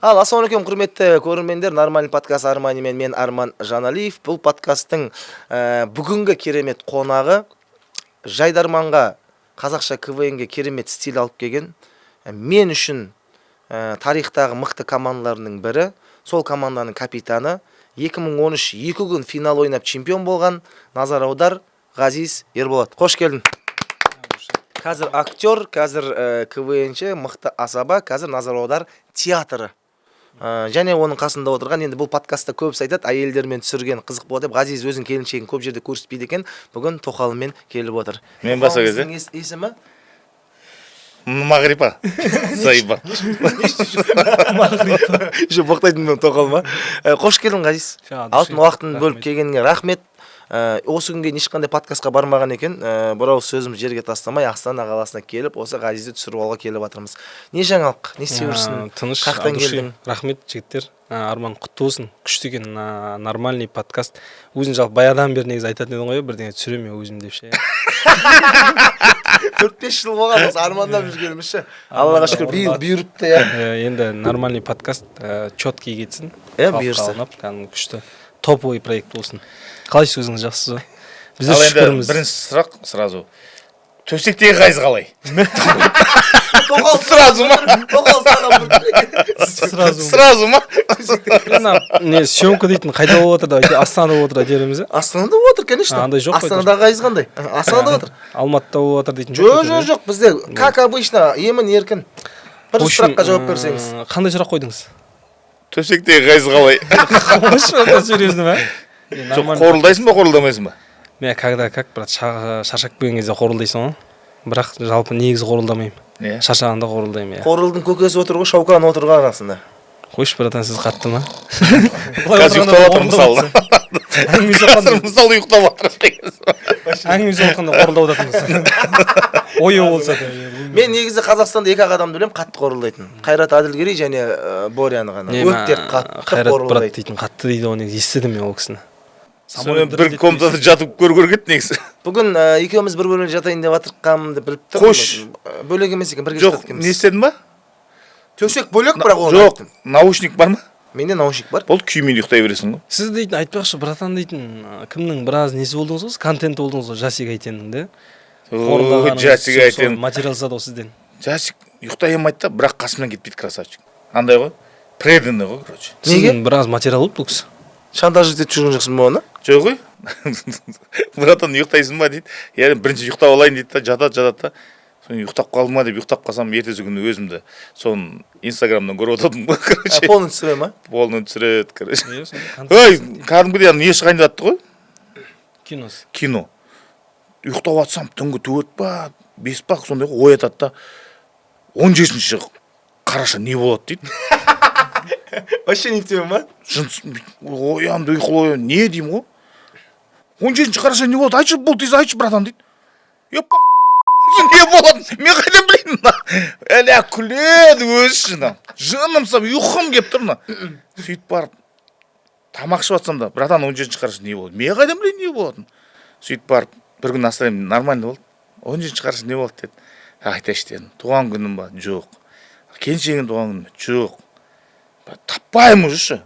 Ал, ассалаумағалейкум, құрметті көрермендер! «Нормальный» подкаст Арманимен, мен Арман Жаналиев. Бұл подкасттың бүгінгі керемет қонағы жайдарманға, қазақша КВН-ге керемет стиль алып келген, мен үшін тарихтағы мықты командалардың бірі, сол команданың капитаны, 2013 2 күн финал ойнап чемпион болған, назар аудар, Ғазиз Ерболат. Қош келдің! Қазір актер, қазір КВНші, мықты асаба, қазір «Назар аудар» театры. Және оның қасында отырған, енді бұл подкастта көбісі айтады, әйелдермен түсірген қызық болады деп. Ғазиз өзінің келіншегін көп жерде көрсетпейді екен, бүгін тоқалымен келіп отыр. Мен ба сол кезде? Тоқалыңыздың есімі? Мағрипа Заиба. Еще боқтайтын мен тоқал ма? Қош келдің, Ғазиз! Алтын уақытын бөліп келгеніңе рахмет. Осы күнге дейін ешқандай подкастқа бармаған екен. Бір ауыз сөзімізді жерге тастамай, Астана қаласына келіп, осы Ғазизді түсіріп алуға келіп жатырмыз. Не жаңалық, не істеп жүрсің? Тыныш. Қаяқтан От души. келдің? Рахмет, жігіттер. Арман, құтты болсын, күшті екен «Нормальный» подкаст. Өзің жалпы баяғыдан бері негізі айтатын едің ғой, бірдеңе түсіремін мен өзім деп ше. 4-5 жыл болған осы армандап жүргеніміз ше. Аллаға шүкір, биыл бұйырыпты, иә. Енді «Нормальный» подкаст четкий кетсін. Иә, Халыққа бұйырса. ұнап, кәдімгі күшті топовый проект болсын. Қалайсыз, өзіңіз жақсысыз ба? Біздер Ал енді шүкірміз. бірінші сұрақ сразу: төсектегі Ғазиз қалай? Тоқал. Сразу ма? Тоқал саған бір. Сразу. Сразу ма? Ана не съемка дейтін қайда болып жатыр деп, Астанада болып жатыр айта береміз, иә? Астанада болып отыр, конечно. А, андай жоқ қой? Астанадағы Ғазиз қандай? Астанада отыр. Алматыда болып жатыр дейтін Жоқ. қой? Жоқ, жоқ, бізде как обычно, емін еркін. Бір В общем, сұраққа жауап берсеңіз. Қандай сұрақ қойдыңыз? Төсектегі Ғазиз қалай? Қойшы, серьезно ма? Жоқ, қорылдайсың ба, қорылдамайсың ба? Мен когда как, брат, шаршап келген кезде қорылдайсың ғой, бірақ жалпы негізі қорылдамаймын. Иә. Шаршағанда қорылдаймын, иә. Қорылдың көкесі отыр ғой, Шаукан отыр ғой арасында. Қойшы, братан, сіз қатты ма? Қазір ұйықтап жатыр, мысалы. Әңгіме Қазір соққанда мысалы, ұйықтап жатыр деген. Әңгіме соққанда қорылдап жатырмыз, ояу болса да. Мен негізі Қазақстанда екі ақ адамды білемін қатты қорылдайтын: Қайрат Әділгерей және Боряны ғана. Не, Өте қатты Қайрат брат қорылдайды. дейтін қатты дейді ғой негізі, естідім мен ол кісіні. Сонымен бір комнатада жатып көру керек еді негізі. Бүгін екеуміз бір бөлмеде жатайын деп жатырғанымды біліп тұрмын. Қош. Бөлек емес екен, бірге Жоқ. жатады Не екенбіз. істедің ба? Төсек бөлек, бірақ оны Жоқ. айттым. Наушник бар ма? Менде наушник бар. Болды, күймен ұйықтай бересің ғой. Сіз дейтін, айтпақшы, братан дейтін, кімнің біраз несі болдыңыз ғой, контент болдыңыз ғой, Жасик Әйтеннің де. Ой, Жасик Әйтен. Материал жасады ғой сізден. Жасик ұйықтай алмайды да, бірақ қасымнан кетпейді, красавчик. Андай ғой, преданный ғой, короче. Неге? Сізден біраз материал болды бұл кісі. Шантаж етіп жүрген жоқсың ба оны? Жоқ қой. «Братан, ұйықтайсың ба?» – дейді. Иә, бірінші ұйықтап алайын дейді да, жатады, жатады да. Соны ұйықтап қалды ма деп, ұйықтап қалсам, ертесі күні өзімді соны Инстаграмнан көріп отырдым ғой, короче. Полный түсіре ма? Полный түсіреді, короче. Иә, сондай. Ой, кәдімгідей ана не шығайын деп жатты ғой. Киносы. Кино. Ұйықтап жатсам, түнгі 4 па, 5 па, сондай ғой, оятады да: «17 қараша не болады?» – дейді. Вообще не в тему ма? Жыныс оянды, ұйқылы оян, не деймін ғой. «17 қараша не болады, айтшы, бұл тез айтшы, братан», – дейді. Епа, не болады, мен қайдан білейін мына? Әлі күледі өзі. Мына жыным сап, ұйқым келіп тұр мына. Сөйтіп барып тамақ ішіп жатсам да: «Братан, 17 қараша не болады?» Мен қайдан білейін не болатынын? Сөйтіп барып бір күн настроением нормально болды. «17 қараша не болады?» – деді. «Айтайыншы», – дедім. «Туған күнім ба? Жоқ. Келіншегіңнің туған күні ме? Жоқ. Таппаймын уже ше.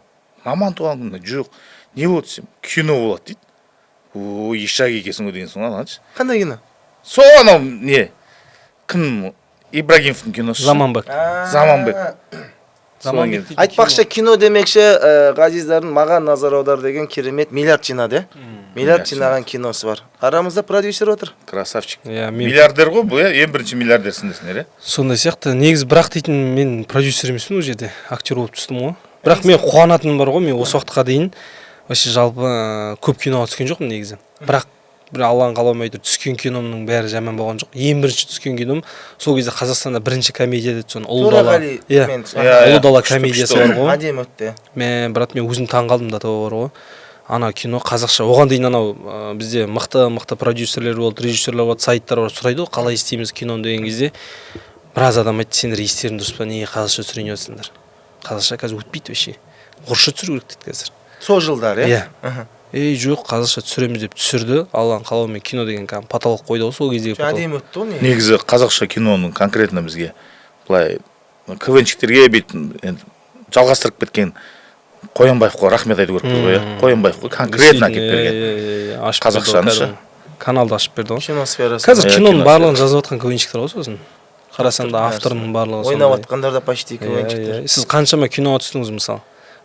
Маманың туған күні ме? Жоқ. Не болды?» – десем, «Кино болады», – дейді. «Ой, ишак екенсің ғой» дегенсің ғой ананшы. Қандай кино? Сол анау не, кім, Ибрагимовтың киносы. Заманбек. Заманбек. Заманбек дейтін. Айтпақшы, кино демекші, Ғазиздардың «Маған назар аудар» деген керемет, миллиард жинады, иә, миллиард Миллиард жинаған киносы бар. Арамызда продюсер отыр. Красавчик. Иә, мен Миллиардер ғой бұл, иә, ең бірінші миллиардерсің десіңдер, иә. Сондай сияқты негізі, бірақ дейтін мен продюсер емеспін, ол жерде актер болып түстім ғой. Бірақ мен қуанатыным бар ғой, мен осы уақытқа дейін вообще жалпы көп киноға түскен жоқпын негізі. Бірақ бір Алланың қалауымен әйтеуір түскен киномның бәрі жаман болған жоқ. Ең бірінші түскен кином сол кезде Қазақстанда бірінші комедия деді, соны «Ұлы дала». Төреғали Иә. мен. Иә, «Ұлы дала» күшті, комедиясы күшті. бар ғой. Әдемі өтті, иә. Мен, брат, мен өзім таң қалдым да, того бар ғой, ана кино қазақша. Оған дейін анау бізде мықты мықты продюсерлер болды, режиссерлер болды, сайттар бар, сұрайды ғой, қалай істейміз киноны деген кезде, біраз адам айтты: «Сендер естерің дұрыс па, неге қазақша түсірейін деп жатсыңдар? Қазақша қазір өтпейді вообще, орысша түсіру керек», – деді қазір. Сол жылдары, иә. Иә. «Ей, жоқ, қазақша түсіреміз», – деп түсірді. Алланың қалауымен кино деген кәдімгі потолок қойды ғой сол кездегі потолок. Әдемі өтті ғой негізі. Негізі қазақша киноның конкретно бізге былай КВНщиктерге бүйтіп енді Жалғастырып кеткен Қоянбаевқа рахмет айту керекпіз ғой, иә. Қоянбаев қой конкретно әкеліп берген. Иә, ашып берді ғой, Қазақшаны ше. кәдімгі. Каналды ашып берді ғой. Кино сферасы. Қазір Иә, киноның кино барлығын жазып жатқан КВНщиктер ғой. Сосын қарасаң да, авторының барлығы Ойнап сондай. жатқандар да почти КВНщиктер. Иә. Сіз қаншама киноға түстіңіз, мысалы,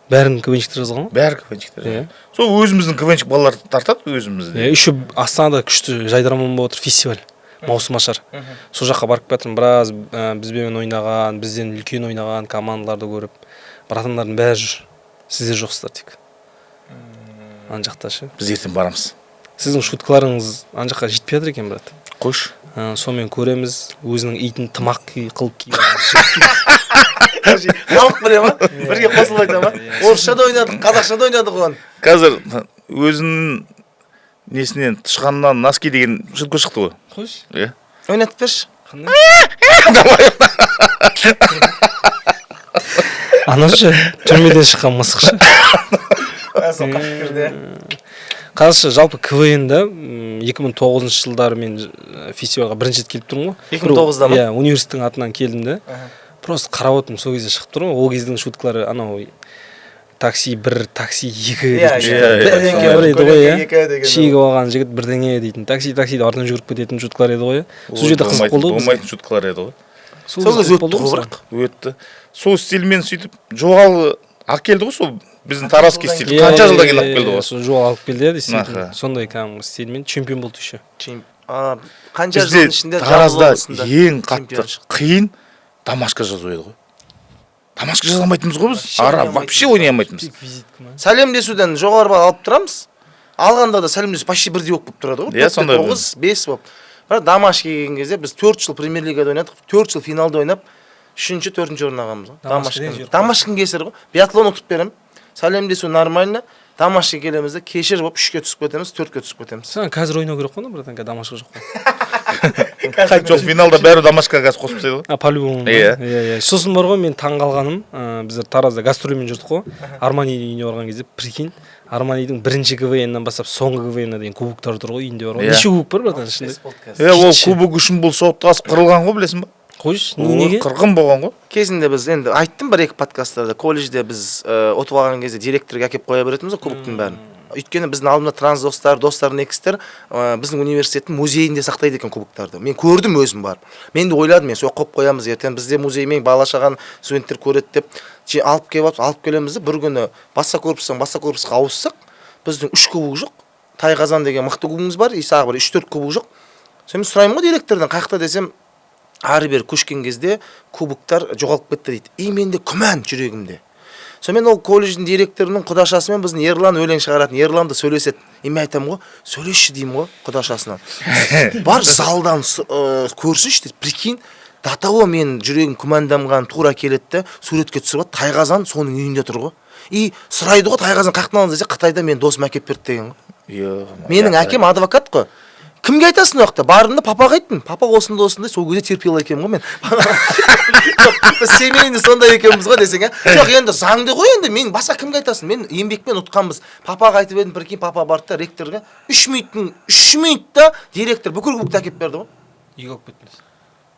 бәрін КВНщиктер жазған ғой. Бәрі КВНщиктер. Иә. Сол өзіміздің КВНщик балалар тартады өзімізде. Иә, еще Астанада күшті «Жайдарман» болып отыр фестиваль, маусым ашар. Сол жаққа барып келатырмын біраз, бізбен ойнаған, бізден үлкен ойнаған командаларды көріп, братандардың бәрі жүр, сіздер жоқсыздар тек ана жақта ше. Біз ертең барамыз. Сіздің шуткаларыңыз ана жаққа жетпей жатыр екен, брат. Қойшы. Сонымен көреміз, өзінің итін тымақ қылып киіп алған. Халық біле ма, бірге қосылып айта ма? Орысша да ойнадық, қазақша да ойнадық оған. Қазір өзінің несінен, тышқаннан носки деген шутка шықты ғой. Қойшы. Иә. Ойнатып берші. Қандай? Анау ше, түрмеден шыққан мысық ше. Сол қашып кірді, иә. Қазақша жалпы КВН да 2009 жылдары мен фестивальға бірінші рет келіп тұрмын ғой. 2009-да ма? Иә, университеттің атынан келдім да. Просто қарап отырмын, сол кезде шығып тұр ғой ол кездің шуткалары, анау такси бір, такси екі дейтін иә, шуткалар. иә, Бәрі еді ғой, иә. Екі деген. Шегіп алған жігіт бірдеңе дейтін, такси, такси деп артынан жүгіріп кететін шуткалар еді ғой, иә. Сол жерде қызық болды ғой бізге. Болмайтын шуткалар еді ғой. Сол кезде кез қызық болды өтті ғой, ғой. бірақ. Өтті. Сол стильмен сөйтіп жоғалы алып келді ғой, сол біздің таразский стиль. Иә, Қанша иә, жылдан кейін иә, алып келді иә, ғой. Сол жол алып келді, иә, действительно. Аха. Сондай кәдімгі стильмен чемпион болды еще. Қанша Бізде жылдың ішінде Жамбыл Таразда облысында ең қатты чемпион шықты. қиын домашка жазу еді ғой. Домашка жаза алмайтынбыз ғой біз. Вообще Ара ойнай вообще ойнай алмайтынбыз. Визитка ма? Сәлемдесуден жоғары балл алып тұрамыз. Алғанда да сәлемдесу почти бірдей болып келіп тұрады ғой. Иә, сондай. 9, 5 болып. Бірақ домашка келген кезде біз 4 жыл премьер лигада ойнадық, 4 жыл финалда ойнап, үшінші, төртінші орын алғанбыз ғой. Домашкадан жіберіп. Домашканың кесірі ғой. Биатлон ұтып беремін, сәлемдесу нормально, домашка келеміз де, кешір болып үшке түсіп кетеміз, төртке түсіп кетеміз. Саған қазір ойнау керек қой, братан, қазір домашка жоқ қой. Жоқ, финалда бәрі домашка қазір қосып тастайды ғой. А, по-любому. Иә. Иә. Сосын бар ғой, мен таң қалғаным, біздер Таразда гастрольмен жүрдік қой. Арманидің үйіне барған кезде, прикинь, Арманидің бірінші КВНнан бастап соңғы КВН-на дейін кубоктар тұр ғой үйінде бар ғой. Иә. Неше кубок бар, братан, ішінде? Е, ол Кетші. кубок үшін бұл соттасып қырылған ғой, білесің ба? Қойшы, Ол неге? қырғын болған ғой. Кезінде біз, енді айттым бір екі подкасттарда, колледжде біз ұтып алған кезде директорге әкеліп қоя беретінбіз ғой кубоктың бәрін. Өйткені біздің алдымда транс достар, достар некстер біздің университеттің музейінде сақтайды екен кубоктарды. Мен көрдім өзім барып. Мен де ойладым, мен сол қойып қоямыз, ертең бізде музеймен бала шаған студенттер көреді деп. Алып келіп алып, алып келеміз де, бір күні басқа корпустан басқа корпусқа ауыссақ, біздің үш кубок жоқ. Тайқазан деген мықты кубогымыз бар, и тағы бір үш төрт кубок жоқ. Сонымен сұраймын ғой директордан, қай жақта десем, ары бері көшкен кезде кубоктар жоғалып кетті дейді. И менде күмән жүрегімде. Сонымен ол колледждің директорының құдашасымен, біздің Ерлан өлең шығаратын Ерланды сөйлеседі. И мен айтамын ғой, сөйлесші деймін ғой құдашасынан, бар залдан көрсінші дейді. Прикинь, до того мен жүрегім күмәнданған тура келеді де, суретке түсіріп алады. Тайқазан соның үйінде тұр ғой. И сұрайды ғой, тайқазан қаяқтан алдың десе, Қытайда менің досым әкеліп берді деген ғой. Менің әкем адвокат қой. Кімге айтасың ол жақта? Бардым да, папаға айттым. Папа, осындай осындай. Сол кезде терпила екенмін ғой мен. Жоқ, біз семейный сондай екенбіз ғой десең, иә. Жоқ, енді заңды ғой енді, мен басқа кімге айтасың? Мен еңбекпен ұтқанбыз. Папаға айтып едім, прикинь, папа барды да ректорға, 3 минуттың, 3 минутта директор бүкіл кубокты әкеліп берді ғой. Үйге алып кеттіңіз.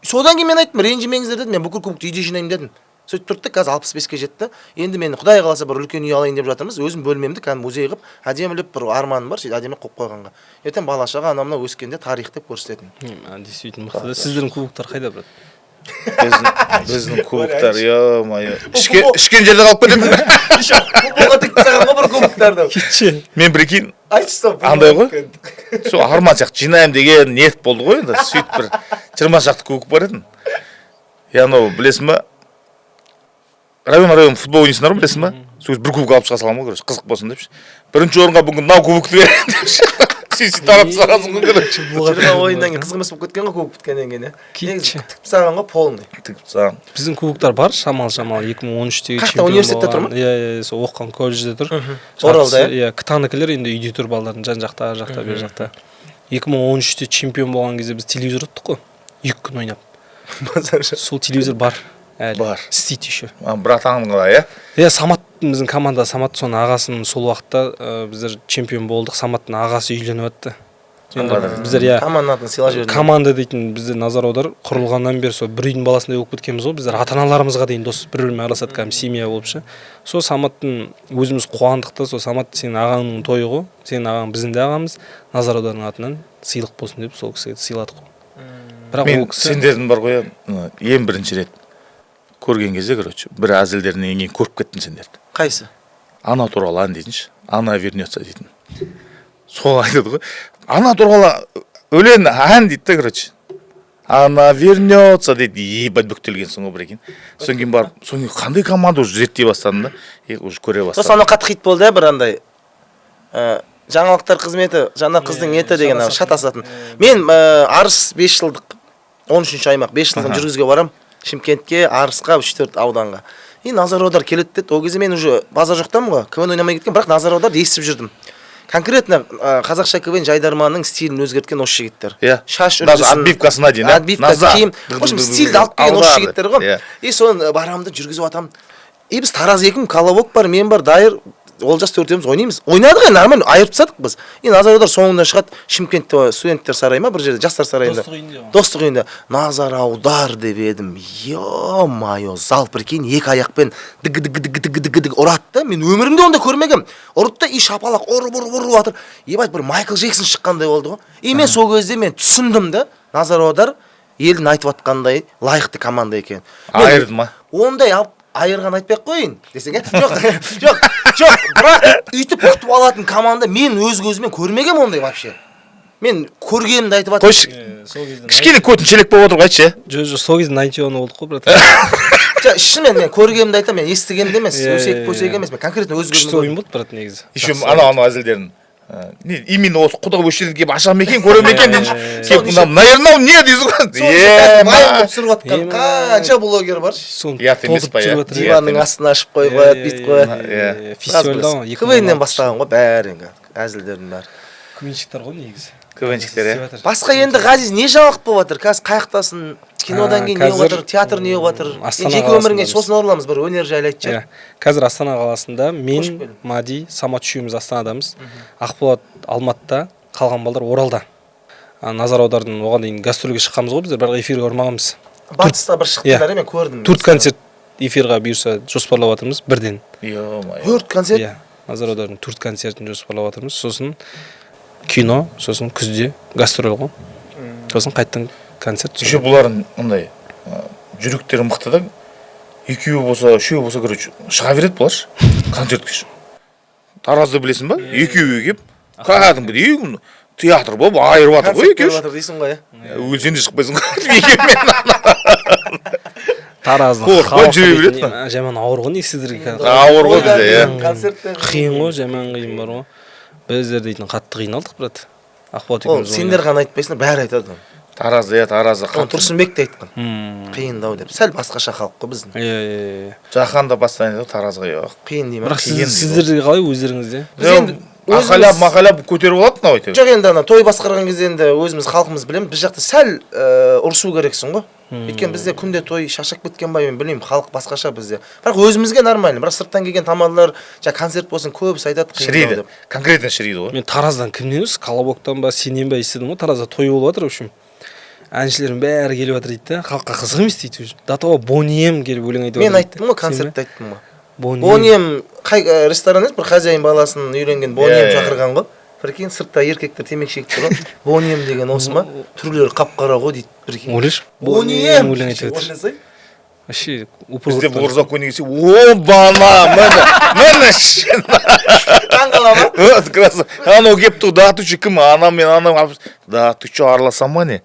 Содан кейін мен айттым, ренжімеңіздер дедім, мен бүкіл кубокты үйде жинаймын дедім. Сөйтіп тұрды да, қазір 65-ке жетті. Енді мен, құдай қаласа, бір үлкен үй алайын деп жатырмыз. Өзім бөлмемді кәдімгі музей қылып, әдемілеп, бір арманым бар, сөйтіп әдемілеп қойып қойғанға. Ертең бала шаға, анау мынау өскенде тарих деп көрсететін. Действительно мықты да. Сіздердің кубоктар қайда, брат? Біздің кубоктар, ё-моё, ішкен жерде қалып кетеді. Еще футболға тігіп тастаған ғой бір кубоктарды. Кетші. Мен, прикинь, Айтшы сол. Андай ғой, сол арман сияқты жинаймын деген ниет болды ғой енді. Сөйтіп бір 20 шақты кубок бар еді. И анау, білесің ба, район район футбол ойнайсыңдар ғой, білесің ба? Сол кезде бір кубок алып шыға саламын ғой, короче, қызық болсын депші. Бірінші орынға бүгін мынау кубокты беремін депші. Сөйтіп таратып тастағансың ғой, короче. 20 ойыннан кейін қызық емес болып кеткен ғой кубок біткеннен кейін, иә. Кетші. Негізі тігіп тастаған ғой полный. Тігіп тастаған. Біздің кубоктар бар, шамалы шамалы 2013-тегі Қаяқта, чемпион университетте тұр ма? болған. Иә, сол оқыған колледжде тұр. Оралда, Жартысы, иә, ктанікілер енді үйде тұр, балалардың жан жақта, ар жақта, бер жақта. 2013-те чемпион болған кезде біз телевизор ұттық қой, 2 күн ойнап. Сол телевизор бар әлі. Бар. Істейді еще. А, братанға, иә. Иә, Самат, біздің команда, Самат, соның ағасының сол уақытта, біздер чемпион болдық, Саматтың ағасы үйленіп жатты. Енді біздер, иә, Команданың атын сыйлап жіберді. Команда дейтін бізде Назар аудар құрылғаннан бері сол бір үйдің баласындай болып кеткенбіз ғой. Біздер ата аналарымызға дейін дос, бір бірімен араласады, кәдімгі семья болып ше. Сол Саматтың өзіміз қуандық та. Сол Самат, сенің ағаңның тойы ғой, сенің ағаң біздің де ағамыз, Назар аудардың атынан сыйлық болсын деп сол кісіге сыйладық қой. Бірақ Мен ол кісі сендердің бар ғой, иә, ең бірінші рет көрген кезде, короче, бір әзілдерінен кейін көріп кеттім сендерді. Қайсы? Ана туралы ән дейтінші, «Она вернется» дейтін. Сол айтады ғой, ана туралы өлең, ән дейді да, короче, «Она вернется» дейді. Ебать, бүктелгенсің ғой, прикинь. Содан кейін барып, содан кейін қандай команда, уже зерттей бастадым да и уже көре Сосын бастадым. Анау қатты хит болды, иә, бір андай жаңалықтар қызметі, жаңа қыздың еті деген анау шатасатын. Мен Арыс 5 жылдық, 13-аймақ 5 жылдығын жүргізуге барамын Шымкентке, Арысқа, үш төрт ауданға. И Назар аудар келеді деді. Ол кезде мен уже базар жоқтамын ғой, КВН ойнамай кеткен, бірақ Назар аударды естіп жүрдім. Конкретно қазақша КВН, Жайдарманның стилін өзгерткен осы жігіттер. Шаш Даже үлгісін, отбивкасына дейін, иә? отбивка, Назар. киім, в общем, стильді алып келген осы Аудар. жігіттер ғой. И соны барамын да жүргізіп жатамын. И біз Тараз екі, Колобок бар, мен бар, Дайыр, Олжас, төртеуміз ойнаймыз. Ойнадық енді, нормально айырып тастадық біз. И Назар аудар соңында шығады Шымкентте, студенттер сарайы ма, бір жерде, жастар сарайында. Достық үйінде ғой. Достық үйінде. «Назар аудар» деп едім, е мое, зал, прикинь, екі аяқпен диг диг диг диг диг диг ұрады да. Мен өмірімде ондай көрмегенмін. Ұрды да и шапалақ ұрып, ұрып, ұрып жатыр. Ебать, бір Майкл Джексон шыққандай болды ғой. И мен сол кезде мен түсіндім да, Назар аудар елдің айтып жатқандай лайықты команда екен. Айырды ма? Ондай алып айырған айтпай ақ қояйын десең, иә. Жоқ, жоқ, жоқ, бірақ өйтіп күтіп алатын команда мен өз көзіммен көрмегенмін ондай вообще. Мен көргенімді айтып жатырмын. Қойшы. Сол кезде Кішкене көтін шелек болып отыр ғой, айтшы. Жоқ, жоқ, сол кезде найнти уан болдық қой, братан. Жоқ, шынымен мен көргенімді айтамын, мен естігенімді емес, Иә, өсек иә, өсек иә. емес, мен конкретно өз Күшті көзіммен ойын болды, брат, негізі. Еще Жақсы. анау әзілдерін, не именно осы құда осы жерге келіп аша ма екен, көре ме екен дейінші. Иә, Келіп, мына мына мынау не дейсің ғой, е. Вайн қылып түсіріп жатқан Ема. қанша блогер бар. Соны Ұят емес толтырып па, иә? түсіріп жатыр. Диванның емес. астына ашып қойып қояды, бүйтіп қояды. Иә. Фестивальда ғой. КВНнен бастаған ғой бәрі енді, әзілдердің бәрі. КВНщиктер ғой негізі. КВНщиктер, иә. Істеп жатыр. Басқа енді, Ғазиз, не жаңалық болып жатыр қазір? Қай жақтасың? Кинодан кейін не болып Қазір, жатыр, театр не болып жатыр? Астана Енді жеке өміріңе қаласындамыз. сосын ораламыз, бір өнер жайлы айтшы. Иә, қазір Астана қаласында мен, Қош келдің. Мади, Самат, үшеуміз Астанадамыз. Ақболат Алматыда, қалған балдар Оралда. Назар аудардың оған дейін гастрольге шыққанбыз ғой біздер, бірақ эфирге бармағанбыз. Батыста бір шықтыңдар, иә, мен көрдім. Төрт концерт эфирға бұйырса жоспарлап жатырмыз бірден. Е-мое. Төрт концерт? Иә, Назар аудардың төрт концертін жоспарлап жатырмыз. Сосын кино, сосын күзде гастроль ғой, сосын қайтадан концерт. Еще бұлардың андай жүректері мықты да, екеуі болса, үшеуі болса, короче, шыға береді бұлар концертке ше. Таразды білесің ба? Екеуі келіп, кәдімгідей театр болып айырып жатыр ғой Концерт екеуі. беріп жатыр дейсің ғой, иә. Өлсең де шықпайсың ғой екеуімен. Тараздың Қорықпай халқы жүре дейтін береді ма? жаман ауыр ғой негізі сіздерге қазір. Ауыр ғой бізде, иә. Концерттер Қиын ғой, жаман қиын бар ғой. Біздер дейтін қатты қиналдық, брат, Ақболат Ол екеуміз. сендер ғана айтпайсыңдар, бәрі айтады оны. Таразы, иә, Таразы. Оны Тұрсынбек те айтқан, қиындау деп. Сәл басқаша халық қой біздің. Иә, иә, иә. Жаһан да постоянно айтады, Таразға жоқ. Қиын дей ма? Бірақ Қиын дейді. сіздерде қалай өздеріңізде? Біз енді өзіміз- Мақалап мақалап көтеріп алады мынау әйтеуір. Жоқ, енді ана той басқарған кезде енді өзіміз халқымыз білеміз, біз жақта сәл ұрысу керексің ғой. Өйткені бізде күнде той, шаршап кеткен ба, мен білмеймін, халық басқаша бізде. Бірақ өзімізге нормально, бірақ сырттан келген тамадалар, жаңа концерт болсын, көбісі айтады қиындау Шіриді, деп. конкретно шіриді ғой. Мен Тараздан кімнен осы, Колобоктан ба, сенен ба естідім ғой, Таразда той болып жатыр, в общем, әншілердің бәрі келіп жатыр дейді да, халыққа қызық емес дейді уже. До того Бонем келіп өлең айтып Мен жатыр дейді. айттым ғой, Сен бе? концертте айттым ғой. Бонем. Бонем қай ресторан емес, бір хозяин баласын үйленген Бонем Иә, иә. шақырған ғой. Прикинь, сыртта еркектер темекі шегіп тұр ғой. Бонем деген осы ма, түрлері қап қара ғой дейді, прикинь. Ойлашы, Бонем өлең айтып жатыр. Ойласай. Вообще упор. Бізде Борзақ көне келсе, обана, міне, міне. Таңқала ма? Вот, красава. Анау келіп тұр, да ты че, кім анау мен анау, да ты че, араласа ма не?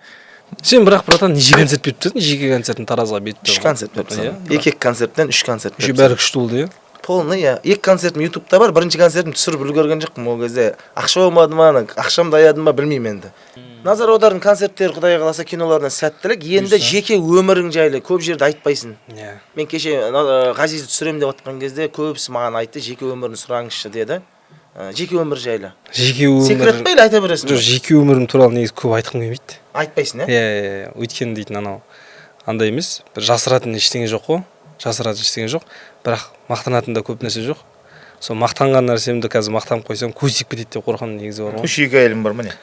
Сен бірақ, братан, неше концерт беріп тастадың? Жеке концертін Таразға беріп. Үш концерт беріп тастадым. Иә. Екі концерттен үш концерт Еще беріп. бәрі күшті болды, иә. Полный, иә. Екі концертім Ютубта бар. Бірінші концертім түсіріп үлгерген жоқпын, ол кезде ақша болмады ма, ана ақшамды аядым ба, білмеймін енді. Назар аудардың концерттері, құдай қаласа, киноларына сәттілік. Енді жеке өмірің жайлы көп жерде айтпайсың. Иә. Мен кеше Ғазизді түсіремін деп жатқан кезде көбісі маған айтты, жеке өмірін сұраңызшы деді. Жеке өмір жайлы Жеке өмір. Секрет па или айта бересің Жоқ, бе? жеке өмірім туралы негізі көп айтқым келмейді. Айтпайсың, иә? Иә, өйткені дейтін анау андай емес, бір жасыратын ештеңе жоқ қой, жасыратын ештеңе жоқ, бірақ мақтанатын да көп нәрсе жоқ. Сол мақтанған нәрсемді қазір мақтанып қойсам, көз тиіп кетеді деп қорқамын негізі бар ғой. Үш, екі әйелім бар ма, не?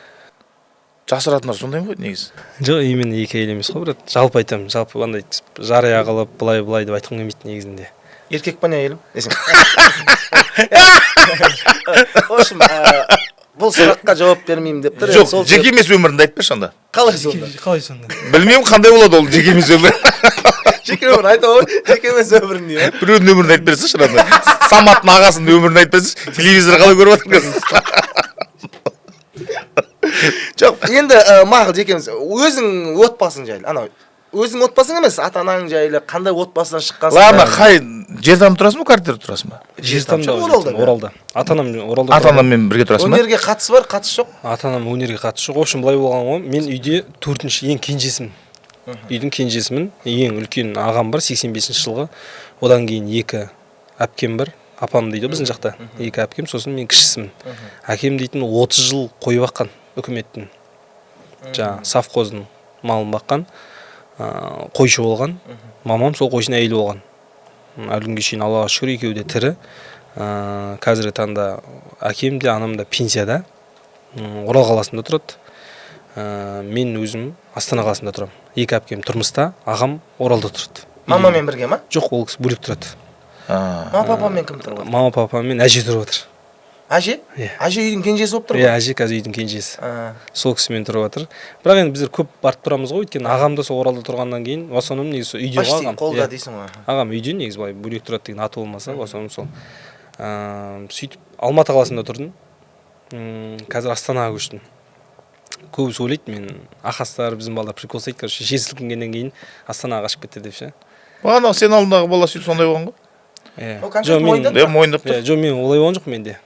Жасыратындар сондай ма негізі? Жоқ, именно екі әйел емес қой, брат, жалпы айтамын, жалпы андай жария қылып былай былай деп айтқым келмейді негізінде. Еркек па, не әйелім десең. В общем, бұл сұраққа жауап бермеймін деп тұр. Жоқ, сол жеке емес өміріңді айтып берші онда. Қалай сонда? Қалай сонда? Білмеймін, қандай болады ол жеке емес өмір. Жеке өмір айта ғой, жеке емес өмірін не? Біреудің өмірін айтып берсінші, родной. Саматтың ағасының өмірін айтып берсінші. Телевизор қалай көріп жатыр қазір? Жоқ, енді мақұл, жеке емес, өзің отбасың жайлы, анау өзің отбасың емес, ата анаң жайлы, қандай отбасынан шыққансың? Ладно, қай жерде тұрасың ба, квартирада тұрасың ба? Жертамда. Оралда. Оралда, ата анам Оралда. Ата анаңмен бірге тұрасың ба? Өнерге қатысы бар, қатысы жоқ? Ата анам өнерге қатысы жоқ. В общем, былай болған ғой, мен үйде төртінші, ең кенжесімін, үйдің кенжесімін. Ең үлкен ағам бар, 85 жылғы, одан кейін екі әпкем бар, апам дейді ғой біздің жақта, екі әпкем, сосын мен кішісімін. Әкем дейтін 30 жыл қой баққан, үкіметтің, жаңағы совхоздың малын баққан, қойшы болған. Мамам сол қойшының әйелі болған. Әлі күнге шейін, Аллаға шүкір, екеуі де тірі. Қазіргі таңда әкем де, анам да пенсияда. Орал қаласында тұрады. Мен өзім Астана қаласында тұрамын. Екі әпкем тұрмыста, ағам Оралда тұрады. Мамамен бірге ма? Жоқ, ол кісі бөлек тұрады. Мама, папамен кім тұрып жатыр? Мама, папамен әже тұрып жатыр. Әже? Иә. Әже үйдің кенжесі болып тұр Иә, ғой. әже қазір үйдің кенжесі. А. Сол кісімен тұрып жатыр. Бірақ енді біздер көп барып тұрамыз ғой, өйткені ағам да сол Оралда тұрғаннан кейін, в основном негізі сол үйде ғой Почти ағам. қолда Иә. дейсің ғой. Ағам үйде негізі, былай бөлек тұрады деген аты болмаса, в основном сол. Сөйтіп Алматы қаласында тұрдым. Қазір Астанаға көштім. Көбісі ойлайды, мен ақастар, біздің балалар прикол ұстайды, короче, жер сілкінгеннен кейін Астанаға қашып кетті деп ше. Бағана сен алдындағы бала сөйтіп сондай болған ғой. Иә. Ол конкретно Жоқ, мен- мойындады? Иә, мойындап тұр. Иә, жоқ, мен олай болған жоқ менде.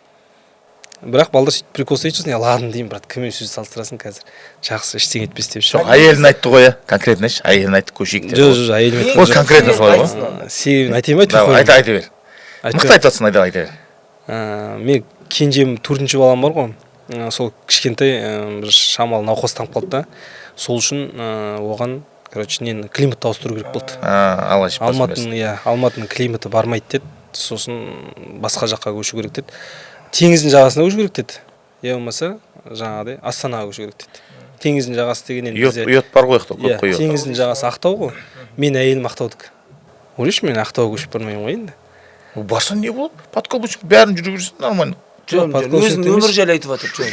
Бірақ балдар сөйтіп прикол ұстайды, сосын я ладно деймін, брат, кіммен сөз салыстырасың қазір, жақсы, ештеңе етпес деп ше. Жоқ, әйелін айтты ғой, иә, конкретно айтшы, әйелін айтты, көшейік деп. Жоқ, жоқ, жоқ, әйелім айтқан Ол жоқ. конкретно солай ғой. Айтсын онда. Себебін айтайын ба, айтпай Давай, қояйын айта ба? айта бер. Айтпай- Мықты айтып жатрсың, айта бер. Мен кенжем, төртінші балам бар ғой, сол кішкентай, бір шамалы науқастанып қалды да, сол үшін оған, короче, нені, климатты ауыстыру керек болды. Алла шипасын берсін. Алматының, иә, Алматының климаты бармайды деді, сосын басқа жаққа көшу керек деді, теңіздің жағасына көшу керек деді, я болмаса жаңағыдай Астанаға көшу керек деді. Теңіздің жағасы деген енді Ұят, бізде ұят бар ғой жақта, иә, көп қой ұят. Теңіздің жағасы Ақтау ғой, мен әйелім Ақтаудікі. Ойлашы, мен Ақтауға көшіп бармаймын ғой енді. Барсаң не болады? Подкаблучник бәрін жүре берсін, нормально. Жөн, жөн, Подкаблучник өзінің емес. өмір жайлы айтып жатыр, жөн,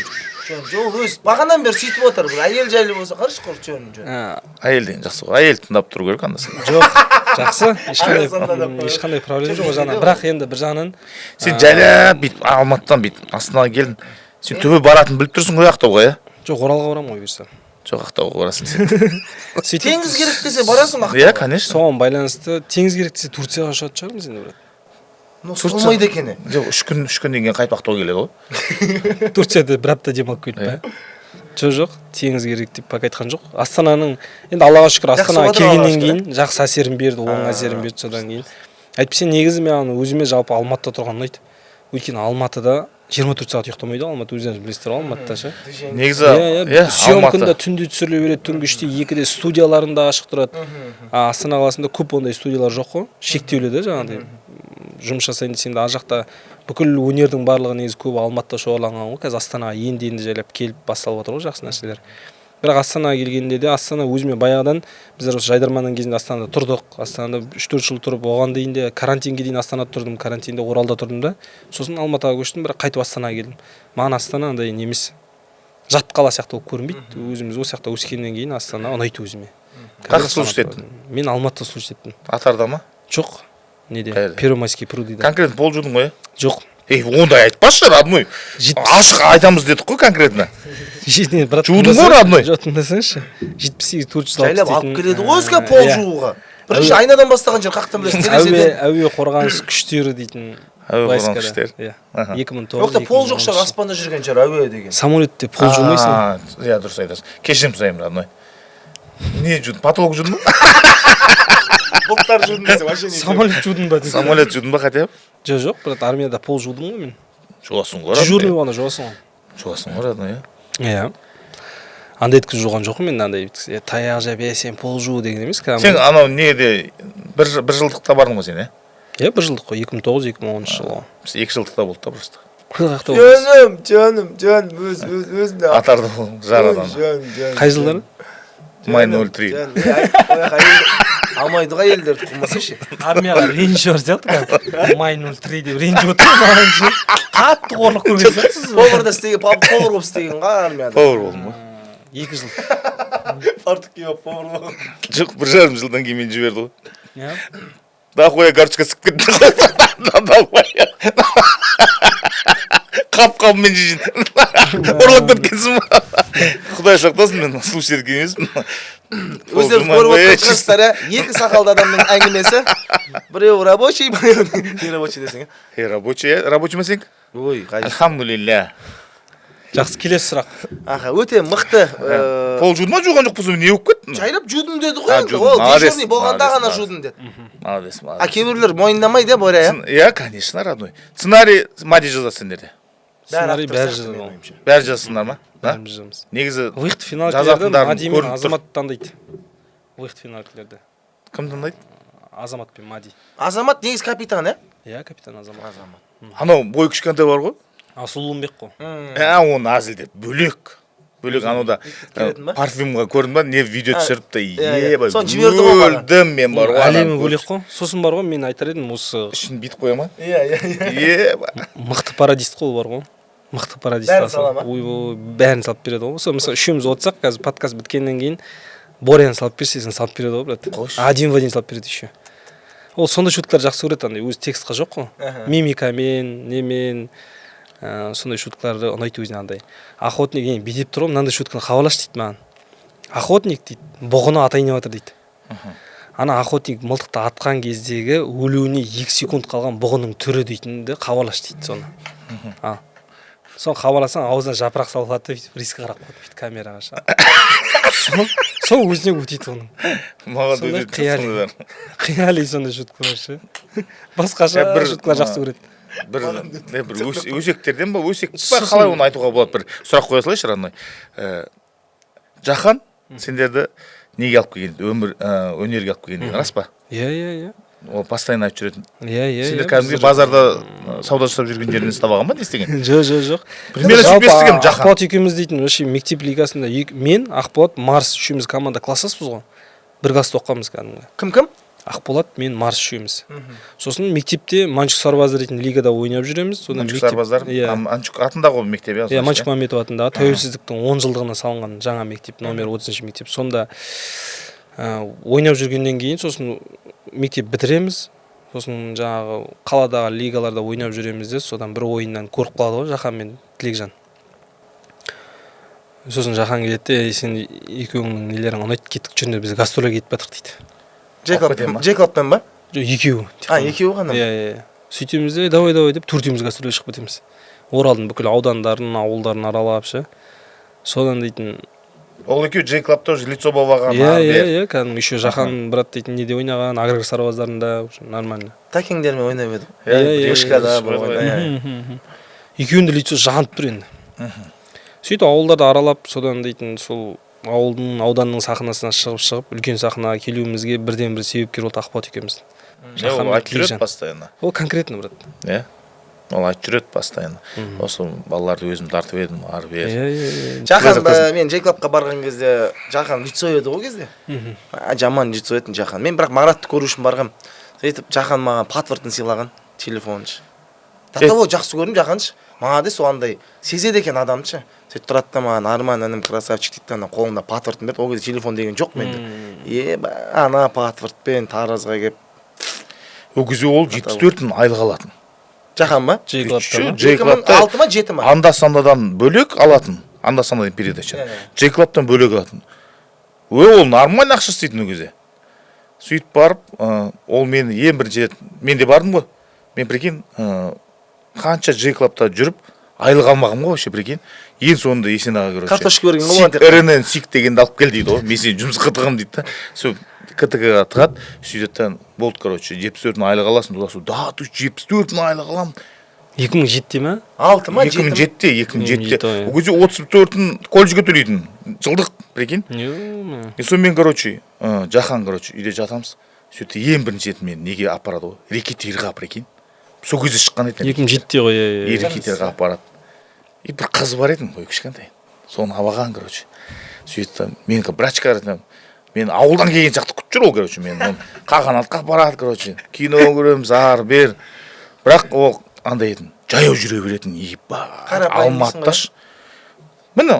жөн, жөн. Ол өз бағанадан бері сөйтіп отыр, бір әйел жайлы болса, қарашы, құр жөн, жөн. Әйел деген жақсы ғой, әйел тыңдап тұру керек анда санда. Жоқ, жақсы, ешқандай Анда-санда да қояды. ешқандай проблема жоқ ол Жоқ, жағынан, бірақ енді бір жағынан Сен жайлап бүйтіп Алматыдан бүйтіп Астанаға келдің, сен түбі баратынын біліп тұрсың ғой Ақтауға, иә? Жоқ, Оралға барамын ғой бұйырса. Жоқ, Ақтауға барасың сен. Сөйтіп Теңіз керек десе, барасың Иә, Ақтауға. конечно. Соған байланысты, теңіз керек десе, Турцияға ұшатын шығармыз енді, брат. Ну, болмайды екен. Жоқ, 3 күн, 3 күннен кейін қайтып Ақтауға келеді ғой. Турцияда бір апта демалып келіп па? Жоқ, жоқ, теңіз керек деп пока айтқан жоқ. Астананың енді, Аллаға шүкір, Жақсы Астанаға болып жатыр, Аллаға келгеннен шүкір. кейін жақсы әсерін берді, оң әсерін берді. Содан кейін, әйтпесе негізі маған өзіме жалпы Алматыда тұрған ұнайды, өйткені Алматыда 24 сағат ұйықтамайды ғой Алматы, өздеріңіз білесіздер ғой Алматыда ше. Негізі Иә, иә, съемканы да Алматы. түнде түсіріле береді, түнгі 3-те, 2-де студияларында ашық тұрады. А Астана қаласында көп ондай студиялар жоқ қой, шектеулі да. Жаңағыдай жұмыс жасайын десең де, ар жақта бүкіл өнердің барлығы негізі көбі Алматыда шоғырланған ғой. Қазір Астанаға енді енді жайлап келіп басталып жатыр ғой жақсы нәрселер. Бірақ Астанаға келгенде де, Астана өзіме баяғыдан, біздер осы Жайдарманның кезінде Астанада тұрдық, Астанада 3-4 жыл тұрып, оған дейін де, карантинге дейін Астанада тұрдым, карантинде Оралда тұрдым да, сосын Алматыға көштім, бірақ қайтып Астанаға келдім. Маған Астана андай не емес, жат қала сияқты болып көрінбейді. Өзіміз осы жақта өскеннен кейін Астана ұнайды өзіме. Қаяқта служить еттің? Мен Алматыда служить еттім. Атарда ма? Жоқ, неде? Қайерде? Первомайский прудыда. Конкретно пол жудың ғой, иә? Жоқ. Ей, ондай айтпашы, родной. Ашық айтамыз дедік қой конкретно. Не, брат, Жудың ғой, родной? Жоқ, тыңдасаңшы, 78 460 Жайлап алып дейтін, келеді ғой өзге пол иә. жууға. Бірінші айнадан бастаған жер, қаяқтан білесің, әуе терезеден. Әуе қорғаныс күштері дейтін Әуе қорғаныс войскада. күштері. Иә. Аха. 2009. Жоқ та, пол жоқ шығар, аспанда жүрген шығар әуе деген. Самолетте пол жумайсың. А, иә, дұрыс айтасың, кешірім сұраймын, родной. Не жудың, потолок жудың ба? Бұлттар жудың десе, вообще не. Самолет жудың ба десе. Самолет жудың ба хотя бы? Жоқ, брат, армияда пол жудым ғой мен. Жуасың ғой, Дежурный родной. болғанда жуасың ғой. Жуасың ғой, родной, иә. Иә, андай еткізіп жуған жоқпын мен, андай таяқ жеп, е, сен пол жу деген емес кәдімгі. Сен анау неде, бір жылдықта бардың ғой сен, иә? Иә, бір жылдық қой, 2009-2010 жылы ғой. Біз 2 жылдықта болды да просто. Қай жақта болдыңыз? Жаным, жаным, жаным, өз өз өзінде. Атарды ғой жарадан. Жаным, жаным. Қай жылдары? Май 03. Жаным, ей, әйел алмайды ғой, әйелдерді қумасайшы. Армияға ренжіп бар сияқты кәдімгі. Май 03 деп ренжіп отыр маған ше. Қатты қорлық көрген сияқтысыз. Поварда істеген, повар болып істеген ғой армияда. Повар болдым ғой. 2 жыл. Фартук киіп алып, повар болған. Жоқ, 1,5 жылдан кейін мені жіберді ғой. Иә. Дохуя горчка сып кетті ғой. Дохуя. Қап қабымен жейін. Ұрлап кеткенсің ба? Құдай сақтасын, мен слушать еткен емеспін. Өздеріңіз көріп отырған шығарсыздар, иә, екі сақалды адамның әңгімесі: біреуі рабочий, біреуі не рабочий десең, иә. Ей, рабочий, иә? Рабочий ма сен? Ой, қай. Альхамдулилля. Жақсы, келесі сұрақ. Аха, өте мықты. Пол жуды ма, жуған жоқ па? Не болып кетті? Жайлап жудым деді ғой А, енді. жудым. Ол Молодец, дежурный болғанда молодец, ғана молодец. жудым деді. Молодец, А молодец. кейбіреулер мойындамайды, иә, Боря, иә. Иә, конечно, родной. Сценарий Мади жазады сендерде. Сценарий Автор бәрі сияқты, жазады менің ғой. ойымша. Бәрі жазсыңдар ма? Да? Бәріміз жазамыз. Негізі Выход финалкилерді жазатындарым Мади мен көрініп тұр. Азамат таңдайды. Выход финалкилерді. Кім таңдайды? Азамат пен Мади. Азамат негізі капитан, иә? Иә, капитан Азамат. Азамат. Анау бойы кішкентай бар ғой. А, Сұлуымбек қой. Ә, оны әзілдеп бөлек. Бөлек анау да Келетін ба? Парфюмға көрдің ба? Не видео А, түсіріп та иә, иә. ебай. Соны жіберді ғой маған. Өлдім мен бар ғой. Әлемі Ананы бөлек көріп. қой. Сосын бар ғой, мен айтар едім осы Ішін бүйтіп қоя ма? Иә. Еба. Мықты пародист қой ол бар ғой. Мықты пародист. Бәрін Аса. сала ма? Ойбой, бәрін салып береді ғой. Сол, мысалы, үшеуміз отырсақ, қазір подкаст біткеннен кейін Боряны салып берсе, сен салып береді ғой, брат. Қойшы. Один в один салып береді еще. Ол сондай шуткалар жақсы көреді, андай өзі текстқа жоқ қой. Мимикамен, немен, сондай шуткаларды ұнайды өзіне андай. Охотник енді бүйтіп тұр ғой, мынандай шутканы хабарлашы дейді маған. Охотник дейді, бұғыны атайын деп жатыр дейді. Ана охотник мылтықты атқан кездегі өлуіне 2 секунд қалған бұғының түрі дейтінді хабарлашы дейді соны. А. Соны хабарласаң, аузына жапырақ салып алады да, бүйтіп риске қарап қояды бүйтіп камераға ше. Сол өзіне өтейді оның. Маған да Сондай өтеді қияли. сондайлар. Қияли сондай шуткалар ше. Басқаша Иә, шуткалар жақсы көреді. Бір не, бір өсектерден ба, өсек па, Сосын- қалай оны айтуға болады, бір сұрақ қоя салайыншы, родной. Жахан сендерді неге алып келген, өмір өнерге алып келген деген рас па? Иә. Ол постоянно айтып жүретін. Иә. Сендер иә, кәдімгідей базарда сауда жасап жүрген жерінен ұстап алған ба, не істеген? Жоқ. Примерно сөйтіп Жалпы, естігенмін, Жахан. Ақболат екеуміз дейтін вообще мектеп лигасында мен, Ақболат, Марс үшеуміз команда, класстаспыз ғой. Бір класста оқығанбыз кәдімгі. Кім, кім? Ақболат, мен, Марс үшеуміз. Сосын мектепте Манчук Сарбаздар дейтін лигада ойнап жүреміз. Содан Манчук Сарбаздар. Иә. Манчук атындағы ғой мектеп, иә? Иә, Манчук Мамбетов атындағы, тәуелсіздіктің 10 жылдығына салынған жаңа мектеп, номер 30-мектеп. Сонда ойнап жүргеннен кейін, сосын мектеп бітіреміз, сосын жаңағы қаладағы лигаларда ойнап жүреміз де, содан бір ойыннан көріп қалады ғой Жахан мен Тілекжан. Сосын Жахан келеді де: «Ей, сен екеуіңнің нелерің ұнайды, кеттік, жүріңдер, біз гастрольге кетіп жатырық», – дейді. Алып кете ма? Джей Клабтан ба? Жоқ, екеуі тек А, қана. екеуі ғана ма? Иә. Сөйтеміз де, давай, давай деп төртеуміз гастрольге шығып кетеміз, Оралдың бүкіл аудандарын, ауылдарын аралап ше. Содан дейтін Ол екеуі Джей Клабта уже лицо болып алған. Иә. Ары Иә. бері. Иә, кәдімгі еще Жахан брат дейтін неде ойнаған, Аграр сарбаздарында, в общем, нормально. Тәкеңдермен ойнап едім. Иә. Вышкада иә, болған, иә. иә. Екеуінің де лицо жанып тұр енді. Сөйтіп ауылдарды аралап, содан дейтін сол ауылдың, ауданның сахнасына шығып шығып үлкен сахнаға келуімізге бірден бір себепкер болды Ақболат екеуміздің. Иә, ол Жахан мен айтып жүреді Тілекжан. постоянно. Ол конкретно, брат. Иә, ол айтып жүреді постоянно: осы балаларды өзім тартып едім ары бері. Иә иә иә Жахан Құдай сақтасын. Мен Джей Клабқа барған кезде Жахан лицо еді ғой ол кезде. А, жаман лицо еді Жахан. Мен бірақ Маратты көру үшін барғам. Сөйтіп Жахан маған паспортын сыйлаған, телефонын ше. До того жақсы көрдім Жаханшы. Молодец, ол андай сезеді екен адамды ше. Сөйтіп тұрады да маған: «Арман інім, красавчик», – дейді да, ана қолында паспортын берді. Ол кезде телефон деген жоқ менде. Еба, ана паспортпен Таразға келіп. Ол кезде ол 74 мың айлық алатын. Жахан ба? Джей Клабта ма? Джей Клабта. 2006 ма, жеті ма? Анда сандадан бөлек алатын, анда сандадан передача. Иә, иә. Джей Клабтан бөлек алатын. Ой, ол нормально ақша істейтін ол кезде. Сөйтіп барып, ол мені ең бірінші рет, мен де бардым ғой. Мен, прикинь, қанша Джей Клабта жүріп айлық алмағанмын ғой вообще, прикинь. Ең соңында Есен аға, короче, Картошка берген ғой оған СИК тек. РНН СИК дегенді алып кел дейді ғой, мен сені жұмысқа тығамын дейді да. Сол КТК ға тығады, сөйтеді да, болды, короче, 74 мың айлық аласың туда сюда. Да, то есть 74 мың айлық аламын. 2007-те ма? Алты ма, екі мың жеті ма? жетіде, 2007-де. 2007, иә. Ол кезде 34-ін колледжге төлейтін жылдық, прикинь. Е. И сонымен, короче, Жахан, короче, үйде жатамыз. Сөйтті, ең бірінші рет мені неге апарады ғой, Рэкетирға, прикинь. Сол кезде шыққан еді. 2007-те ғой, иә, иә. Ерекетерге апарады. И бір қыз бар еді ғой, кішкентай, соны алып алған, короче. Сөйтті да, менікі брачка, мен ауылдан келген сияқты күтіп жүр ол, короче. Мен оны Қағанатқа апарады, короче, кино көреміз, ары бері. Бірақ ол андай етін, жаяу жүре беретін, ебать. Қарапайым дейсің. Алматыда ш, міне,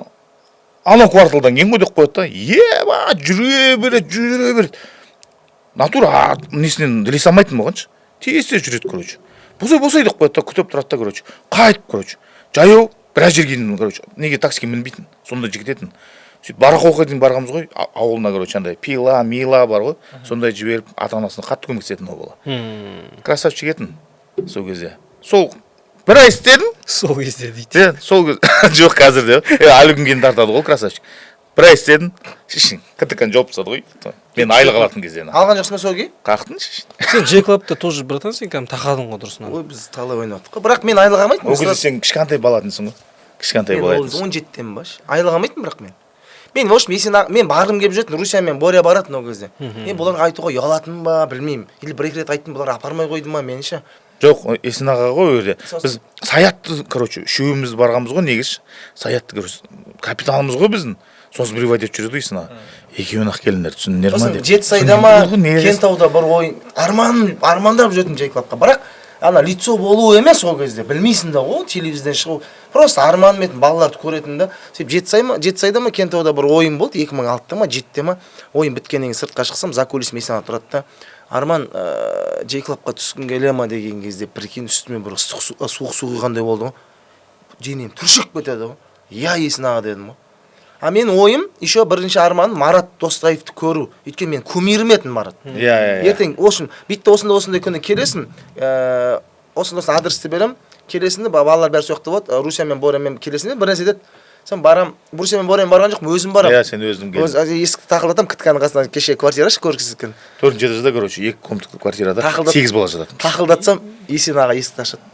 анау кварталдан келген ғой деп қояды да, ебать, жүре береді, жүре береді. Натура несінен ілесе алмайтын болғаншы, тез тез жүреді, короче. Босай, босай деп қояды да, күтіп тұрады да, короче, қайтып, короче, жаяу біраз жерге дейін, короче, неге таксиге мінбейтін, сондай жігіт етін. Сөйтіп Барахолкаға дейін барғанбыз ғой, ауылына, короче, андай пила мила бар ғой, сондай жіберіп, ата анасына қатты көмектесетін ол бала. Красавчик етін сол кезде. Сол бір ай істедім. Сол кезде дейді. Иә, сол кез жоқ, қазір де әлі күнге дейін тартады ғой, красавчик. Бір ай істедім, шешең ктк ны жауып тастады ғой мен айлық алатын кезде. Алған жоқсың ба сол күй? Қақтың, шешең. Сен Джей Клабта тоже, братан, сен кәдімгі тақадың ғой дұрысынан. Ой, біз талай ойнадық қой, бірақ мен айлық алмайтынмын. Ол кезде сен кішкентай бала едіңсің ғой, кішкентай Мен бала ол едіңсің. 17-тен ба, айлық алмайтынмын, бірақ мен, в общем, Есен мен барғым келіп жүретін, Руся мен Боря баратын ол кезде. Мен бұларға айтуға ұялатынмын ба, білмеймін, или бір екі рет айттым, бұлар апармай қойды ма мені ше. Жоқ, Есен аға ғой ол жерде. Сосын? Біз Саятты, короче, үшеуміз барғанбыз ғой негізі. Саятты, короче, капитанымыз ғой біздің. Сосын біреу айтып жүреді ғой: «Есен аға, екеуін ақ келіңдер, түсіндіңдер ма?» Сосын деп. Жетісайда ма, Түсіндіңдер ғой, не? Кентауда бір ойын, арман армандап жүретінмін Джей Клабқа, бірақ ана лицо болу емес, ол кезде білмейсің да ғой, телевизордан шығу просто арманым етін, балаларды көретін да. Сөйтіп Жетісай ма, Жетісайда ма, Кентауда бір ойын болды, 2006-та ма, жетіде ма. Ойын біткеннен кейін сыртқа шықсам, за кулисом Есен аға тұрады да: «Арман, Джей Клабқа түскің келе ма?» — деген кезде, прикинь, үстіме бір ыстық су, суық су құйғандай болды ғой, денем түршігіп кетеді ғой. «Иә, Есен аға», — дедім ғой. А менің ойым еще, бірінші арманым Марат Достаевты көру, өйткені менің кумирім етін Марат. Иә иә иә Ертең, в общем, бүйтті: «Осындай осындай күні келесің, осындай осындай адресті беремін, келесің де, балалар бәрі сол жақта болады, Руся мен Борямен келесің» де, бір нәрсе деді. Сен барам, Руся мен Борямен барған жоқпын, өзім барамын. Иә, сен өзің келдің. Өз есікті тақылдатамын, ктк қасынан, кеше квартира ше, көргісі. Төртінші этажда, короче, екі комнаталы квартирада сегіз бала жататын. Тақылдатсам, Есен аға есікті ашады.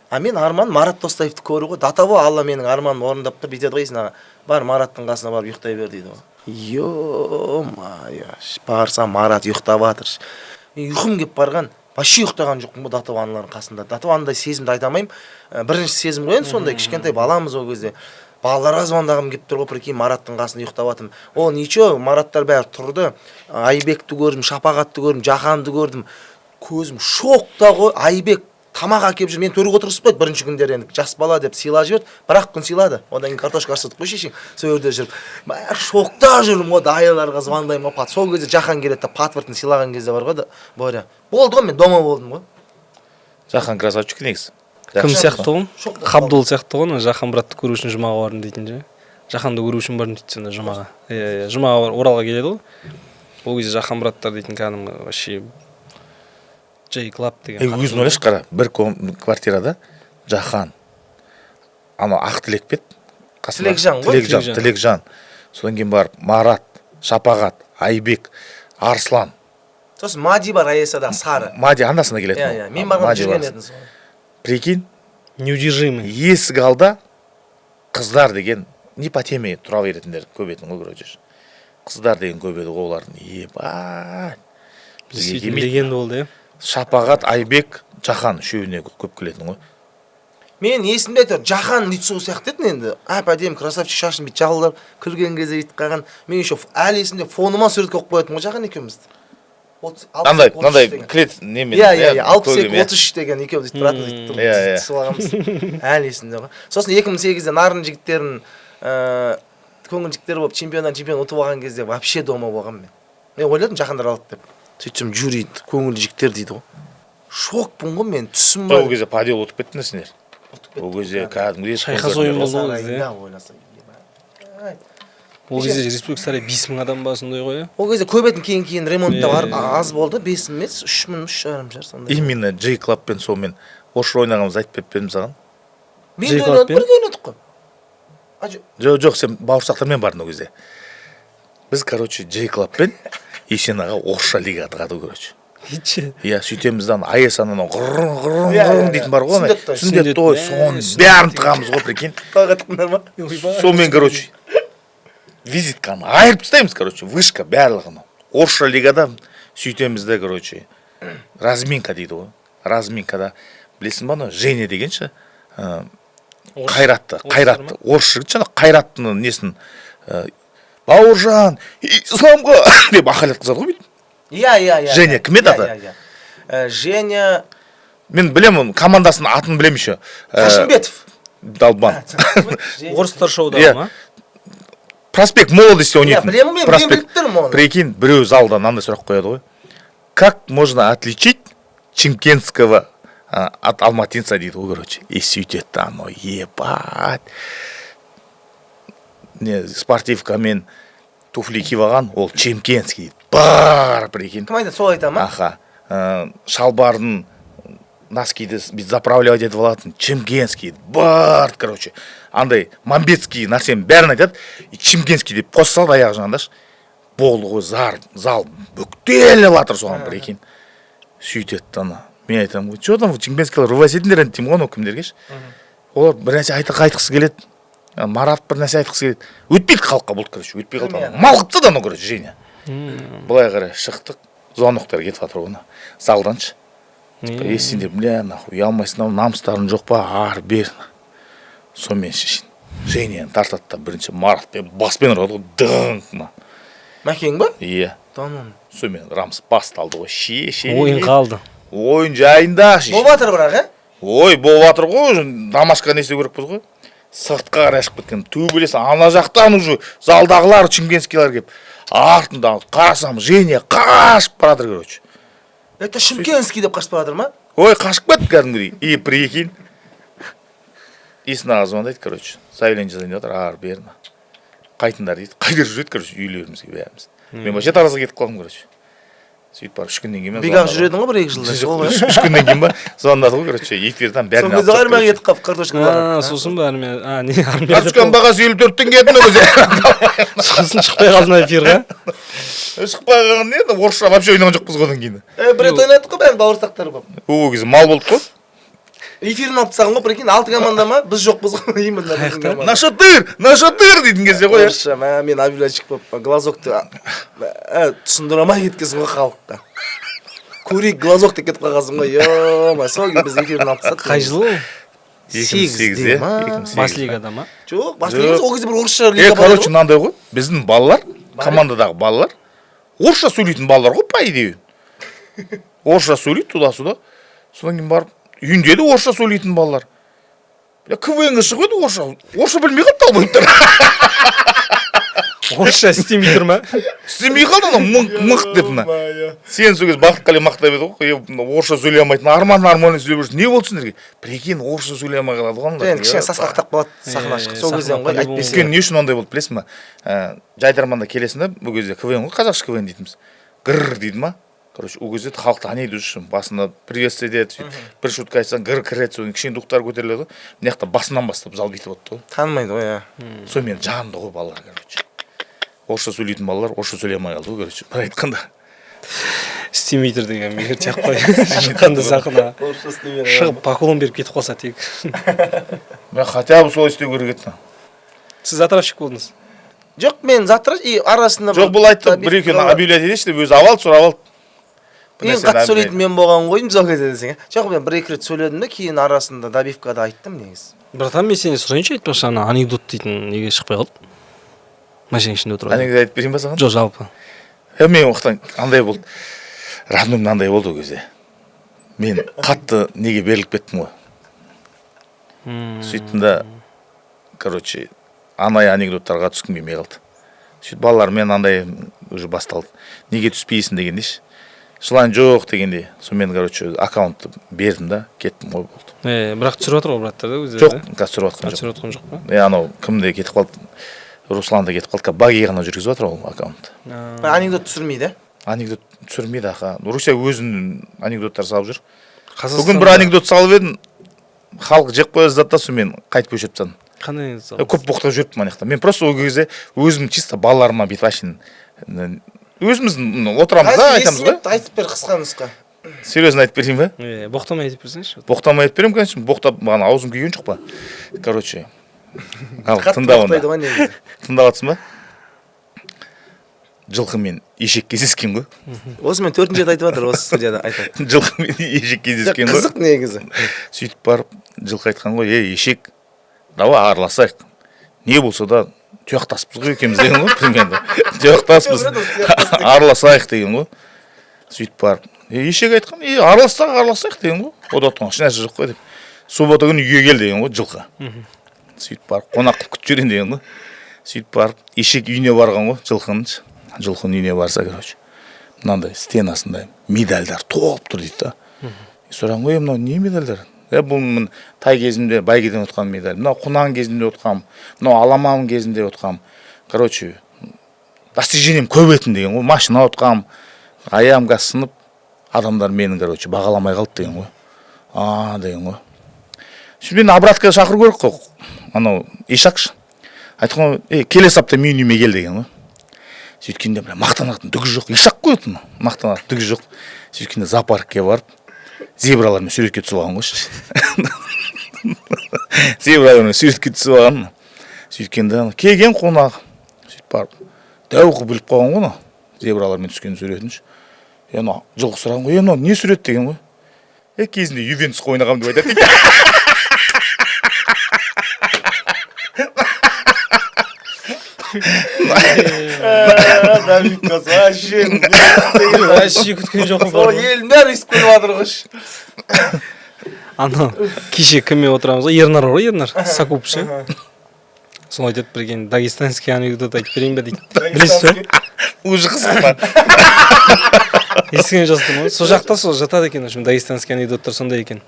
А мен арман Марат Достаевты көру ғой. До того Алла менің арманымды орындап тұр, бүйтеді ғой Есен аға: «Бар, Мараттың қасына барып ұйықтай бер», — дейді ғой. Е мое, барсам, Марат ұйықтап жатыр. Мен ұйқым келіп барған, вообще ұйықтаған жоқпын ғой до того аналардың қасында. До того андай сезімді айта алмаймын. Бірінші сезім ғой енді сондай, кішкентай баламыз ол кезде. Балаларға звондағым келіп тұр ғой, прикинь, Мараттың қасында ұйықтап жатырмын. Ол ничего, Мараттар бәрі тұрды. Айбекті көрдім, Шапағатты көрдім, Жаханды көрдім, көзім шокта ғой. Айбек тамақ әкеліп жүр, мені төрге отырғызып қойды бірінші күндері. Енді жас бала деп сыйлап жіберді, бір ақ күн сыйлады, одан кейін картошка аршыдық қой шешең. Сол жерде жүріп, бәрі шокта жүрмін ғой. Дайырларға звондаймын ғой. Сол кезде Жахан келеді да, паспортын сыйлаған кезде бар ғой да, Боря болды ғой, мен дома болдым ғой. Жахан красавчик негізі. Кім сияқты ғой? Шок. Қабдол сияқты ғой, ана «Жахан братты көру үшін жұмаға бардым» дейтін ше. «Жаханды көру үшін бардым», — дейді сонда жұмаға. Иә, жұмаға бар, Оралға келеді ғой. Ол кезде Жахан браттар дейтін кәдімгі вообще Джей Клаб деген. Ей, өзің ойлашы, қара, бір квартирада Жахан, анау Ақтілек пе еді қасында? Тілекжан ғой. Тілекжан. Тілекжан. Тілекжан, содан кейін барып Марат, Шапағат, Айбек, Арслан. Сосын Мади бар, Аясада, сары. Мади анда санда келетін. Иә. Ол. Иә, мен барғанда Мади жүрген бар. едіңіз ғой. Прикинь. Неудержимый. Есік алда қыздар деген не по теме тұра беретіндер көп етін ғой, короче. Қыздар деген көп еді ғой олардың, ебать, бізге Сөйтіп келмейді. Легенда болды, иә. Шапағат, Айбек, Жахан үшеуіне көп келетін ғой. Мен есімде, әйтеуір Жахан лицо сияқты еді енді, әп әдемі красавчик, шашын бүйтіп жалдап, күлген кезде бүйтіп қалған. Мен еще әлі есімде, фоныма сурет қойып қоятынмын ғой Жахан екеумізді. Мынандай 62, 33 мынандай деген. Клет немен. Иә, 62, көгем, иә. 33 деген, екеуміз бүйтіп тұратын, бүйтіп тұрып Иә, иә. түсіп алғанбыз, әлі есімде ғой. Сосын 2008-де Нарын жігіттерін, көңіл жігіттері болып, чемпионнан чемпион ұтып алған кезде вообще дома болғанмын. Мен ойладым, Жахандар алады деп, сөйтсем, жюри «көңілді жігіттер» дейді ғой. Шокпын ғой мен, түсім Жоқ, ол бар. кезде по делу ұтып кеттіңдер сендер. Ұтып кеттік. Ол кезде кәдімгідей Шайқас ойын болды ғой ол кезде, иә. Ойласа, ебать. Ол кезде Республика сарайы 5000 адам ба, сондай ғой, иә. Ол кезде көп етін, кейін ремонттап Иә, иә, аз болды, 5000 емес, 3000, 3,5 шығар, сондай. Именно Джей Клабпен сонымен орысша ойнағанымызды айтып беріп едім саған. Мен де Джей ойнадым. Клабпен? Бірге ойнадық қой. А, жоқ. Жоқ, сен бауырсақтармен бардың ол кезде. Біз, короче, Джей Клабпен Есен аға орысша лига тығады, короче. Итші. Иә, сөйтеміз да, ана аяс анау ғырың ғырың Иә, ғырың иә, дейтін бар ғой ана. Сүндет той. Сүндет той. Сүндет, Соның сүндет бәрін деген. тығамыз ғой, прикинь. Тойға тықтыңдар ма? Сонымен, короче, визитканы айырып тастаймыз, короче, вышка барлығын орысша лигада. Сөйтеміз да, короче, разминка дейді ғой. Разминкада, білесің ба, анау Женя деген ше, Қайратты, Қайратты, орыс жігіт ше, анау Қайраттың несін, «Бауыржан, Исламға» деп ақылетқызады ғой бүйтіп. Иә, иә, иә. Женя, кім еді аты? Иә, иә. Женя. Мен білемін оның командасының атын, білемін еще. Ташымбетов. Долбан. Женя. Орыстар шоуда Иә. ма? Проспект Молодости ойнайтын. Білемін мен, мен Проспект. біліп тұрмын оны. Прикинь, біреу залда мынандай сұрақ қояды ғой: «Как можно отличить чимкентского от алматинца?» — дейді ғой, короче. И сөйтеді да, анау, ебать, не спортивкамен туфли киіп алған, ол чимкентский дейді бар, прикинь. Кім айтады, сол айта ма? Аха. Шалбардың носкиді бүйтіп заправлять етіп алатын чимкентский бар, короче, андай мамбетский нәрсенің бәрін айтады и чимкентский деп қоса салады аяқ жағында ше. Болды ғой, зал бүктеліп жатыр соған, прикинь. Сөйтеді да ана, мен айтамын ғой: «Че там, чимкентскийлер вывозить етіңдер енді», — деймін ғой. Анау кімдерге ше, олар бір нәрсе айтқысы келеді. Марат бір нәрсе айтқысы келеді, өтпейді халыққа, болды, короче, өтпей қалды. Кім? Анау мал қылып тастады анау, короче, Женя. Былай қарай шықтық, звоноктар кетіп жатыр ғой ана залдан ше. Е, сендер, бля, нахуй, ұялмайсыңдар ма, намыстарың жоқ па, ары бері. Сонымен шешін Женяны тартады да, бірінші Маратпен баспен ұрады ғой, дыңқ мына. Мәкең ба? Иә. Tamam. Сонымен рамс басталды ғой, ше, ше. Ойын қалды. Ойын жайында, ше. Болып жатыр бірақ, иә? Ой, болып жатыр ғой уже, домашка не істеу керекпіз ғой. Сыртқа қарай шығып кеткен төбелес, ана жақтан уже залдағылар, чимкентскийлер келіп, артында қарасам, Женя қашып бара жатыр, короче. Это шымкентский деп қашып бара жатыр ма? Ой, қашып кетті кәдімгідей. И прикинь, Есін аға звондайды, короче, заявление жазайын деп жатыр, ары бері қайтыңдар дейді. Қайда жүреді, короче, үйлерімізге бәріміз. Мен вообще Таразға кетіп қалдым, короче. Сөйтіп барып, 3 күннен кейін Бегах жүр едің ғой бір екі жылда, сол ғой. 3 күннен кейін ба, звондады ғой, короче, эфирден бәрін. Сол кезде армияға кетіп қалып, картошка. А, сосын ба, армия, а не армия? Картошканың бағасы 54 теңге еді ол кезде. Сосын шықпай қалдың эфирға. Шықпай қалған не еді, орысша вообще ойнаған жоқпыз ғой одан кейін. Е, бір рет ойнадық қой, бәрі бауырсақтар болып. Ол кезде мал болдық қой. Эфирін алып тастаған ғой, прикинь, алты команда ма, біз жоқпыз ғой именно біздің Қаяқта? команда. «Нашатырь, нашатырь» дейтін кезде ғой, иә. Орысша, мә, мен объявляльщик болып глазокты түсіндіре алмай кеткенсің ғой халыққа. «Көрейік глазок» деп кетіп қалғансың ғой, е, сол кезде біз эфирін алып тастадық. Қай жылы ол? 8-де ма? 2008. Бас лигада ма? Жоқ, бас лига емес, ол кезде бір орысша Е, лига бар еді короче, ғой. мынандай ғой, біздің балалар, командадағы балалар орысша сөйлейтін балалар ғой, по идее орысша сөйлейді туда сюда. Содан кейін барып үйінде де орысша сөйлейтін балалар. Бля, КВН ге шығып еді, орысша білмей қалды долбоебтар. Орысша істемей тұр ма? Істемей қалды анау, мыңқ мыңқ деп мына. Сен сол кезде Бақытқали мақтап еді ғой: «Е, мына орысша сөйлей алмайтын Арман нормально сөйлеп жүр, не болды сендерге?» Прикинь, орысша сөйлей алмай қалады ғой аналар. Енді кішкене сасқалақтап қалады сахна шығып, сол Сахна кезден ғой, по-любому. әйтпесе. Өйткені не үшін ондай болды, білесің ба? Жайдарманда келесің да, бұл кезде КВН ғой, қазақша КВН дейтінбіз. Гр дейді ма, короче, ол кезде халық таниды уже, басында приветствие етеді, сөйтіп бір шутка айтсаң, гр кіреді, содан кейін кішкене духтар көтеріледі ғой. Мына жақта басынан бастап зал бүйтіп отты ғой. Танымайды ғой, иә. Сонымен жанды ғой балалар, короче, орысша сөйлейтін балалар орысша сөйлей алмай қалды ғой, короче, бір айтқанда. Істемей тұр деген егер тек қой шыққанда сахнаға Орысша істемей. Шығып, поклон беріп кетіп қалса тек. Мен хотя бы солай істеу керек еді. Сіз затравщик болдыңыз. Жоқ, мен затра и арасында. Жоқ, бұл айтты, бір екеуін объявлять етейінші деп, өзі алып алды, сұрап алды. Бір Ең нәрсені қатты сөйлейтін объявлять. мен болған ғой деймін сол кезде десең, иә. Жоқ, мен бір екі рет сөйледім де, кейін арасында добивкада айттым негізі. Братан, мен сенен сұрайыншы, айтпақшы, ана анекдот дейтін неге шықпай қалды, машинаның ішінде отырып? Анекдот айтып берейін ба саған? Жоқ, жалпы. Е, мен уақыттан андай болды, родной, мынандай болды, ол кезде мен қатты неге беріліп кеттім ғой. Сөйттім да, короче, андай анекдоттарға түскім келмей қалды. Сөйтіп балалармен андай уже басталды, неге түспейсің дегендей ше, желание жоқ дегендей. Сонымен, короче, аккаунтты бердім да, кеттім ғой, болды. Е, бірақ түсіріп жатыр ғой браттар да өздері? Жоқ, қазір түсіріп жатқан жоқ. Түсіріп жатқан жоқ па? Е, анау кім де кетіп қалды, Руслан да кетіп қалды, қазір Баги ғана жүргізіп жатыр ол аккаунтты. Анекдот түсірмейді. Анекдот түсірмейді, аха. Руся өзінің анекдоттар салып жүр. Қазақстанда. Бүгін бір анекдот салып едім, халық жеп қоя жаздады да, сонымен қайтып өшіріп тастадым. Қандай анекдот салдың? Көп боқтап жіберіппін ана жақта. Мен просто ол кезде өзім чисто балаларыма бүйтіп әшейін өзіміздің отырамыз да, айтамыз ғой. Айтып бер қысқа нұсқа. Серьезно айтып берейін ба? Е, боқтамай айтып берсеңші. Боқтамай айтып беремін, конечно. Боқтап маған аузым күйген жоқ па, короче. Ал Қатты тыңда боқтайды онда. ғой негізі. Тыңдап жатсың ба? Жылқы мен ешек кездескен ғой. Осымен төртінші рет айтып жатыр осы студияда, айтады. Жылқы мен ешек кездескен ғой. Қызық негізі. Сөйтіп барып жылқы айтқан ғой: «Ей, ешек, давай араласайық, не болса да тұяқтаспыз ғой екеуміз», — деген ғой. Примерно тұяқтаспыз, араласайық деген ғой. Сөйтіп барып, е, ешек айтқан: «Е, аралассақ, араласайық», — деген ғой. Ода ешнәрсе жоқ қой деп. «Суббота күні үйге кел», — деген ғой жылқы. Сөйтіп барып, «қонақ қылып күтіп жіберейін», — деген ғой. Сөйтіп барып ешек үйіне барған ғой жылқының. Жылқының үйіне барса, короче, мынандай стенасында медальдар толып тұр дейді да. Сұраған ғой: «Е, мынау не медальдар?» «Е, бұл міне тай кезімде бәйгеден ұтқан медаль, мынау құнан кезінде ұтқам, мынау аламан кезінде ұтқам, короче, достижением көп етін», — деген ғой. «Машина ұтқам, аяғым қазір сынып, адамдар мені, короче, бағаламай қалды», — деген ғой. «А», — деген ғой. Сөйтіп енді обратка шақыру керек қой. Анау ишакшы айтқан ғой: «Ей, келесі апта менің үйіме кел», — деген ғой. Сөйткенде, бля, мақтанатын түгі жоқ, ишак қой это, мақтанатын түгі жоқ. Сөйткенде зоопаркке барып, зебралармен суретке түсіп алған ғой, зебралармен суретке түсіп алған. Сөйткенде ана келген қонақ сөйтіп барып дәу қылып іліп қойған ғой ана зебралармен түскен суретін ше. Е, анау жылқы сұраған ғой: «Е, мынау не сурет?» — деген ғой. «Е, кезінде Ювентусқа ойнағанмын деп айтады», — дейді. Вообще. Вообще күткен жоқпын. Сол елдің бәрі өйстіп күліп жатыр ғой. Анау кеше кіммен отырамыз ғой, Ернар бар ғой, Ернар Сакуп ше. Сол айтады: «Бір дагестанский анекдот айтып берейін бе?» — дейді. Білесіз бе? Уже қызық па? Естіген жоқсың ғой. Сол жақта сол жатады екен, в общем, дагестанский анекдоттар сондай екен.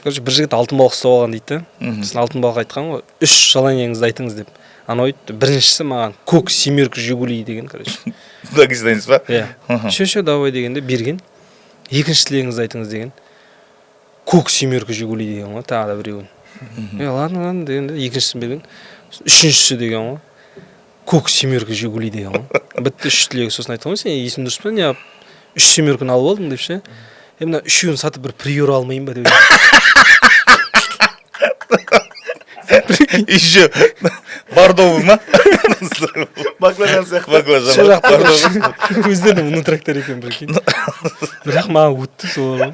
Короче, бір жігіт алтын балық ұстап алған дейді да. Сосын алтын балық айтқан ғой: «Үш желанияңызды айтыңыз», — деп. Анау айтты: «Біріншісі, маған көк семерка Жигули», — деген, короче. Дагестанец па? Иә. «Все, все, давай», — дегенде берген. «Екінші тілегіңізді айтыңыз», — деген. «Көк семерка Жигули», — деген ғой тағы да біреуін. «Е, ладно, ладно», — дегенде екіншісін берген. «Үшіншісі», — деген ғой. «Көк семерка Жигули», — деген ғой. Бітті үш тілегі. Сосын айтқан ғой: «Сен есің дұрыс па, неғып үш семерканы алып алдың?» — деп ше. «Е, мына үшеуін сатып, бір Приора алмайын ба?» — деп. Еще бордовый ма? Баклажан сияқты. Баклажан. Сол жақта өздерінің внутряктар екен, прикинь. Бірақ маған өтті сол ғой.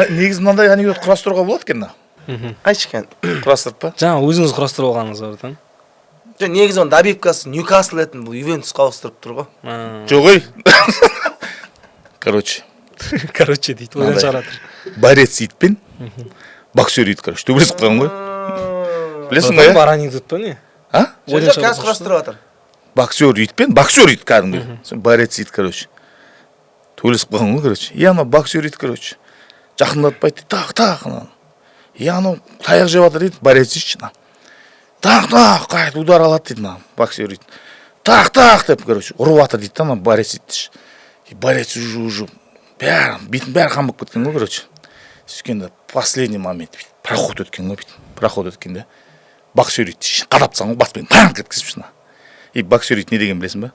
Негізі мынандай анекдот құрастыруға болады екен да. Айтшы кәні. Құрастырып па? Жаңа өзіңіз құрастырып алғаныңыз бар да. Жоқ, негізі оның добивкасы Ньюкасл етін, бұл Ювентусқа ауыстырып тұр ғой. Жоқ, ей, короче. «Короче» дейді, одан Мынандай. шығарып жатыр. Борец итпен боксер ит, короче, төбелесіп қалған ғой, білесің ғой, иә? Бар анекдот па, не? А? Ойдан Жоқ, шығарып қазір құрастырып жатыр. Боксер итпен боксер ит кәдімгі. Сол борец ит, короче, төбелесіп қалған ғой, короче. И анау боксер ит, короче, жақындатпайды дейді, тақ тақ ананы. И анау таяқ жеп жатыр дейді борец ит ше. Тақ тақ қайтып удар алады дейді мына боксер ит. Тақ тақ деп, короче, ұрып жатыр дейді да ана борец итті ше. И борец уже бәрі, бетінің бәрі қан болып кеткен ғой, короче. Сөйткенде последний момент бүйтіп проход өткен ғой, бүйтіп проход өткенде боксер итті ше қадап тастаған ғой баспен, таңқ еткізіп ше. И боксер ит не деген, білесің ба?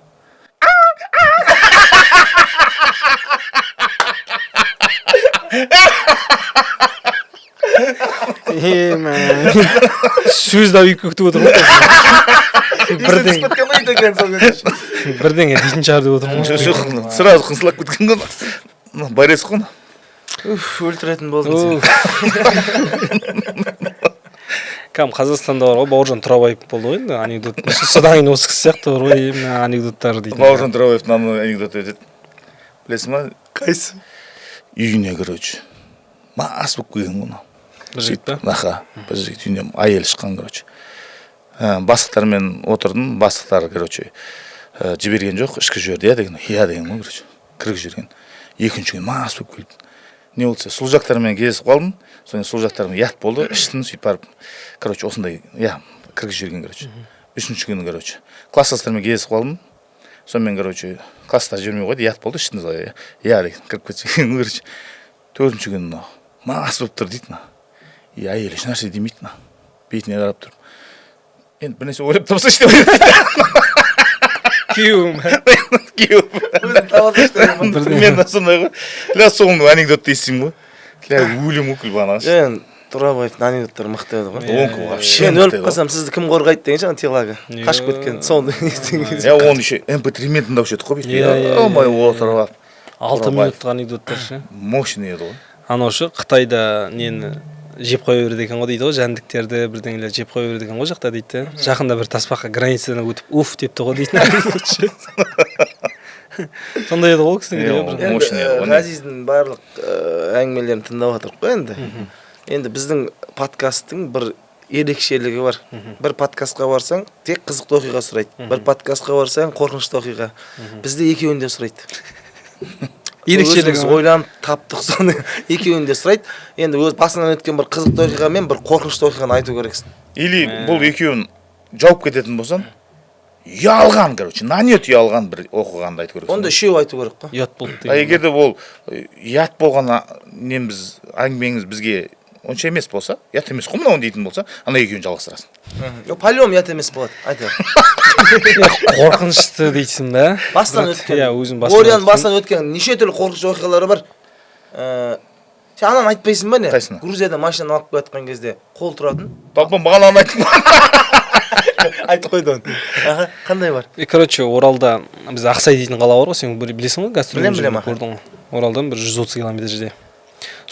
Е, мә, сөз добивка күтіп отыр ғой. Бірдеңе Кеткен ғой ит екен сол кезде. Бірдеңе дейтін шығар деп отырмын ғой. Жоқ, сразу қыңсылап кеткен ғой мына борец қой мына. Уф, өлтіретін болдың сен. Кәдімгі Қазақстанда бар ғой, Бауыржан Турабаев болды ғой енді анекдот. Содан кейін осы кісі сияқты бар ғой, мына анекдоттар дейтін. Бауыржан Турабаевтың ана анекдоты өтеді, білесің ба? Қайсы? Үйіне, короче, мас болып келген ғой мынау. Бір жігіт па? Аха, бір жігіт үйінен әйелі шыққан, короче. Бастықтармен отырдым, бастықтар, короче, жіберген жоқ, ішкізіп жіберді, иә деген, иә деген ғой, короче, кіргізіп жіберген. Екінші күні мас болып келді. Не болды десе, служактармен кездесіп қалдым, содан служактармен ұят болды, іштім, сөйтіп барып, короче, осындай, иә, кіргізіп жіберген, короче. Үшінші күні, короче, класстастармен кездесіп қалдым, сонымен, короче, класстар жібермей қойды, ұят болды, іштім, иә, иә деген, кіріп кетсе, короче. Төртінші күні мынау мас болып тұр дейді мына. И әйелі ешнәрсе демейді мына, бетіне қарап тұрып: «Енді бір нәрсе ойлап тапсайшы», — деп. Күйеуім. Күйеуім. Өзің таба салшы деген ба? Бірдеңе. Мен де сондай ғой, ля, соңғы анекдотты естимін ғой, ля, өлемін ғой күліп ана. Жоқ, енді Турабаевтың анекдоттары мықты еді ғой. Онікі вообще Мен мықты өліп еді ғой. қалсам, сізді кім қорғайды деген ше, ана телага қашып кеткен, соны естіген кезде. Иә, оны еще mp3 мен тыңдаушы едік қой бүйтіп. Иә, иә, иә. Омай отырып алып. 6 Турабаев. минуттық анекдоттар ше. Мощный еді ғой. Анау ше, Қытайда нені жеп қоя береді екен ғой дейді ғой, жәндіктерді, бірдеңелер жеп қоя береді екен ғой жақта дейді да. Жақында бір тасбақа границадан өтіп, уф депті ғой дейтін анекдот ше. Сондай еді ғой ол кісінің Иә, де ол бір. Енді мощный еді ғой. Ғазиздің барлық әңгімелерін тыңдап жатырмық қой енді. Енді біздің подкасттың бір ерекшелігі бар. Бір подкастқа барсаң, тек қызықты оқиға сұрайды. Бір подкастқа барсаң, қорқынышты оқиға. Бізде екеуін де сұрайды. Ерекшелігі Өзіміз ма? ойланып таптық соны, екеуін де сұрайды. Енді өз басынан өткен бір қызықты оқиға мен бір қорқынышты оқиғаны айту керексің. Или бұл екеуін жауып кететін болсаң, ұялған, короче, на нет ұялған бір оқиғаны айту керексің. Онда үшеу айту керек қой. Ұят болды А деген. егер де ол ұят болған неміз, әңгімеңіз бізге онша емес болса, ұят емес қой мынау дейтін болса, ана екеуін жалғастырасың. Жоқ, по-любому ұят емес болады, айта бер. Қорқынышты дейсің ба? Бастан Брат, өткен. Иә, өзім басынан Боряның өткен. басынан өткен неше түрлі қорқынышты оқиғалары бар. Сен ананы айтпайсың ба, не? Қайсыны? Грузияда машинаны алып келе жатқан кезде қол тұратын. Жалпы маған аны айттың. Айтып қойды оны. Аха, қандай бар? Короче, Оралда біз Ақсай дейтін қала бар ғой, сен бір білесің ғой, гастрольмен Білем, білем, жүріп аха. көрдің ғой. Оралдан бір 130 километр жерде.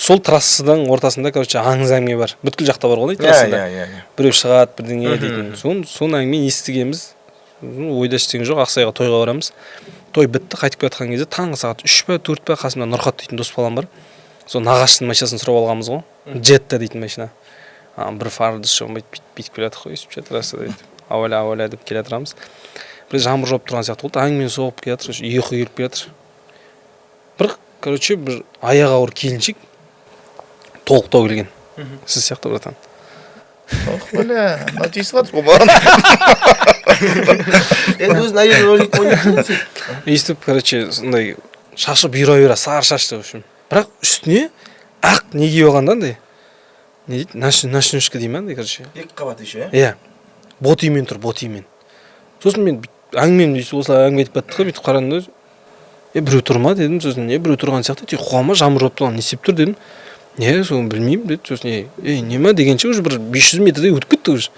Сол трассаның ортасында, короче, аңыз әңгіме бар. Бүткіл жақта бар ғой Иә, трассада. иә, иә. Біреу шығады, бірдеңе дейтін. Соны әңгімені естігенбіз. Ойда ештеңе жоқ, Ақсайға тойға барамыз. Той бітті, қайтып келе жатқан кезде таңғы сағат 3 па, 4 па, қасымда Нұрхат дейтін дос балам бар. Сол нағашысының машинасын сұрап алғанбыз ғой. Джетта дейтін машина. Бір фарды шығып бүйтіп бүйтіп келе жатыр ғой, өйстіп ше, трассада бүйтіп. Ауәлә, ауәлә деп келе жатырамыз. Бір жаңбыр жауып тұрған сияқты болды, әңгімені соғып келе жатыр, ұйқы келіп келе жатыр. Бір, короче, бір аяғы ауыр келіншек толықтау келген. Сіз сияқты, братан. Ох, бля, мынау тиісіп жатыр ғой маған. Енді өзінің әйелін ойлайды сен. Өйстіп, короче, сондай шашы бұйра бұйра, сары шашты, в общем. Бірақ үстіне ақ не киіп алған да, андай. Не дейді? Ночнушка дей ма андай, короче. Екі қабат еще, иә? Иә. Ботимен тұр, ботимен. Сосын мен әңгімені өйстіп осылай әңгіме айтып кеттік қой, бүйтіп қарадым да, е, біреу тұр ма дедім, сосын е, біреу тұрған сияқты, тек қуама, жаңбыр жауып тұрған, не істеп тұр дедім. Не, соны білмеймін деді. Сосын ей, ей, не ма дегенше уже бір 500 метрдей өтіп кетті уже.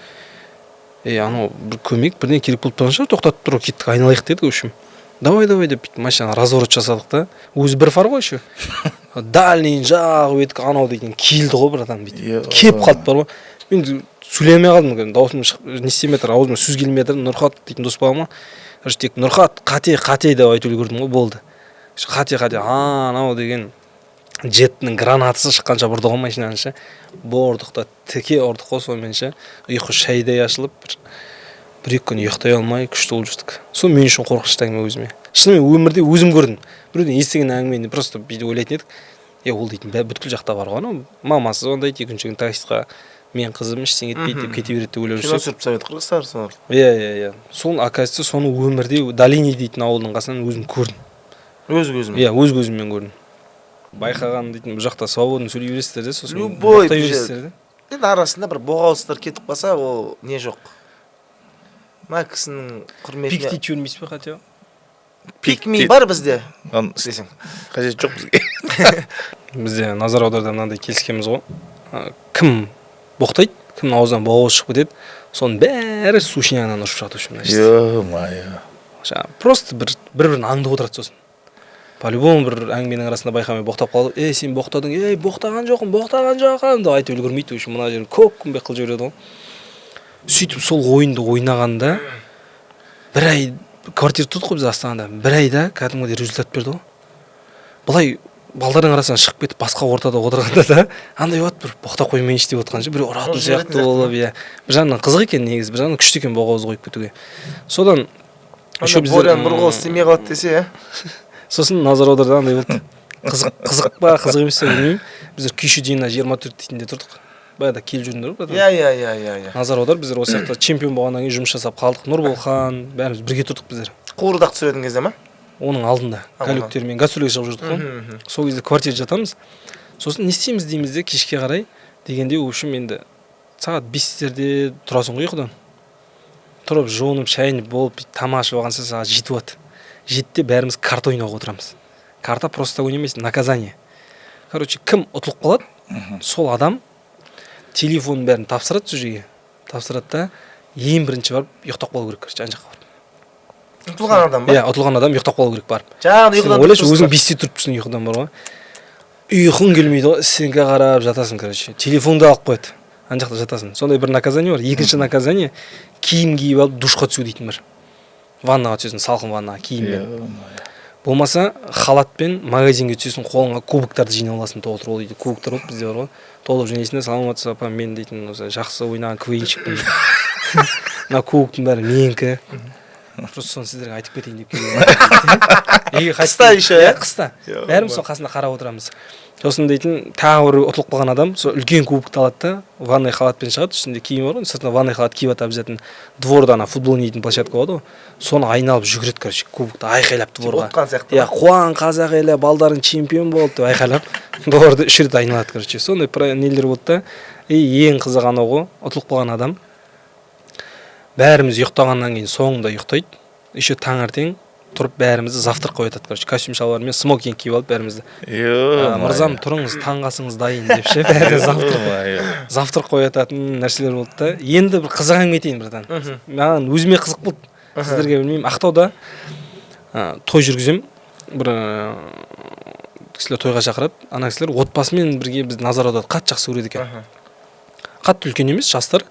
Ей, анау бір көмек бірдеңе керек болып тұрған шығар, тоқтатып тұр, кеттік, айналайық дедік, в общем. Давай, давай деп бүйтіп машинаны разворот жасадық та. Өзі бір фар ғой еще. Дальнийін жағып едік, анау дейтін келді ғой, братан, бүйтіп. Келіп қалды бар ғой. Мен сөйлей алмай қалдым, кәдімгі дауысым шығып, не істемей жатыр, аузыма сөз келмей жатыр. Нұрхат дейтін дос балама, короче, тек «Нұрхат, қате, қате» деп айтып үлгердім ғой, болды. Қате, қате, анау деген Джеттінің гранатасы шыққанша бұрды ғой машинаны ше. Бордық та тіке ұрдық қой сонымен ше. Ұйқы шайдай ашылып, бір екі күн ұйықтай алмай күшті болып жүрдік. Сол мен үшін қорқынышты әңгіме өзіме. Шынымен өмірде өзім көрдім. Біреуден естіген әңгімені просто бүйтіп ойлайтын едік. Е, ол дейтін бәрі бүткіл жақта бар ғой анау. Мамасы звондайды, екінші күні таксистқа мен қызым ештеңе етпейді деп кете береді деп ойлап Кино жүрсек. түсіріп тастап еді қырғыздар солар. Иә. Сол, оказывается, соны өмірде Долине дейтін ауылдың қасынан өзім көрдім. Өз көзімен. Иә, өз көзіммен көрдім. Байқаған дейтін, бұл жақта свободно сөйлей бересіздер де, сосын Любой боқтай бір бересіздер де. Енді арасында бір боғауыздар кетіп қалса, ол не жоқ. Мына кісінің құрметіне Пик дейтіп жібермейсіз бе хотя бы? Пик ми бар бізде Оның десең. қажеті жоқ бізге. Бізде Назар аударда мынандай келіскенбіз ғой. Кім боқтайды, кімнің аузынан боғауыз шығып кетеді, соның бәрі сушнягынан ұрып шығады, в общем, мына жерде. Ё-моё. Жаңағы просто бір бір бірін аңдып отырады сосын. По-любому бір әңгіменің арасында байқамай боқтап қалады. Ей, сен боқтадың, ей, боқтаған жоқпын, боқтаған жоқпын деп айтып үлгермейді, в общем, мына жерін көк күмбек қылып жібереді ғой. Сөйтіп сол ойынды ойнағанда бір ай квартира тұрдық қой біз Астанада, бір айда кәдімгідей результат берді ғой. Былай балдардың арасынан шығып кетіп басқа ортада отырғанда да андай болады, бір боқтап қоймайыншы деп отқан ше, біреу ұратын Ұрып сияқты жіберетін. Болып, иә, бір жағынан қызық екен негізі, бір жағынан күшті екен боғауыз қойып кетуге. Содан еще Анда біздер, Боряның бір қолы істемей қалады десе, иә. Сосын Назар аударда андай болды, қызық, қызық па, қызық емес па, білмеймін, біздер Күйші Дина 24 дейтінде тұрдық, баяғыда келіп жүрдіңдер ғой, братан. Иә, иә, иә, иә, иә. Назар аудар, біздер осы жақта чемпион болғаннан кейін жұмыс жасап қалдық, Нұрболхан, бәріміз бірге тұрдық біздер. Қуырдақ түсіретін кезде ма? Оның алдында. А, Галюктермен гастрольге шығып жүрдік қой. Сол кезде квартирада жатамыз, сосын не істейміз дейміз де, кешке қарай дегенде, в общем, енді сағат 5-терде тұрасың ғой ұйқыдан, тұрып, жуынып, шайынып болып, бүйтіп тамақ ішіп алғанша сағат 7 болады. 7-де бәріміз карта ойнауға отырамыз. Карта просто так ойнамайсың, наказание, короче, кім ұтылып қалады, сол адам Телефонның бәрін тапсырады, сол жерге тапсырады да, ең бірінші барып ұйықтап қалу керек, короче, ана жаққа барып. Ұтылған адам ба? Иә, ұтылған адам ұйықтап қалу керек барып. Жаңағы Сен ұйқыдан ойлашы, тұрып өзің 5-те тұрып тұрсың ұйқыдан, бар ғой, ұйқың келмейді ғой, стенка қарап жатасың, короче, телефонды алып қояды, ана жақта жатасың. Сондай бір наказание бар. Екінші наказание — киім киіп алып, душқа түсу дейтін бар. Ваннаға түсесің, салқын ваннаға киіммен. Болмаса халатпен магазинге түсесің, қолыңа кубоктарды жинап аласың, толтырып. Ол үйде кубоктар болды, бізде бар ғой, толтырып жинайсың да: «Саламатсыз, апа, мен дейтін осы жақсы ойнаған КВНщикпін, мына кубоктың бәрі менікі, просто соны сіздерге айтып кетейін деп келгенмін». Үйге қайтып Қыста еще, иә? Иә, қыста. Бәріміз сол қасында қарап отырамыз. Сосын дейтін тағы бір ұтылып қалған адам сол үлкен кубокты алады да, ванный халатпен шығады, үстінде киім бар ғой, сыртына ванный халат киіп алады обязательно. Дворда ана футбол ойнайтын площадка болады ғой, соны айналып жүгіреді, короче, кубокты айқайлап дворға. Ұтқан сияқты. Иә, «Қуан, қазақ елі, балдарың чемпион болды» деп айқайлап, дворды үш рет айналады, короче. Сондай нелер болды да. И ең қызығы анау ғой, ұтылып қалған адам бәріміз ұйықтағаннан кейін соңында ұйықтайды. Еще таңертең тұрып, бәрімізді завтракқа оятады, короче, костюм шалбармен, смокинг киіп алып бәрімізді: «Мырзам, тұрыңыз, таңғы асыңыз дайын», — деп ше, бәрі завтрак оятатын нәрселер болды да. Енді бір қызық әңгіме айтайын, братан. Маған өзіме қызық болды, сіздерге білмеймін. Ақтауда той жүргіземін, бір кісілер тойға шақырады. Ана кісілер отбасымен бірге бізді назар аударады, қатты жақсы көреді екен. Қатты үлкен емес, жастар.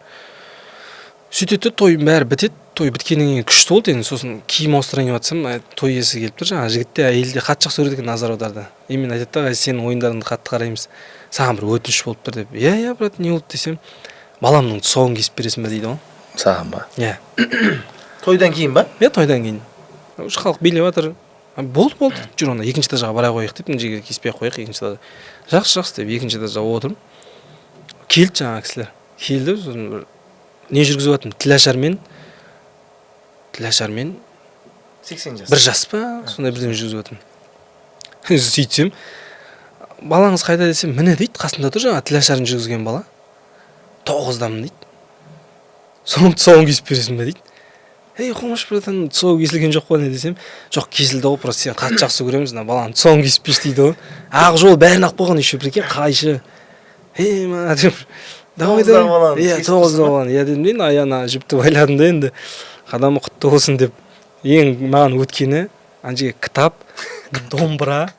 Сөйтеді де, тойдың бәрі бітеді. Той біткеннен кейін күшті болды енді. Сосын киім ауыстырайын деп жатсам, той иесі келіп тұр. Жаңағы жігіт те, әйелі де қатты жақсы көреді екен назар аударды. Именно айтады да: «Сенің ойындарыңды қатты қараймыз, саған бір өтініш болып тұр», — деп. Иә, брат, не болды?» — десем, «Баламның тұсауын кесіп бересің ба?» — дейді ғой. Саған ба? Иә. Тойдан кейін ба? Иә, тойдан кейін. Уже халық билеп жатыр. «Болды, болды, жүр, онда екінші этажға бара қояйық», — деп, «Мына жерге кеспей ақ қояйық, екінші этажда». «Жақсы, жақсы», — деп, екінші этажда отырмын. Келді жаңағы кісілер, келді. Сосын бір не жүргізіп жатырмын, тілашармен 80 жас. 1 жас па, сондай бірдеме жүргізіп жатырмын. Сөйтсем, «Балаңыз қайда?» — десем, «Міне», — дейді, қасымда тұр жаңағы тілашарын жүргізген бала. «9-дамын», — дейді. «Соның тұсауын кесіп бересің ба?» — дейді. «Ей, қойшы, братан, тұсауы кесілген жоқ па, не?» — десем, «Жоқ, кесілді ғой, просто сені қатты жақсы көреміз, мына баланың тұсауын кесіп берші», — дейді ғой. Ақ жол бәрін алып қойған еще, прикинь, қайшы. «Ей, ма», — деп, «Давай, 9-дағы давай». Баланы Иә, кесіп 9-дағы тұрсың ба? баланы, иә, дедім де, енді аяғына жіпті байладым да, енді қадамы құтты болсын деп. Ең маған өткені ана жерге кітап, домбыра,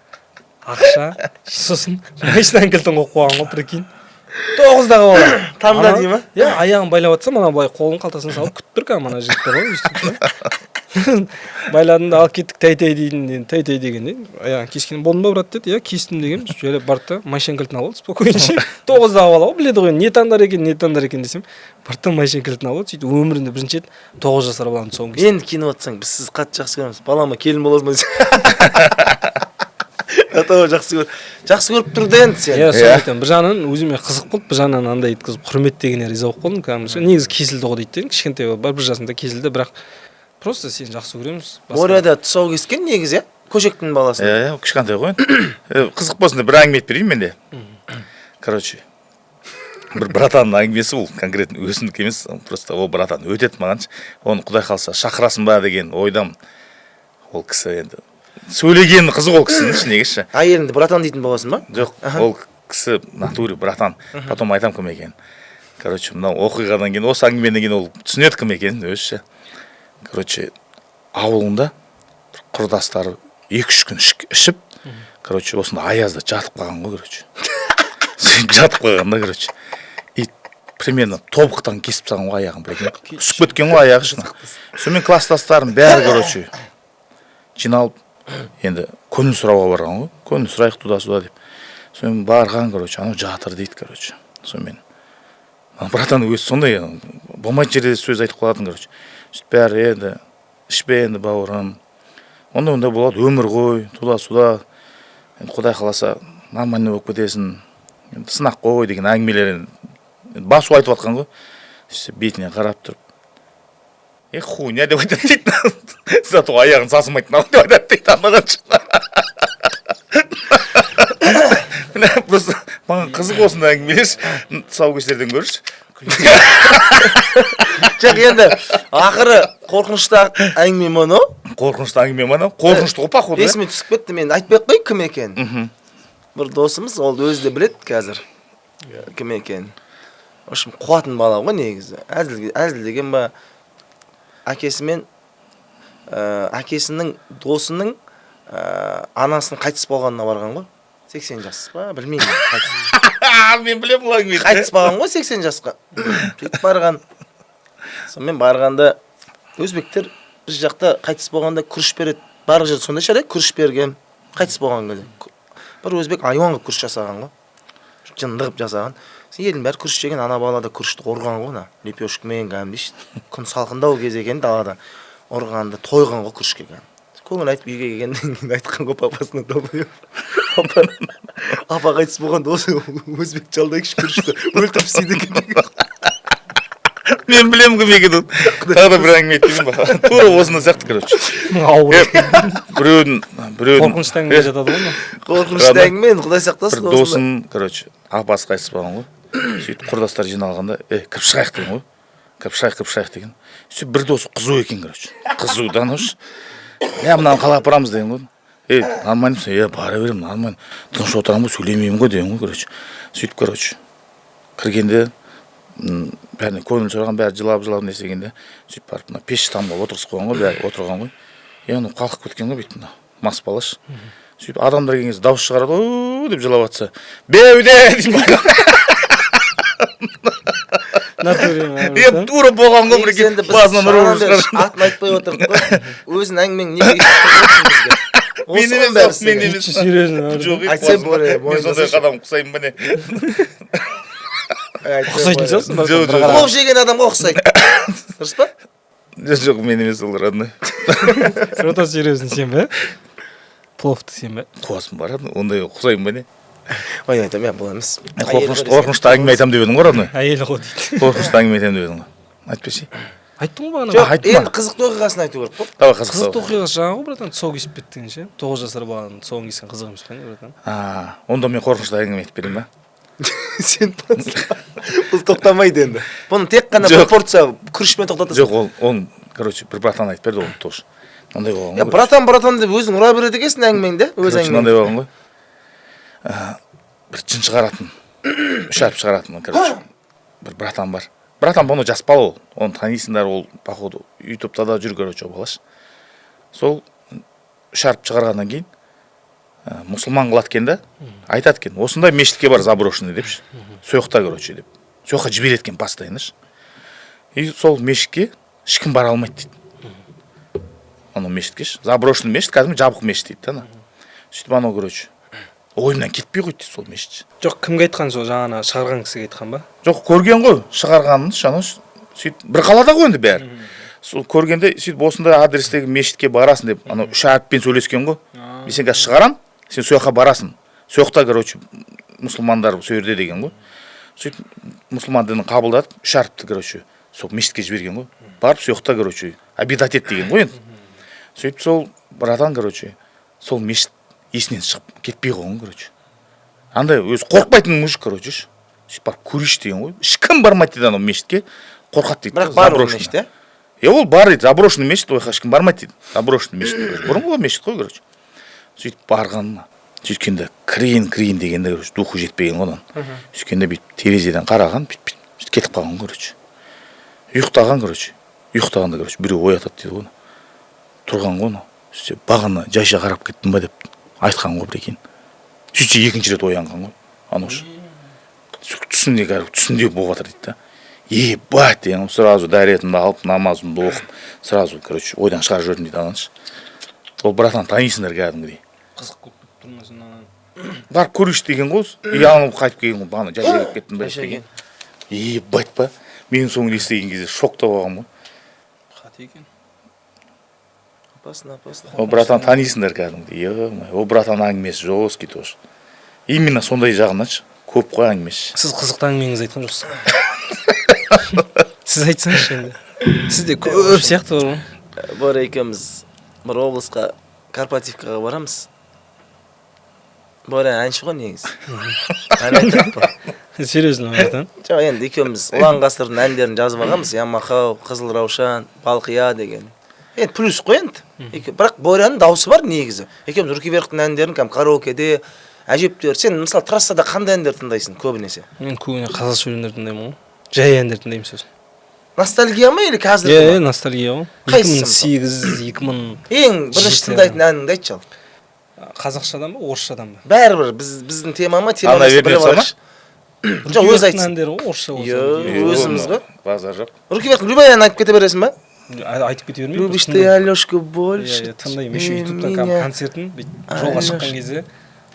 ақша, сосын машинаның кілтін қойып қойған ғой, прикинь, 9-дағы бала. Тамда дей ма? Иә, аяғын байлап жатсам, ана былай қолын қалтасына салып күтіп тұр кәдімгі ана жігіттер ғой, өйстіп ше. Байладым да, алып кеттік. Тәй тәй дейтін енді, тәй тәй дегенде, аяғын кескен болдың ба, брат?» — деді. «Иә, кестім», — дегенмін. Жайлап барды да, машинаның кілтін алып алды спокойно ше. 9-дағы бала ғой, біледі ғой енді, не таңдар екен, не таңдар екен десем, барды да, машинаның кілтін алып алды. Сөйтіп өмірінде бірінші рет 9 жасар баланың тұсауын кесті. Енді киініп жатсаң, «Біз сізді қатты жақсы көреміз, балама келін боласың ба?» — десе, атау жақсы көр, жақсы көріп тұр да енді сені. Иә, соны айтамын. Бір жағынан өзіме қызық болды, бір жағынан андай еткізіп құрметтегеніне риза болып қалдым кәдімгі ше. Негізі кесілді ғой дейді де, кішкентай бала бар, 1 жасында кесілді, бірақ просто сені жақсы көреміз Моряда тұсау кескен негізі, иә, көшектің баласын. Иә, кішкентай ғой енді. Қызық болсын деп бір әңгіме айтып берейін мен де. Короче, бір братанның әңгімесі бұл, конкретно өзімдікі емес, просто ол братан өтеді маған ше. Оны құдай қаласа шақырасың ба деген ойдамын. Ол кісі енді сөйлегені қызық ол кісінің ше, негізі ше. Әйеліңді братан дейтін боласың ба? Жоқ, ол кісі в натуре братан, потом айтамын кім екенін. Короче, мынау оқиғадан кейін, осы әңгімеден кейін ол түсінеді кім екенін өзі ше. Короче, ауылында бір құрдастары 2-3 күн ішіп, короче, осындай аязда жатып қалған ғой, короче. Сөйтіп жатып қалған да, короче, и примерно тобықтан кесіп тастаған ғой аяғын, прикинь, үсіп кеткен ғой аяғы ше. Сонымен класстастарым бәрі, короче, жиналып, енді көңіл сұрауға барған ғой, көңіл сұрайық туда сюда деп. Сонымен барған, короче, анау жатыр дейді, короче. Сонымен ана братан өзі сондай болмайтын жерде сөз айтып қалатын, короче. Сөйтіп бәрі: «Енді ішпе енді, бауырым, ондай ондай болады, өмір ғой, туда сюда, енді құдай қаласа, нормально болып кетесің, енді сынақ қой», — деген әңгімелер енді басу айтып жатқан ғой. Сөйтсе, бетіне қарап тұрып: «Е, хуйня деп айтады», — дейді. «Зато аяғын сасымайды мынау», — деп айтады дейді анаған. Міне, просто маған қызық осындай әңгімелер, тұсаукесерден көрші. Жоқ, енді ақыры қорқынышты әңгіме ме мынау? Қорқынышты әңгіме ма анау? Қорқынышты ғой, походу, иә? Есіме түсіп кетті, мен айтпай ақ қояйын кім екенін. Бір досымыз, ол өзі де біледі қазір кім екенін. В общем, қуатын бала ғой негізі. Әзіл әзілдеген ба, әкесімен, әкесінің досының анасының қайтыс болғанына барған ғой. 80 жас па, білмеймін. Мен білемін бұл әңгімені. Қайтыс болған ғой 80 жасқа. Сөйтіп барған. Сонымен барғанда, өзбектер біз жақта қайтыс болғанда күріш береді. Барлық жерде сондай шығар, иә, күріш берген қайтыс болған кезде. Бір өзбек айуан қылып күріш жасаған ғой, жынды қылып жасаған. Сосын елдің бәрі күріш жеген. Ана бала да күрішті ұрған ғой, ана лепешкамен кәдімгідей ше. Күн салқындау кез екен, далада ұрғанда тойған ғой күрішке кәдімгі. Көңіл айтып үйге келгеннен кейін айтқан ғой папасына: «Долбоеб, папа, апа қайтыс болғанда осы өзбек жалдайықшы, күрішті өлтіріп істейді екен», — деген. Мен білемін кім екенін. Тағы да бір әңгіме айтайын ба? Тура осындай сияқты, короче. Ауыр. Біреудің Қорқынышты әңгіме жатады ғой мынау. Қорқынышты әңгіме енді, құдай сақтасын. Бір Осындай. Досын, короче, апасы қайтыс болған ғой. Сөйтіп құрдастар жиналғанда: «Е, кіріп шығайық», — деген ғой. «Кіріп шығайық, кіріп шығайық», — деген. Сөйтіп бір досы қызу екен, короче, қызу да. Анау е, мынаны қалай апарамыз деген ғой. «Е, нормально, е, бара беремін, нормально, тыныш отырамын ғой, сөйлемеймін ғой», — деген ғой, короче. Сөйтіп, короче, кіргенде бәріне көңіл сұраған, бәрі жылап жылап не істегенде, сөйтіп барып мына пеш тамға отырғызып қойған ғой, бәрі отырған ғой. Е, анау қалқып кеткен ғой бүйтіп, мына мас балашы. Сөйтіп адамдар келген кезде дауыс шығарады ғой деп жылап жатса, «Беуде» деймін. Натуре ма? Е, тура болған ғой. Негізі Прикинь, енді біз басынан ұрып бағанадан бері шығарып. атын айтпай отырдық қой. Өзің әңгімең неге естіп отырсың бізге? Мен Осы ғой емес, бәрі мен істеген. емес. Серьезно? Жоқ, Айтсай, мен Боря, сондай мойындасайшы. адам ұқсаймын ба, не? Айтсай, Ұқсайтын Боря. сияқтысың. Жоқ, жоқ. Бір қарап. Плов жеген адамға ұқсайды, дұрыс па? Жоқ, мен емес ол, родной. Братан, серьезно, сен бе? Пловты сен бе? Қуасың ба, родной? Ондай ұқсаймын ба, не? Ой, айтамын, иә, бұл емес. Мен қорқынышты әңгіме айтамын деп едің ғой, родной. Әйелі ғой дейді. Қорқынышты әңгіме айтамын деп едің ғой, айтпесей. Айттың ғой бағана. Жоқ, Айттым ба? енді қызықты оқиғасын айту керек қой. Давай, қызықты. Қызықты оқиғасы жаңағы ғой, братан, тұсау кесіп кетті деген ше. 9 жасар баланың тұсауын кескен қызық емес па, не, братан? А, онда мен қорқынышты әңгіме айтып берейін ба? Сен, бұл тоқтамайды енді. Бұны тек қана бір Жоқ. порция күрішпен тоқтатасың. Жоқ, ол оны, короче, бір братан айтып берді оны тоже. Мынандай болған Я ғой. «Братан, братан» деп өзің ұра береді екенсің әңгімеңді, өз Короче, әңгімеңді. мынандай болған ғой. Бір жын шығаратын, үш әріп шығаратын, короче, бір братан бар. Братан, бұны жас бала ол, оны танисыңдар, ол, походу, ютубта да жүр, короче, ол балашы. Сол үш әріп шығарғаннан кейін мұсылман қылады екен да, айтады екен: «Осындай мешітке бар, заброшенный», — депші. «Сол жақта, короче», — деп, сол жаққа жібереді екен постоянно ше. И сол мешітке ешкім бара алмайды дейді, анау мешітке ше. Заброшенный мешіт, кәдімгі жабық мешіт дейді да ана. Сөйтіп анау, короче, ойымнан кетпей қойды дейді сол мешіт. Жоқ, кімге айтқан? Сол жаңағы шығарған кісіге айтқан ба? Жоқ, көрген ғой шығарғанын ше анау. Сөйтіп бір қалада ғой енді бәрі. Сол көргенде, сөйтіп «Осындай адрестегі мешітке барасың» деп, анау үш әріппен сөйлескен ғой. «Мен сені қазір шығарамын, сен сол жаққа барасың, сол жақта, короче, мұсылмандар сол жерде», — деген ғой. Сөйтіп мұсылман дінін қабылдатып, үш әріпті, короче, сол мешітке жіберген ғой. «Барып сол жақта, короче, обитать ет» деген ғой енді. Сөйтіп сол братан, короче, сол мешіт есінен шығып кетпей қойған, короче. Андай өзі қорықпайтын мужик, короче ше. Сөйтіп «Барып көрейінші» деген ғой. Ешкім бармайды дейді анау мешітке, қорқады дейді. Бірақ бар ол Заброшенный. мешіт, иә? Е, ол бар дейді, заброшенный мешіт, ол жаққа ешкім бармайды дейді. Заброшенный мешіт, короче, бұрынғы мешіт қой, короче. Сөйтіп барған. Сөйткенде кірейін, кірейін дегенде, короче, духы жетпеген ғой одан. Сөйткенде бүйтіп терезеден қараған, бүйтіп, бүйтіп, сөйтіп кетіп қалған, короче. Ұйықтаған, короче. Ұйықтағанда, короче, біреу оятады дейді ғой. Тұрған ғой анау. Сөйтсе, «Бағана жайша қарап кеттім ба?» деп айтқан ғой, прикинь. Сөйтсе, екінші рет оянған ғой анау ше. Сөйтіп түсінде, кәдімгі түсінде болып жатыр дейді да. «Ебать» деген, сразу дәретімді алып, намазымды оқып, сразу, короче, ойдан шығарып жібердім дейді ананы ше. Ол братан танисыңдар кәдімгідей. Қызық болып кетіп тұр ма сонда? «Барып көрейінші» деген ғой. И анау қайтып келген ғой: «Бағана жай келіп кеттім ба?» Жайша. деген. Ебать па, мен соны естіген кезде шокта болғанмын ғой. Қате екен. Опасно, опасно. Ол братан танисыңдар кәдімгідей, е. Ол братан әңгімесі жесткий тоже, именно сондай жағынан ше, көп қой әңгімесі. Сіз қызықты әңгімеңізді айтқан жоқсыз. Сіз айтсаңызшы енді, сізде көп сияқты бар ғой. Боря екеуміз бір облысқа корпоративкаға барамыз. Боря әнші ғой негізі, ән айтады ғой. Серьезно, братан? Жоқ, енді екеуміз ұлан ғасырдың әндерін жазып алғанбыз: «Ямахау», «Қызыл раушан», «Балқия» деген. Енді плюс қой енді. Бірақ Боряның дауысы бар негізі. Екеуміз «Руки вверх» тің әндерін кәдімгі караокеде әжептәуір. Сен, мысалы, трассада қандай әндер тыңдайсың көбінесе? Мен көбіне қазақша өлеңдер тыңдаймын ғой. Жай әндер тыңдаймын сосын. Ностальгия ма или қазіргі Иә, ма? ностальгия ғой. Қайсысы? 2008, 2000. Ең бірінші Жеті. тыңдайтын әніңді айтшы ал. Қазақшадан ба, орысшадан ба? Бәрібір, біздің тема ма, тема Ана емес, біліп вернется ма? алайықшы. Жоқ, өзі айтсын. Әндері ғой, орысша болса. Йо. Өзіміз ғой. Базар жоқ. Руки вверх, любой ән айтып кете бересің ба? Айтып кете бермеймін. Любишь просто ты, тыңдаймын. Алешка, Иә, больше иә, тыңдаймын. Еще ютубтан меня. кәдімгі концертін бүйтіп жолға шыққан кезде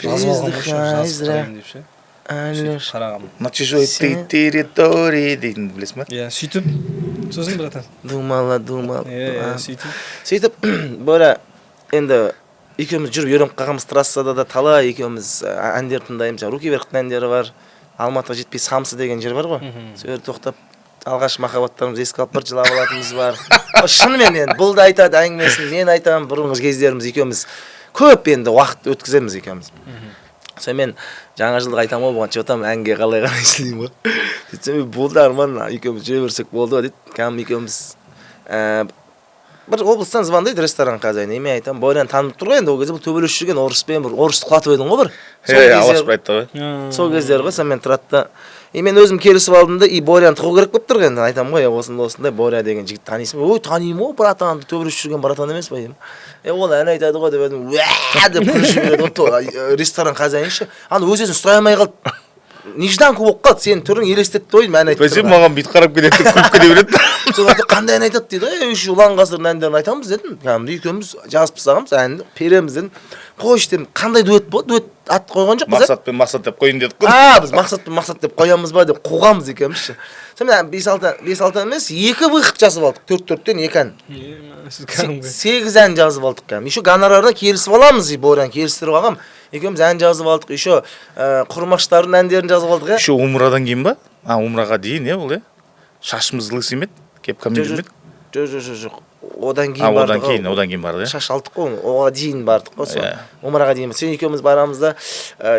жазып алғанмын ғой, Вздыхай жазып зря. қараймын деп ше. Сөйтіп Алеш. қарағанмын. На чужой ты территории дейтін, білесің ба? Иә, сөйтіп сосын, братан. Думала, думала. Иә, сөйтіп. Сөйтіп, Боря, енді екеуміз жүріп үйреніп қалғанбыз трассада да талай екеуміз әндер тыңдаймыз. Жаңағы Руки вверхтің әндері бар. Алматыға жетпей Самсы деген жер бар ғой. Сол жерде тоқтап, алғаш махаббаттарымызды еске алып, бір жылап алатынымыз бар. Шынымен енді бұл да айтады әңгімесін, мен айтамын. Бұрынғы кездеріміз екеуміз көп енді уақыт өткіземіз екеуміз. Сонымен жаңа жылдық айтамын ғой бұған: «Че там, әнге қалай қарайсың?» – деймін ғой. Сөйтсем: «Болды, Арман, екеуміз жүре берсек болды ғой», – дейді. Кәдімгі екеуміз бір облыстан звондайды ресторан хозяины, и мен айтамын: Боряны танып тұр ғой енді. Ол кезде бұл төбелесіп жүрген орыспен, бір орысты құлатып едің ғой бір сол Е, кездер. Алаш айтты ғой. Сол кездері ғой. Сонымен тұрады да, и мен өзім келісіп алдым да, и Боряны тығу керек болып тұр ғой енді. Айтамын ғой: «Е, осындай осындай Боря деген жігіт танисың ба?» «Ой, танимын ғой, братан, төбелесіп жүрген братан емес па?» – деймін. «Е, ол ән айтады ғой», – деп едім, уә деп күліп жібереді ғой ресторан хозяины ше. Ана өз өзін ұстай алмай қалды, нежданка болып қалды. «Сенің түрің елестетті ғой деймін, ән айтып Бәсе тұрған». Маған бүйтіп қарап кетеді де, күліп кете береді. Содан айтады: «Қандай ән айтады?» – дейді ғой. «Ей, ұлан ғасырдың әндерін айтамыз», – дедім. «Кәдімгідей екеуміз жазып тастағанбыз, әнді береміз», – дедім. «Қойшы», – дедім. Қандай дуэт болады? Дуэт ат қойған жоқпыз, иә? Мақсат пен Мақсат деп қояйын дедік қой. А біз Мақсат пен Мақсат деп қоямыз ба деп қуғанбыз екеуміз ше. Сонымен бес алты, бес алты емес, екі выход жазып алдық, төрт төрттен екі ән. Сіз кәдімгі. Сегіз ән жазып алдық кәдімгі. Еще гонорарда келісіп аламыз, и Боряны келістіріп алғанмын. Екеуміз ән жазып алдық, еще құрмаштардың әндерін жазып алдық, иә. Еще умрадан кейін ба, а умраға дейін, иә, ол, иә, шашымыз лысый ма еді, кепкамен Жоқ. жүрмедік? Жоқ, одан А, кейін одан бардық кейін, одан кейін барды, иә. Шаш алдық қой, оға дейін бардық қой сол. Иә. Умраға дейін сен екеуміз барамыз да,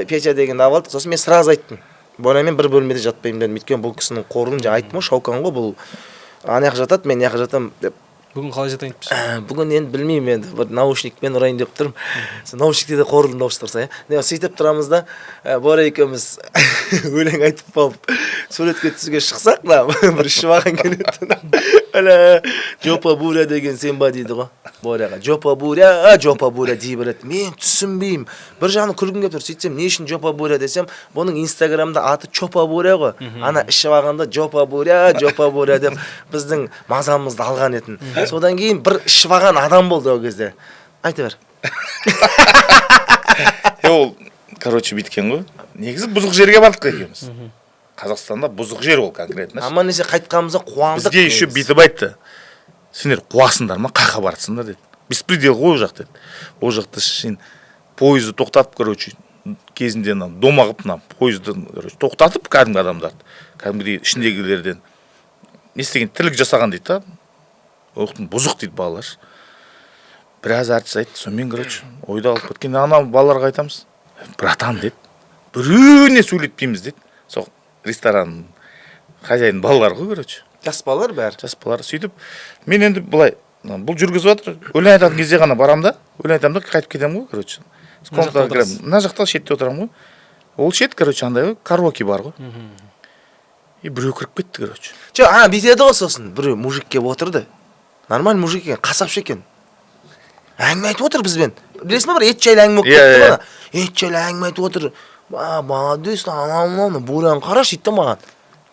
Петя дегенді алып алдық. Сосын мен сразу айттым: «Борямен бір бөлмеде жатпаймын», – дедім. Өйткені бұл кісінің қорын жаңа айттым ғой, шаукан ғой бұл, ана жаққа жатады, мен мына жаққа жатамын деп. Бүгін қалай жатайын депсіз? Бүгін енді білмеймін, енді бір наушникпен ұрайын деп тұрмын. Сол наушникте де қорылдың дауыс тұрса, иә. Не, сөйтіп тұрамыз да, Боря екеуміз өлең айтып болып, суретке түсуге шықсақ, мына бір ішіп алған келеді. «Өлә, жопа буря деген сен ба?» – дейді ғой Боряға. «Жопа буря, жопа буря» дей береді. Мен түсінбеймін, бір жағынан күлкім келіп тұр. Сөйтсем, не үшін жопа буря десем, бұның инстаграмда аты Чопа буря ғой. Ана ішіп алғанда «жопа буря, жопа буря» деп біздің мазамызды алған етін. Содан кейін бір ішіп алған адам болды ол кезде. Айта бер. Е, ол, короче, бүйткен ғой. Негізі бұзық жерге бардық қой екеуміз. Қазақстанда бұзық жер ол конкретно ше. Аман есен қайтқанымызға қуандық Бізге еще негізі. Бүйтіп айтты: «Сендер қуасыңдар ма, қаяққа баратсыңдар?» – деді. «Беспредел ғой ол жақ», – деді. Ол жақта сен пойызды тоқтатып, короче, кезінде ана дома қылып, мына пойызды, короче, тоқтатып, кәдімгі адамдарды, кәдімгідей ішіндегілерден не істеген, тірлік жасаған дейді да. Оқтың бұзық дейді балалар. Біраз әртіс айтты. Сонымен, короче, ойда алып кеткен ана балаларға айтамыз: «Братан, – деді, – біреуіне сөйлетпейміз», – деді. Сол ресторан хозяин балалар ғой, короче. Жас балалар бәрі. Жас балалар. Сөйтіп мен енді былай, бұл жүргізіп жатыр, өлең айтатын кезде ғана барамын да, өлең айтамын да, қайтып кетемін ғой, короче. Мына жақта Комнатаға отырасыз. кіремін, мына жақта шетте отырамын ғой. Ол шет, короче, андай ғой, караоке бар ғой. И біреу кіріп кетті, короче. Жоқ, ана бүйтеді ғой. Сосын біреу мужик келіп отырды, нормальный мужик екен, қасапшы екен. Әңгіме айтып отыр бізбен, білесің ба, бір ет жайлы әңгіме болып Иә, кетті иә. ғой ана. Ет жайлы әңгіме айтып отыр. «А, молодец, анау мынау, Боряны қарашы», – дейді да. «Маған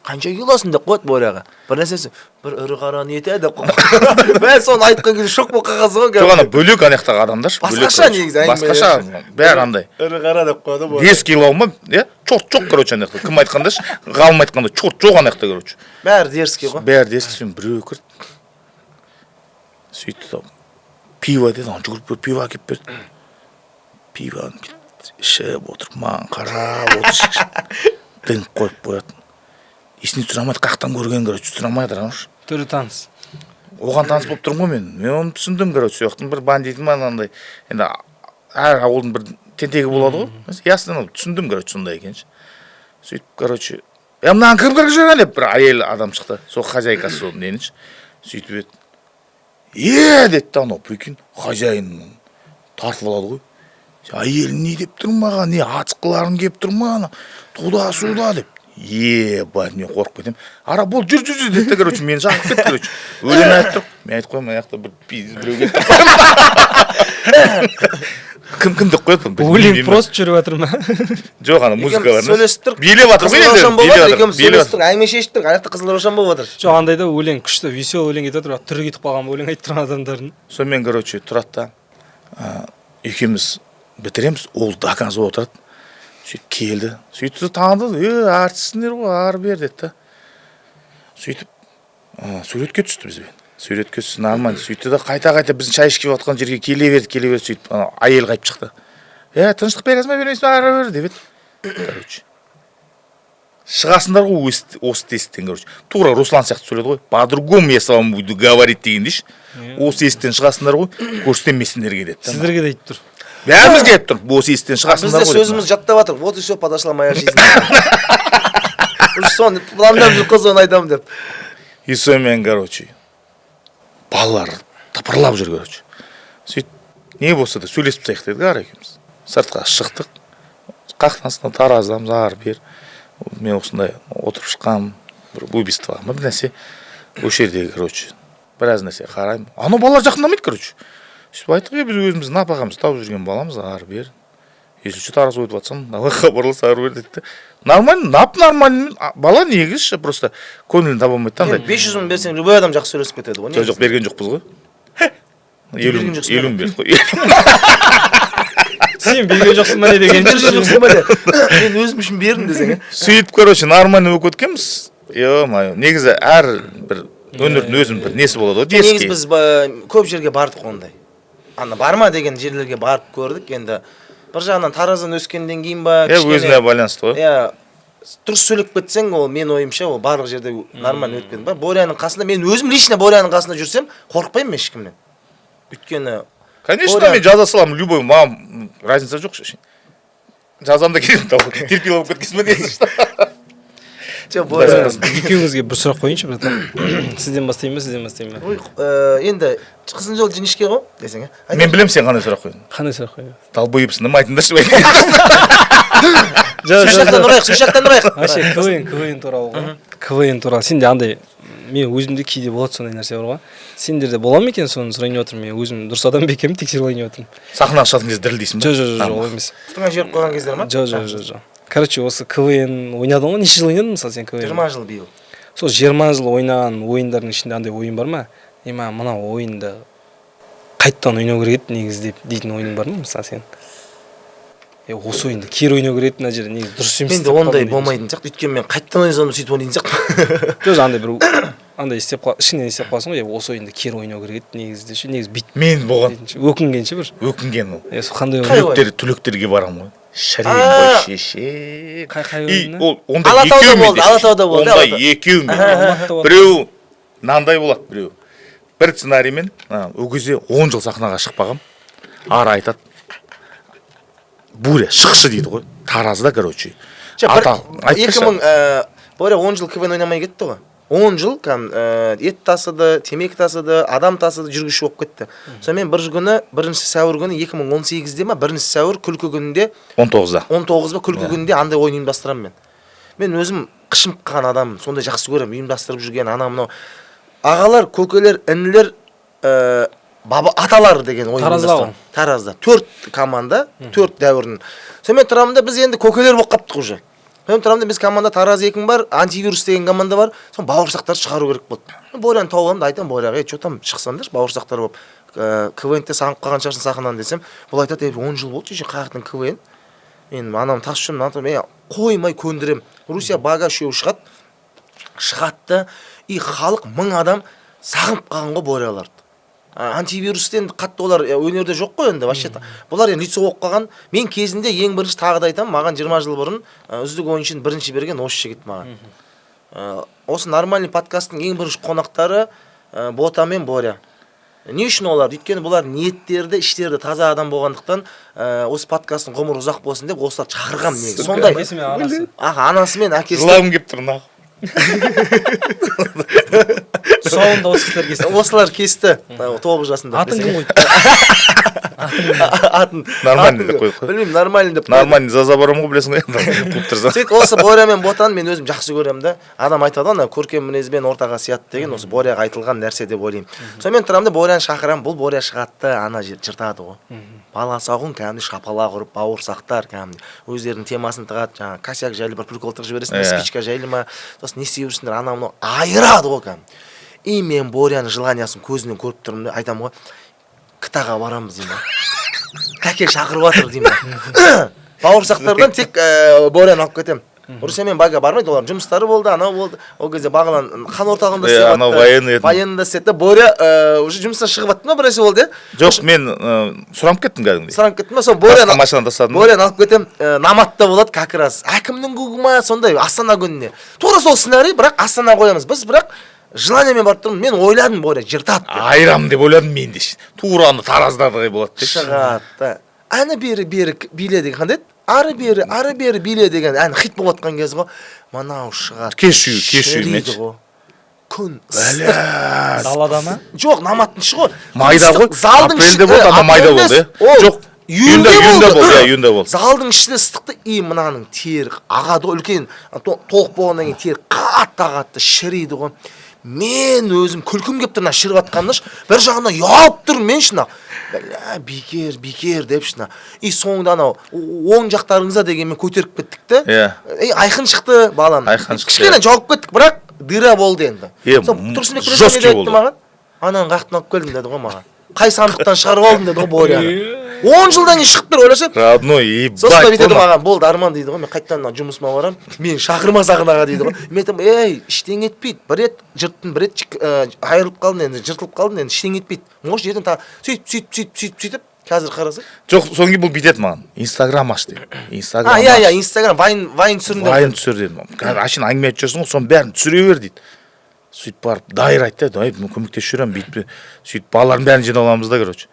қанша килосың?» – деп қояды Боряға. Бір нәрсесі, бір ірі қараны еті деп қояды. Мә, соны айтқан кезде шок болып қалғансың ғой. Жоқ, ана бөлек, ана жақтағы адамдар ше, бөлек, Басқаша короче. негізі әңгіме. Басқаша бәрі андай. «Ірі қара» деп қояды Боря. Дерзкий лау ма, иә, черт жоқ, короче, ана жақта. Кім айтқанда ше, ғалым айтқанда, черт жоқ ана жақта, короче. Бәрі дерзкий ғой. Бәрі дерзкий. Сосын біреу кірді, сөйтті да, «Пиво» деді. Ана жүгіріп барып пиво әкеліп берді. Пивоны бүйтіп ішіп отырып, маған қарап отыр, діңк қойып қояды. Есіне түсіре алмайды қаяқтан көрген, короче, түсіре алмай жатыр анау. Түрі таныс. Оған таныс болып тұрмын ғой мен. Мен оны түсіндім, короче, сол жақтың бір бандиті ма анандай. Енді әр ауылдың бір тентегі болады ғой, ясно, түсіндім, короче, сондай екен ше. Сөйтіп, короче: «Е, мынаны кім кіргізіп жіберген?» – деп бір әйел адам шықты, сол хозяйкасы сол ненің ше. Сөйтіп еді: «Е», – деді да, анау, прикинь, хозяин тартып алады ғой. «Әйелің не деп тұр маған, не атыс қыларың келіп тұр ма, ана туда сюда?» – деп. Ебать, мен қорқып кетемін. Ара, болды, жүр, жүр, жүр деді да, короче, мені шақырып кетті, короче. Өлең айтып тұр. Мен айтып қоямын, ана жақта бір пиздец біреу кетті. Кім, кім деп қояды. Өлең просто жүріп жатыр ма? Жоқ, ана музыка бар. Сөйлесіп тұр. Билеп жатыр ғой Қызыл енді. раушан болып Билеп жатыр, жатыр, екеуміз билеп сөйлесіп тұр, әңгіме шешіп тұр, ана жақта қызыл раушан болып жатыр. Жоқ, андай да өлең күшті, веселый өлең кетіп жатыр, бірақ түрі кетіп қалған өлең айтып тұрған адамдардың. Сонымен, короче, тұрады да, екеуміз бітіреміз, ол до конца отырады. Сөйтіп келді, сөйтті де таныды. Е, әртіссіңдер ғой, ары бері деді да. Сөйтіп суретке түсті бізбен, суретке түсті, нормально. Сөйтті да, қайта қайта біздің шай ішіп жатқан жерге келе берді, келе берді. Сөйтіп ана әйел қайтып шықты. Е, тыныштық бересің ба, бермейсің ба, ары бері деп еді. Короче, шығасыңдар ғой осы тесттен. Короче, тура Руслан сияқты сөйледі ғой, по другому я с вами буду говорить дегендей ше. Осы есіктен шығасыңдар ғой, көрсетемін мен сендерге деді да. Сіздерге де айтып тұр. Бәрімізге айтып тұр, осы есіктен Біз шығасыңдар де ғой деп. Сөзіміз жаттап жатыр. Вот и все, подошла моя жизнь. Уже соны пландап жүр қой, соны айтамын деп. И сонымен, короче, балалар тыпырлап жүр, короче. Сөйтіп, не болса да сөйлесіп тастайық дедік. Ара екеуміз сыртқа шықтық, қақтың Тараздамыз, ары бері. Мен осындай отырып шыққанмын бір убийство ма, бір нәрсе осы жерде, короче, біраз нәрсе қараймын. Анау балалар жақындамайды, короче. Сөйтіп айттық: е, біз өзіміз нәпақамызды тауып жүрген баламыз, ары бері, если что, Тараз өтіп жатсаң, давай хабарлас, ары бері деді да. Нормально, нап нормально. Бала негізі ше, просто көңілін таба алмайды да андай. 500 мың берсең, любой адам жақсы сөйлесіп кетеді ғой. Жоқ, берген жоқпыз ғой. 50 Берген мың. Жоқсың ба? 50 мың бердік қой. Сен берген жоқсың ба не деген. Берген жоқсың ба не? Мен өзім үшін бердім десең, иә. Сөйтіп, короче, нормально болып кеткенбіз. Е мое, негізі әр бір өнердің өзінің бір несі болады ғой. Негізі Детский. біз көп жерге бардық ондай, ана барма деген жерлерге барып көрдік. Енді бір жағынан Тараздан өскеннен кейін ба, Иә, өзіне байланысты ғой. Иә, дұрыс сөйлеп кетсең, ол, мен ойымша, ол барлық жерде нормально өткен ба. Боряның қасында, мен өзім лично Боряның қасында жүрсем, қорықпаймын мен ешкімнен, өйткені Конечно. Боря- Мен жаза саламын любой, маған разница жоқ ше. Жазамын да кетемін, терпила болып кеткенсің ба несі? Жоқ, Боря. Екеуіңізге бір сұрақ қояйыншы, братан. Сізден бастайын ба, сізден бастайын ба? Ой, енді қыздың жолы жіңішке ғой десең, иә. Мен білемін, сен қандай сұрақ қойдың. Қандай сұрақ қояйын? Долбоебсің да, айтыңдаршы. Жоқ. Сол жақтан ұрайық, сол жақтан ұрайық. Вообще КВН туралы ғой, КВН туралы. Сенде андай, мен өзімде кейде болады сондай нәрсе бар ғой, сендерде бола ма екен, соны сұрайын деп отырмын. Мен өзім дұрыс адам ба екенмін, тексеріп алайын деп отырмын. Сахнаға шығатын кезде дірілдейсің ба? Жоқ, жоқ, жоқ, олай емес. Пұтыңа жіберіп қойған кездер ма? Жоқ, жоқ, жоқ, жоқ. Короче, осы КВН ойнадың ғой, неше жыл ойнадың, мысалы, сен КВН? 20 жыл биыл. Сол 20 жыл ойнаған ойындардың ішінде андай ойын бар ма, е, мына ойынды қайтадан ойнау керек еді негізі деп дейтін ойының бар ма? Мысалы, сен, е, осы ойынды кері ойнау керек еді, мына жерде негізі дұрыс емес Менде істеп ондай қалдым дейтін. Болмайтын сияқты, өйткені мен қайтадан ойнасам, сөйтіп ойнайтын сияқтымын. Жоқ, андай бір андай істеп қал, ішіңнен істеп қаласың ғой, е, осы ойынды кері ойнау керек еді негізі де ше, негізі бүйтіп Мен болған. дейтін ше, өкінгенше бір. Өкінген ол. Е, сол қандай Қай ойын? ойын? Түлектерге барамын ғой, шіреймін А. ғой, шеше. Қай И ойынына? ол ондай Алатауда екеу болды, менде. Алатауда болды, Ондай Алатау. екеу менде. Алматыда болды. Біреу мынандай болады, біреу бір сценариймен. Ол кезде 10 жыл сахнаға шықпағам. Ары айтады: «Буря, шықшы», — дейді ғой Таразда, короче. Жоқ, бір Ата, 2000, Боря 10 жыл КВН ойнамай кетті ғой. 10 жыл кәдімгі ет тасыды, темекі тасыды, адам тасыды, жүргізуші болып кетті. Сонымен бір күні, 1 сәуір күні, 2018-де ма, 1 сәуір күлкі күнінде, 19-да. 19 ба, күлкі күнінде андай ойын ұйымдастырамын мен. Мен өзім қышынып қалған адаммын, сондай жақсы көремін ұйымдастырып жүрген, ана мынау ағалар, көкелер, інілер, баба аталар деген ойын Таразда ұйымдастырамын. Таразда төрт команда, төрт дәуірдің. Сонымен тұрамын да, біз енді көкелер болып қалыптық уже. Сонымен тұрамын да, біз команда Тараз екі мың бар, антивирус деген команда бар. Соны бауырсақтарды шығару керек болды. Боряны тауып аламын да, айтамын Боряға: ей, че там, шықсаңдаршы бауырсақтар болып, КВН-те сағынып қалған шығарсың сахнаны десем, бұл айтады: ей, 10 жыл болды, шеше, қаяқтан КВН, мен анам тасып жүрмін, мынаны мен қоймай көндіремін. Руся, Бага үшеуі шығады, шығады да, и халық, 1000 адам сағынып қалған ғой Боряларды. Антивирустен қатты олар өнерде жоқ қой енді вообще. Бұлар енді лицо болып қалған. Мен кезінде ең бірінші, тағы да айтамын, маған 20 жыл бұрын үздік ойыншыны бірінші берген осы жігіт маған. Осы нормальный подкасттың ең бірінші қонақтары Бота мен Боря. Не үшін олар? Өйткені бұлар ниеттері де, іштері де таза адам болғандықтан, осы подкасттың ғұмыры ұзақ болсын деп осыларды шақырғанмын негізі. Сондай. Әкесі мен анасы. Аха, анасы мен әкесі. Жылағым келіп тұр, нахуй. Тұсауын да осы кісілер кесті. Осылар кесті 9 жасында. Атын кім қойды? Атын Нормальный атын деп қойдық қой. Білмеймін, нормальный деп қойдық. Нормальный за забором ғой, білесің ғой енді, қуып тұрса. Сөйтіп, осы Боря мен Ботаны мен өзім жақсы көремін да. Адам айтады ғой, ана көркем мінезбен ортаға сияды деген, осы Боряға айтылған нәрсе деп ойлаймын. Сонымен тұрамын да, Боряны шақырамын. Бұл Боря шығады да, ана жер жыртады ғой. Баласағұн кәдімгідей шапалақ ұрып, бауырсақтар кәдімгідей өздерінің темасын тығады. Жаңағы косяк жайлы бір прикол тығып жібересіңдер. Спичка жайлы ма, сосын не істеп жүрсіңдер, анау мынау айырады ғой кәдімгі. И мен Боряның желаниясын көзінен көріп тұрмын да, айтамын ғой: «КТА-ға барамыз», — деймін да. «Кәке шақырып жатыр», — деймін да. Бауырсақтардан тек Боряны алып кетемін. Руся мен Бага бармайды, олардың жұмыстары болды, анау болды. Ол кезде Бағлан хан орталығында істеп Анау жатты. Военный еді. Военныйда істеді да, Боря уже жұмыстан шығып жатты ма, бір нәрсе болды, иә. Жоқ, мен сұранып кеттім кәдімгідей. Сұранып кеттім ба, сол Басқа Боряны машинаны тастадым да. Боряны алып кетемін. Наматта болады как раз, әкімнің кугі ма, сондай Астана күніне. Тура сол сценарий, бірақ Астана қоямыз біз. Бірақ желаниемен барып тұрмын. Мен ойладым, Боря жыртады деп. Айырамын деп ойладым мен де. Тура ана Тараздағыдай болады депші. Шығады да, әні «Бері бері биле» деген қандай еді, «Ары бері, ары бері биле» деген ән хит болып жатқан кез ғой. Мынау шығады. Кеш үй, кеш үй шіриді ме? ғой, күн ыстық. Бәлә. Далада ма? Жоқ, Наматтың іші ғой. Майда Ыстық, ғой. залдың іші. Апрельде болды, ана майда Апрельде болды, иә? ол Жоқ, июньде июньде болды. болды, иә, июньде болды. Залдың ішінде ыстықты, и мынаның тері ағады ғой, үлкен толық болғаннан кейін тері қатты ағады да, шіриді ғой. Мен өзім күлкім келіп тұр мына шіріп жатқанына ш. Бір жағынан ұялып тұрмын мен ш, мына бля, бекер, бекер деп ш мына. И соңында анау «Оң жақтарыңызда» дегенмен көтеріп кеттік та. И Айқын шықты, балам. Айқын шықты, Кішкене иә. жауып кеттік, бірақ дыра болды енді. Е, Сол Тұрсынбек жесткий не айтты болды. маған: «Ананы қаяқтан алып келдің?» — деді ғой маған. «Қай сандықтан шығарып алдың?» — деді ғой. Боряны 10 жылдан кейін шығып тұр, ойлашы. Родной, ебать. Сосын бүйтеді қой. маған: «Болды, Арман, — дейді ғой, — мен қайтадан мына жұмысыма барамын, мені шақырма сахнаға», — дейді ғой. Мен айтамын: «Ей, ештеңе етпейді, бір рет жырттың, бір рет айырылып қалдың, енді жыртылып қалдың, енді ештеңе етпейді, может, ертең тағы». Сөйтіп, сөйтіп, сөйтіп, сөйтіп, сөйтіп, қазір қарасаң. Жоқ, содан кейін бұл бүйтеді маған: «Инстаграм аш», — дейді. «Инстаграм А, иә. аш. Иә, Инстаграм, вайн, вайн түсіріңдер. Вайн түсір», — дедім. «Қазір әшейін әңгіме айтып жүрсің ғой, соның бәрін түсіре бер», — дейді. Сөйтіп барып Дайыр айтты: «Давай, мен көмектесіп жүремін», бүйтіп. Сөйтіп балалардың бәрін жинап аламыз да, короче,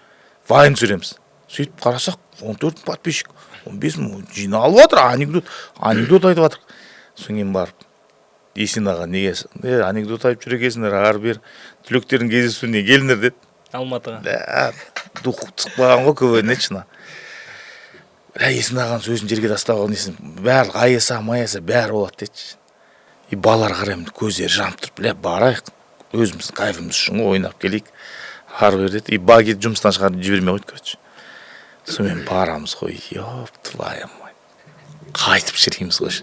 вайн түсіреміз. Сөйтіп қарасақ, 14 мың подписчик, 15 мың жиналып жатыр. Анекдот, анекдот айтып жатыр. Содан кейін барып Есен аға: «Неге, е, анекдот айтып жүр екенсіңдер, ары бері түлектердің кездесуіне келіңдер», — деді. Алматыға. Бля, дух түсіп қалған ғой КВН шына. Бля, Есен ағаның сөзін жерге тастап несін, барлық АСА маяса бәрі болады деді. И балалар, қараймын, көздері жанып тұр. «Бля, барайық, өзіміздің кайфымыз үшін ғой, ойнап келейік ары бері», — деді. И Баги жұмыстан шығарып жібермей қойды, короче. Сонымен барамыз ғой, еб твою мать, қайтып шіриміз ғой.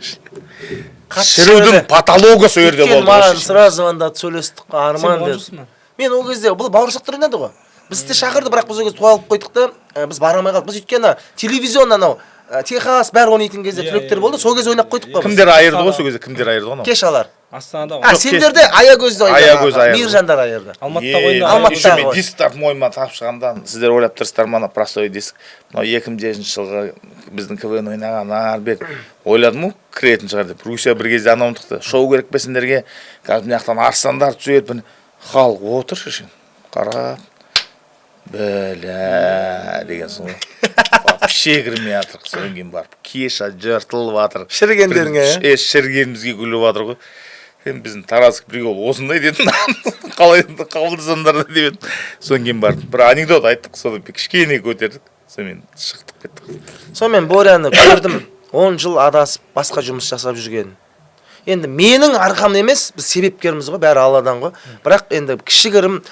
Қатты Шірудің шіріді. потологы сол жерде Өйткені болды ғой. маған сразу звондады, сөйлестік қой. Сен «Арман», — болған деді. жоқсың ба? Мен ол кезде, бұл бауырсақтар ойнады ғой, бізді де шақырды, бірақ біз ол кезде той алып қойдық та, біз бара алмай қалдық. Біз өйткені телевизион анау Техас бәрі ойнайтын кезде түлектер болды, сол кезде ойнап қойдық қой біз. Кімдер айырды ғой сол кезде, кімдер айырды ғой анау? Кешалар. Астанада А, ғой. Жоқ, сендерде Аягөзде ойнады. Аягөз айырды. Мейіржандар айырды. Алматыда ойнады. Алматыда Еще мен ғой. дисктарды мойныма тағып шығамын да, сіздер ойлап тұрсыздар ма, ана простой диск мынау 2007 жылғы біздің КВН ойнаған, ары бері ойладым ғой, кіретін шығар деп. Руся бір кезде анауын тықты: «Шоу керек пе сендерге? Қазір мына жақтан арыстандар түседі». Міне, халық отыр шешен қарап, бля дегенсің ғой, вообще кірмей жатыр. Содан кейін барып Кеша жыртылып жатыр. Шірігендеріңе, иә? Е, шірігенімізге күліп жатыр ғой. «Енді біздің тараздық прикол осындай, — дедім, — қалай қабылдасаңдар да», — деп едім. Содан кейін барып бір анекдот айттық, содан кішкене көтердік, сонымен шықтық, кеттік. Сонымен Боряны көрдім, 10 жыл адасып, басқа жұмыс жасап жүрген. Енді менің арқам емес, біз себепкерміз ғой, бәрі Алладан ғой, бірақ енді кішігірім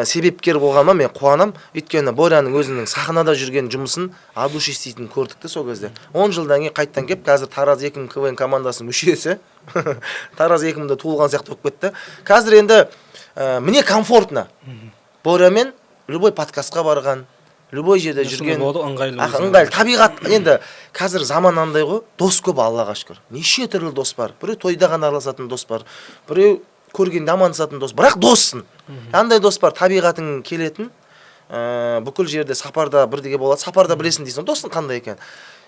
себепкер болғаныма мен қуанам. Өйткені Боряның өзінің сахнада жүрген жұмысын от души істейтінін көрдік те сол кезде. 10 жылдан кейін қайтадан келіп, қазір Тараз 2000 КВН командасының мүшесі, Тараз 2000-да туылған сияқты болып кетті қазір енді. Мне комфортно Борямен любой подкастқа барған, любой жерде Сондай жүрген. Болады ғой, ыңғайлы Аха, өзіңе. Ыңғайлы табиғат. Енді қазір заман андай ғой, дос көп, Аллаға шүкір, неше түрлі дос бар. Біреу тойда ғана араласатын дос бар, біреу көргенде амандасатын дос, бірақ доссың. Андай дос бар, табиғатың келетін, бүкіл жерде сапарда бірдеге болады, сапарда білесің дейсің досың қандай екен.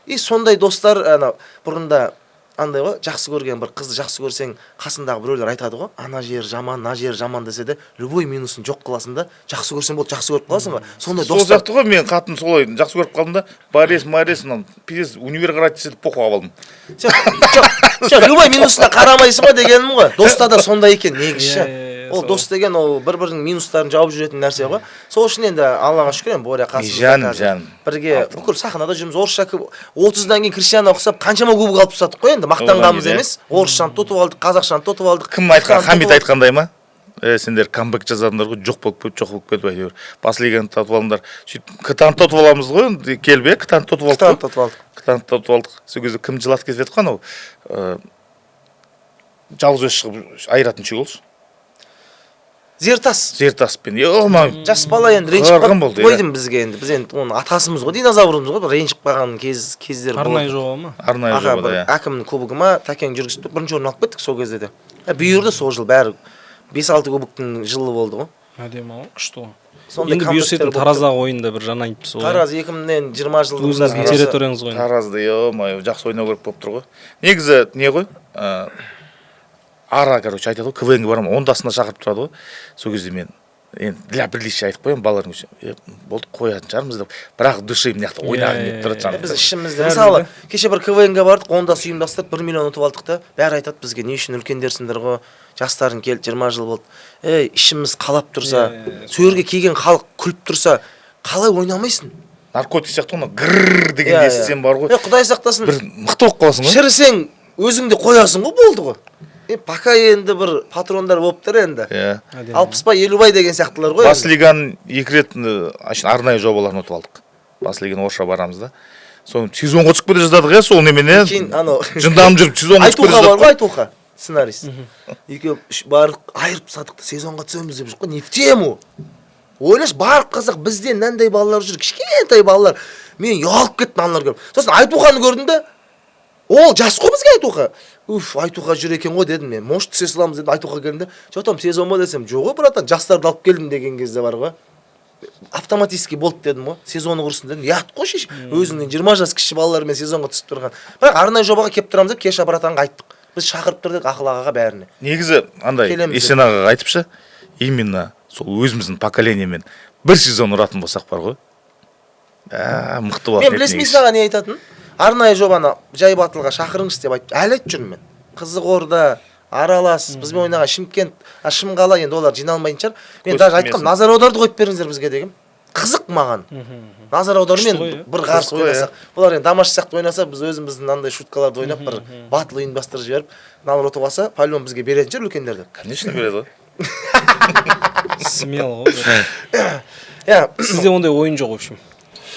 И сондай достар ана бұрында андай ғой, жақсы көрген бір қызды жақсы көрсең, қасындағы біреулер айтады ғой, ана жері жаман, мына жері жаман десе де, любой минусын жоқ қыласың да, жақсы көрсең болды, жақсы көріп қаласың ғой сондай Сол достар. сияқты ғой, мен қатын солай жақсы көріп қалдым да, Борис Морис мынау пиздец, универ қарайды десе де, похуй, алып алдым. Жоқ, жоқ, жоқ, любой минусына қарамайсың ғой дегенім ғой. Доста да сондай екен негізі ше. Иә, иә. Ол дос деген ол бір бірінің минустарын жауып жүретін нәрсе ғой. Сол үшін енді Аллаға шүкір, енді Боря қасымызда Жаным, қазір. жаным. Бірге бүкіл сахнада жүрміз. Орысша 30-дан кейін Криштианоға ұқсап қаншама кубок алып тастадық қой енді, мақтанғанымыз Одан кейін, емес. Орысшаны да ұтып алдық, қазақшаны да ұтып алдық. Кім айтқан? Қытаны Хамит ұтып алдық. айтқандай ма? Сендер камбэк жасадыңдар ғой, жоқ болып кетіп, жоқ болып кетіп, әйтеуір бас лиганы ұтып алыңдар. Сөйтіп КТАны да ұтып аламыз ғой енді, келіп, иә, КТАны да ұтып алдық Қытаны қой. да ұтып алдық. КТАны да ұтып алдық. Сол кезде кім жылатып кетіп еді ғой анау, жалғыз өзі шығып айыратын ше голшы. Зертас. Зертаспен е. Жас бала енді, ренжіп Қырғын болды, иә. қойдым бізге енді. Біз енді оның атасымыз ғой, динозаврымыз ғой, бір ренжіп қалған кездер болды. Арнайы жоба ма? Арнайы Аға, жобада, бір иә. әкімнің кубогы ма, Тәкең жүргізіп, бірінші орын алып кеттік сол кезде де. Бұйырды сол жыл, бәрі бес алты кубоктың жылы болды ғой. Әдемі ғой, күшті ғой. Сондай Енді камбэктер бұйырса ертең болып тұр. Тараздағы ойында бір жана айтыпсыз ғой. Тараз 2020 жылдың Өзіңіздің территорияңыз ғой енді. Таразды, е мое, жақсы ойнау керек болып тұр ғой негізі. Не ғой, ара, короче, айтады ғой, КВН ге барамын, ондасында шақырып тұрады ғой. Сол кезде мен енді для приличия айтып қоямын балалардың көзінше, болды, қоятын шығармыз деп, бірақ души мына жақта ойнағым келіп тұрады жанымда. Біз ішімізде, Бәрібір мысалы, де. кеше бір КВН ге бардық, ондасы ұйымдастырып, 1 миллион ұтып алдық та. Бәрі айтады бізге: «Не үшін, үлкендерсіңдер ғой, жастарың келді, 20 жыл болды». Ей, ішіміз қалап тұрса, Иә, иә, сол жерге келген халық күліп тұрса, қалай ойнамайсың? Наркотик сияқты ғой, грррр дегенде естісең бар ғой. Е, құдай сақтасын. Бір мықты болып қаласың ғой. Шірісең, өзің де қоясың ғой, болды ғой. Пока енді бір патрондар болып тұр енді. Иә. 60 бай, 50 бай деген сияқтылар ғой Бас енді. лиганың екі рет әшейін арнайы жобаларын ұтып алдық. Бас лиганы орысша барамыз да, соны сезонға түсіп кете жаздадық, иә, сол немене. Кейін анау Жынданып жүріп сезонға түсіп кете Айтуха бар жаздадық. ғой, Айтуха сценарист. Екеуі үш барып, айырып тастадық та, сезонға түсеміз деп жүр ғой. Не в тему, ойлашы, барып қалсақ, бізден мынандай балалар жүр, кішкентай балалар. Мен ұялып кеттім аналар көріп. Сосын Айтуханы көрдім да, ол жас қой бізге Айтуха. Уф, Айтуха жүр екен ғой дедім мен, может, түсе саламыз дедім. Айтуха келдім де, че там, сезон ба десем, жоқ ой, братан, жастарды алып келдім деген кезде бар ғой, автоматически болды дедім ғой, сезоны құрсын дедім. Ұят қой, шеш, өзіңнен 20 жас кіші балалармен сезонға түсіп тұрған. Бірақ арнайы жобаға келіп тұрамыз деп Кеша братанға айттық, біз шақырып тұр дедік Ақыл ағаға, бәріне. Негізі андай Келеміз деп. Есен ағаға айтыпшы, именно сол өзіміздің поколениемен бір сезон ұратын болсақ бар ғой, ә, мықты болатын Мен еді білесің негізі. Аға, не айтатын? Арнайы жобаны Жай батылға шақырыңызшы деп айтып, әлі айтып жүрмін мен. Қызылорда, Аралас, бізбен ойнаған Шымкент, Шымқала, енді олар жиналмайтын шығар. Мен Көз даже айтқанмын, тимесін. назар аударды қойып беріңіздер бізге дегенмін. Қызық маған назар аударумен Күшті ғой, иә. бір қарсы Қызық қой, ойнасақ. Бұлар енді тамаша сияқты ойнаса, біз өзіміздің андай шуткаларды ойнап, бір батыл ұйымдастырып жіберіп, мыналар ұтып алса, по бізге беретін шығар үлкендерді. Конечно, береді ғой. Смело ғой бәрі. Иә. Сізде ондай ойын жоқ, в общем?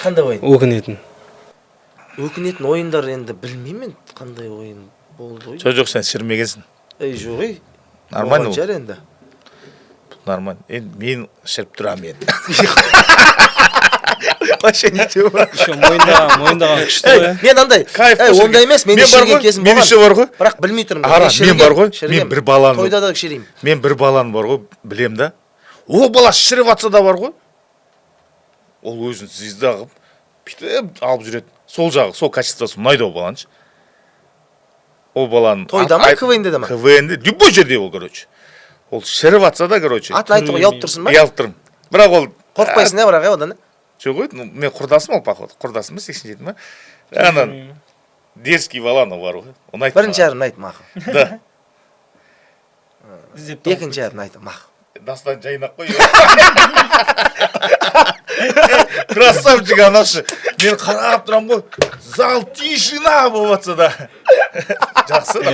Қандай ойын? Өкінетін. Өкінетін ойындар енді білмеймін енді, қандай ойын болды ғой. Жоқ, жоқ, сен шірімегенсің. Ей, жоқ, ей. Нормально Болған ол. шығар енді. Нормально енді, мен шіріп тұрамын енді. Вообще ничего. Еще мойындаған, мойындаған күшті ғой, иә. Мен андай Кайф ей, қой. Ондай емес, менде Мен бар шіріген ғой, кезім мен болған. еще бар ғой. Бірақ білмей тұрмын. Ара, мен бар ғой, шірігемін. мен бір баланы- Тойда да шіреймін. Мен бір баланы бар ғой, білем да, ол бала шіріп жатса да бар ғой, ол өзін звезда қылып бүйтіп алып жүреді. Сол жағы, сол качествосы ұнайды ол баланың ше. Ол баланың Тойда ма, КВН-де де ма? КВН-де, любой жерде ол, короче, ол шіріп жатса да, короче. Атын айтуға ұялып тұрсың ба? Ұялып тұрмын, бірақ ол Қорықпайсың, иә, бірақ, иә, одан, иә? Жоқ ой, ну, мен құрдасым ол, походу, құрдасым ба, 87 ма, ана дерзкий бала анау бар ғой, ұнайды Бірінші маған. әрін айт, мақұл. Да. Іздеп тауып. Екінші әрін айт, мақұл. Дастан Жайнақ қой, красавчик анашы. Мен қарап тұрамын ғой, зал тишина болып жатса да, жақсы да.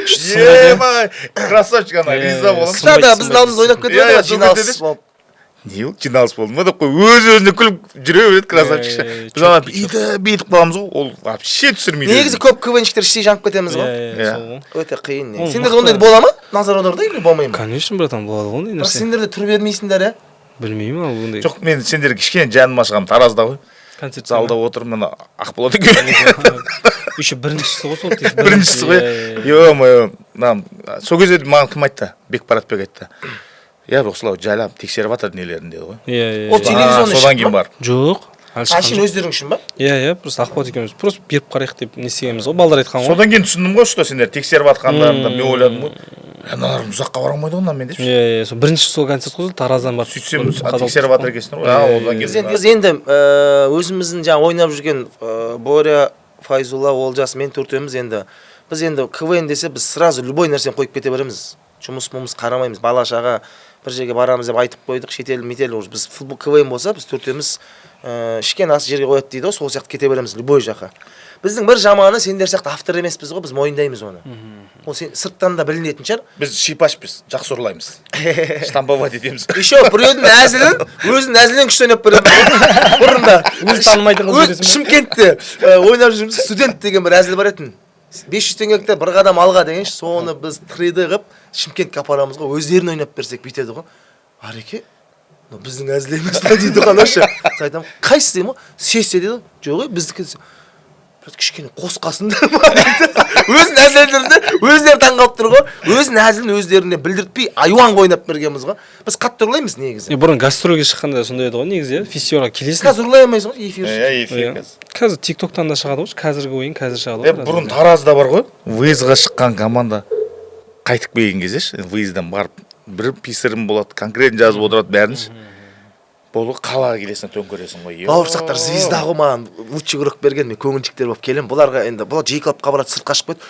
Күшті сынбайды, иә? Ема, красавчик ана, риза боламын. Сынбайды, Да, біздің сынбайды. алдымызда ойнап кетіп Иә, еді иә, ғой, сол жиналыс кетеді. болып. Не ол, жиналыс болды ма деп қой, өз өзіне күліп жүре береді красавчик ше. Біз ана бүйтіп бүйтіп қаламыз ғой, ол вообще түсірмейді Негізі өзін. көп КВНщиктер іштей жанып кетеміз ғой. Иә, сол ғой. Өте қиын. Ол Сендерде мықты. ондай бола ма назар аударуда или болмай ма? Конечно, братан, болады ғой ондай Бірақ нәрсе. сендер де түр бермейсіңдер, иә. Білмеймін, ал ондай. Жоқ, мен сендерге кішкене жаным ашығаным Таразда ғой. Концерт. Залда отырмын, мына Ақболат екеуміз. Еще біріншісі ғой сол тек. Біріншісі ғой. Иә, Е мое, мына сол кезде маған кім айтты? Бекбаратбек айтты, иә, осылай жайлап тексеріп жатыр нелерін деді ғой. Иә, Ол иә. телевизионный Содан шықты кейін ма? барып. Жоқ, әлі шыққан Әшейін жоқ. өздерің үшін ба? Иә, просто Ақболат екеуміз просто беріп қарайық деп не істегенбіз ғой, балдар айтқан ғой. Содан кейін түсіндім ғой, что сендер тексеріп жатқандарында мен ойладым ғой, аналар ұзаққа бара алмайды ғой мынамен депші. Иә, сол бірінші сол концерт қой, сол Тараздан барып. Сөйтсем, бір тексеріп жатыр екенсіңдер ғой. А, одан Біз кейін енді, біз енді өзіміздің жаңа ойнап жүрген Боря, Файзулла, Олжас, мен, төртеуміз енді, біз енді КВН десе, біз сразу любой нәрсені қойып кете береміз. Жұмыс мұмыс қарамаймыз, бала шаға бір жерге барамыз деп айтып қойдық, шетел метел уже біз футбол КВН болса, біз төртеуміз ішкен ас жерге қояды дейді ғой, сол сияқты кете береміз любой жаққа. Біздің бір жаманы, сендер сияқты автор емеспіз ғой, біз мойындаймыз оны. Ол сен сырттан да білінетін шығар. Біз шипашпыз, жақсы ұрлаймыз, штамповать етеміз. Еще біреудің әзілін өзінің әзілінен күшті ойнап береміз ғой. Бұрында Өзі танымайтын қылып жібересің ба? Шымкентте ойнап жүрміз, студент деген бір әзіл бар етін, 500 теңгелікте бір қадам алға дегенші, соны біз 3D қылып Шымкентке апарамыз ғой, өздерін ойнап берсек, бүйтеді ғой: «Ареке, мынау біздің әзіл емес па?» — дейді ғой. Анаушы, сосын айтамын: «Қайсысы?» — деймін ғой. «Сессия», — дейді ғой. «Жоқ, ей, біздікі» десе, «Брат, кішкене қосқасыңдар ма?» — дейді. Өзінің әзілдерінде өздері таңқалып тұр ғой, өзінің әзілін өздеріне білдіртпей айуан ойнап бергенбіз ғой. Біз қатты ұрлаймыз негізі. Е, бұрын гастрольге шыққанда сондай еді ғой негізі, иә, фестивальға келесің. Қазір ұрлай алмайсың ғой эфир. Иә, эфир. Иә. Қазір. Қазір Тик Токтан да шығады ғой, қазіргі ойын қазір шығады Е, ғой. Бұрын Таразда бар ғой, выездға шыққан команда қайтып келген кезде ше, выезддан барып бір писарым болады, конкретно жазып отырады бәрін ше. Болды, қалаға келесің, төңкересің ғой. Бауырсақтар звезда ғой, маған лучший игрок берген. Мен көңілшіктер болып келемін бұларға. Енді бұлар жей клабқа барады, сыртқа шығып кетеді,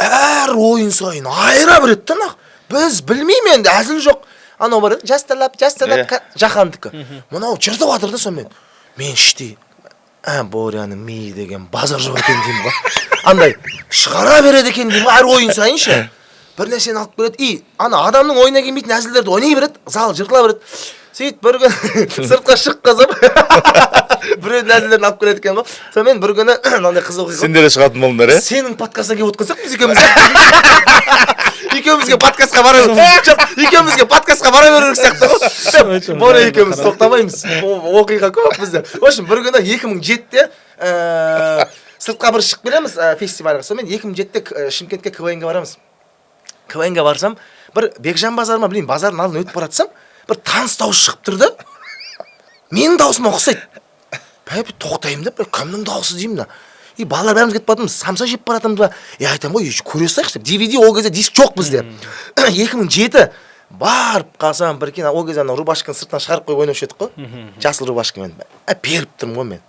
әр ойын сайын айыра береді да нах. Біз білмеймін енді, әзіл жоқ. Анау бар еді, жасталап жасталап. Жаһандікі мынау жыртып жатыр да. Сонымен мен іштей: «Ә, Боряның миы деген базар жоқ екен», — деймін ғой. Андай шығара береді екен деймін ғой, әр ойын сайын ше бір нәрсені алып келеді и ана адамның ойына келмейтін әзілдерді ойнай береді, зал жыртыла береді. Сөйтіп бір күні сыртқа шығып қалсам, біреудің әзілдерін алып келеді екен ғой. Сонымен бір күні мынандай қызық оқиға. Сендер де шығатын болдыңдар, иә? Сенің подкастына келіп отқан сияқтымыз екеуміз. Екеумізге подкастқа бара, жоқ, екеумізге подкастқа бара беру керек сияқты ғой. Боря екеуміз тоқтамаймыз. Оқиға көп бізде. В общем, бір күні 2007-де сыртқа бір шығып келеміз фестивальға. Сонымен 2007-де Шымкентке КВН-ге барамыз. КВН-ге барсам, бір Бекжан базар ма, білмеймін, базардың алдынан өтіп бара жатсам, бір таныс дауыс шығып тұр да, менің дауысыма ұқсайды. Бәй, тоқтаймын да, бір кімнің дауысы деймін да. И балалар бәріміз кетіп баратырмыз, самса жеп бара жатырмыз ба, е, айтамын ғой: «Ей, көре салайықшы», — деп. DVD, ол кезде диск жоқ бізде, 2007. Барып қалсам, прикинь, ол кезде ана рубашканы сыртынан шығарып қойып ойнаушы едік қой, жасыл рубашкамен. Ә, беріп тұрмын ғой мен.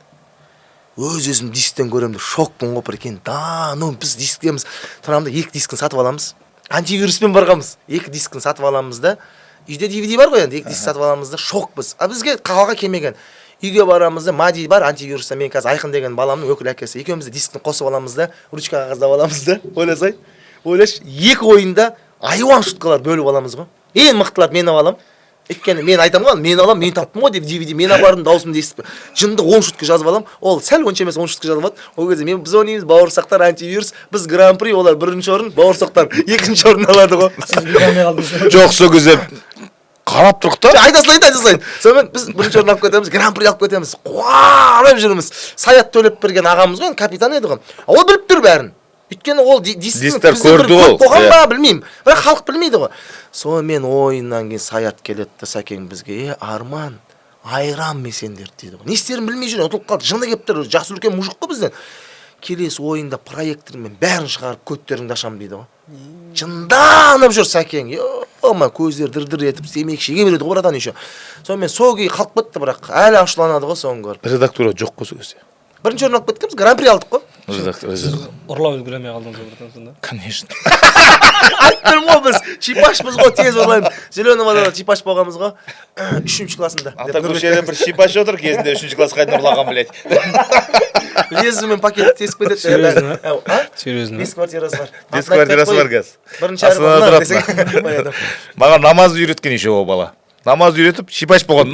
Өз өзім дисктен көремін деп шокпын ғой, прикинь. Да, ну біз дисктеміз, тұрамын да, екі дискін сатып аламыз, антивируспен барғанбыз. Екі дискін сатып аламыз да, үйде DVD бар ғой енді, екі диск сатып аламыз да, шокпыз. А бізге қалаға келмеген. Үйге барамыз да, Мади бар антивируста, мен қазір Айқын деген баламның өкіл әкесі, екеуміз де дискіні қосып аламыз да, ручка қағаздап аламыз да, ойласай, ойлашы, екі ойында айуан шуткалар бөліп аламыз ғой. Ең мықтыларды мен алып аламын, өйткені мен айтамын ғой, мен аламын, мен таптым ғой деп DVD, мен апардым, дауысымды естіп, жынды 10 шутка жазып аламын. Ол сәл онша емес, 10 шутка жазып алады. Ол кезде мен, біз ойнаймыз, бауырсақтар, антивирус, біз гран при, олар бірінші орын, бауырсақтар екінші орын алады ғой. Сіз үлгере алмай қалдыңыз. Жоқ, сол кезде қарап тұрық та. Айта салайын, айта салайын. Сонымен біз бірінші орын алып кетеміз, гран при алып кетеміз, қуанып жүрміз. Саят төлеп берген ағамыз ғой енді, капитан еді ғой. Ол біліп тұр бәрін, өйткені ол дисктің Дисктер бізде бір көрді ол, көп қойған иә. ба, білмеймін, бірақ халық білмейді ғой. Сонымен ойыннан кейін Саят келеді да, Сәкең бізге: «Е, Арман, айран мен сендерді», — дейді ғой. Не істерін білмей жүр, ұтылып қалды, жыны келіп тұр, жасы үлкен мужик қой бізден. «Келесі ойында проектормен бәрін шығарып, көттеріңді ашамын», — дейді ғой. Жынданып жүр Сәкең, ема, көздері дір дір етіп, темекі шеге береді ғой, братан, еще. Сонымен сол күйі қалып кетті, бірақ әлі ашуланады ғой соны көріп. Редактура жоқ қой сол кезде. Бірінші орын алып кеткенбіз, гран при алдық қой. Редактор. Ұрлап үлгере алмай қалдыңыз ғой, братан, сонда. Конечно. Айтып тұрмын ғой, біз чипашпыз ғой, тез ұрлаймыз. Зеленый водада чипаш болғанбыз ғой үшінші классында. Ата көшеде бір шипаш отыр, кезінде үшінші классқа дейін ұрлаған, блядь. Лезвиемен пакет тесіп кетеді. Серьезно? А? Серьезно? Бес квартирасы бар. Бес квартирасы бар қазір. Бірінші әріп Астанада мына тұрады. десең, қояды. Маған намаз үйреткен еще ол бала, намаз үйретіп, шипаш болған.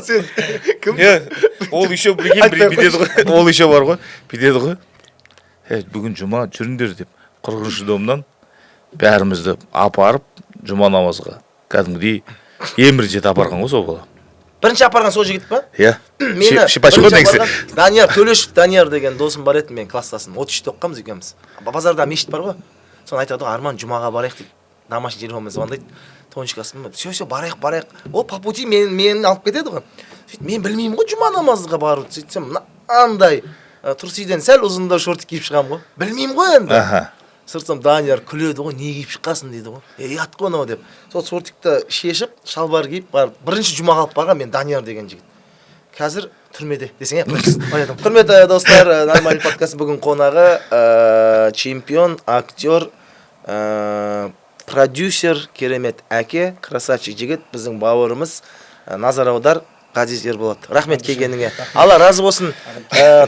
Сен кім? Не, ол еще, прикинь, Айтпай ақ бүйтеді ғой, ол еще бар ғой, бүйтеді ғой: «Е, бүгін жұма, жүріңдер», — деп, 40-шы домнан бәрімізді апарып жұма намазға кәдімгідей ең бірінші рет апарған ғой сол бала. Бірінші апарған сол жігіт па? Иә. Мені Шипаш қой бірінші негізі. апарған Данияр Төлешов. Данияр деген досым бар еді, менің класстасым, 33-те оқығанбыз екеуміз. Базарда мешіт бар ғой, соны айтады ғой: «Арман, жұмаға барайық», — дейді. Домашний телефонмен звондайды. Тоғызыншы класспын. Все, все, барайық, барайық. Ол по пути мені алып кетеді ғой. Сөйтіп мен білмеймін ғой жұма намазға баруды. Сөйтсем, мынандай трусиден сәл ұзындау шорты киіп шығамын ғой, білмеймін ғой енді. Сыртсам, Данияр күледі ғой: «Не киіп шыққансың?» — дейді ғой. «Е, ұят қой анау», — деп, сол шортикті шешіп, шалбар киіп барып, бірінші жұмаға алып барған мен Данияр деген жігіт. Қазір түрмеде десең, иә, ойнадым. Құрметті достар, «Нормальный подкаст» бүгін қонағы чемпион, актер, продюсер, керемет әке, красавчик жігіт, біздің бауырымыз, назар аудар, Ғазиз Ерболат. Рахмет келгеніңе, Алла разы болсын.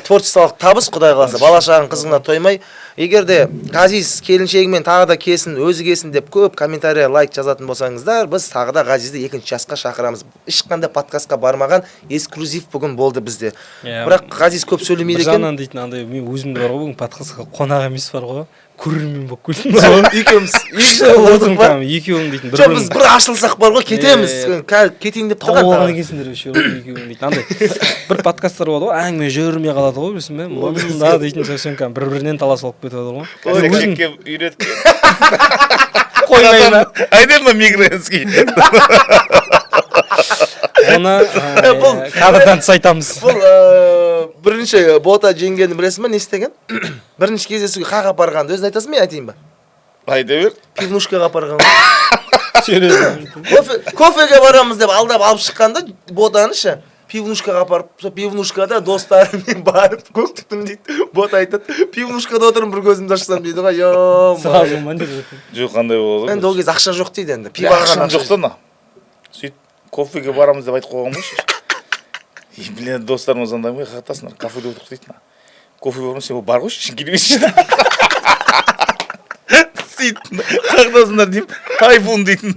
Творчестволық табыс, құдай қаласа, бала шағаң қызығына тоймай. Егер де Ғазиз келіншегімен тағы да келсін, өзі келсін деп көп комментарий, лайк жазатын болсаңыздар, біз тағы да Ғазизді екінші жасқа шақырамыз. Ешқандай подкастқа бармаған эксклюзив бүгін болды бізде. Иә. Бірақ Ғазиз көп бір сөйлемейді екен. Жағынан дейтін андай мен өзім де бар ғой, бүгін подкастқа қонақ емес бар ғой, көрермен болып келдім бар ғой. Екеуміз Күшті екі болып болдық отырмын па? кәдімгі, екеуің дейтін бір Жоқ, біз бір ашылсақ бар ғой, кетеміз. Иә. Қазір кетейін деп тауып тұрған алған тағы. екенсіңдер вообще екеуің дейтін. Андай бір подкасттар болады ғой, әңгіме жүрмей қалады ғой, білесің бе, мында дейтін, совсем кәдімгі бір бірінен таласып алып кетіп жатыр ғой. Мен өзім Үйреткен. Қоймай ма? Айден ма мигренский? Оны Бұл- кадрдан тыс айтамыз. Бұл бірінші Бота жеңгенін білесің ба, не істеген? Бірінші кездесуге қақ апарғанды өзің айтасың ба, мен айтайын ба? Айта бер. Пивнушкаға апарған ғой. Серьезно? Кофеге барамыз деп алдап алып шыққанда Ботаны ше, пивнушкаға апарып, сол пивнушкада достарыммен барып көк түтін дейді. Бота айтады, пивнушкада отырмын, бір көзімді ашсам дейді ғой, ё. Сразу ма, не деп? Жоқ, қандай болады? Енді ол кезде ақша жоқ дейді, енді пиво алған Ақшам ақша. Жоқ та мына. Сөйтіп кофеге барамыз деп айтып қойған ғой. И, бля, достарыма звондаймын ғой: «Қаяқтасыңдар?» «Кафеде отырмық», — дейді. «Кофе бар ма?» «Сен бар ғой, ішің келмейсің». Сөйтіп «Қаяқтасыңдар?» деймін. «Тайфун» дейтін.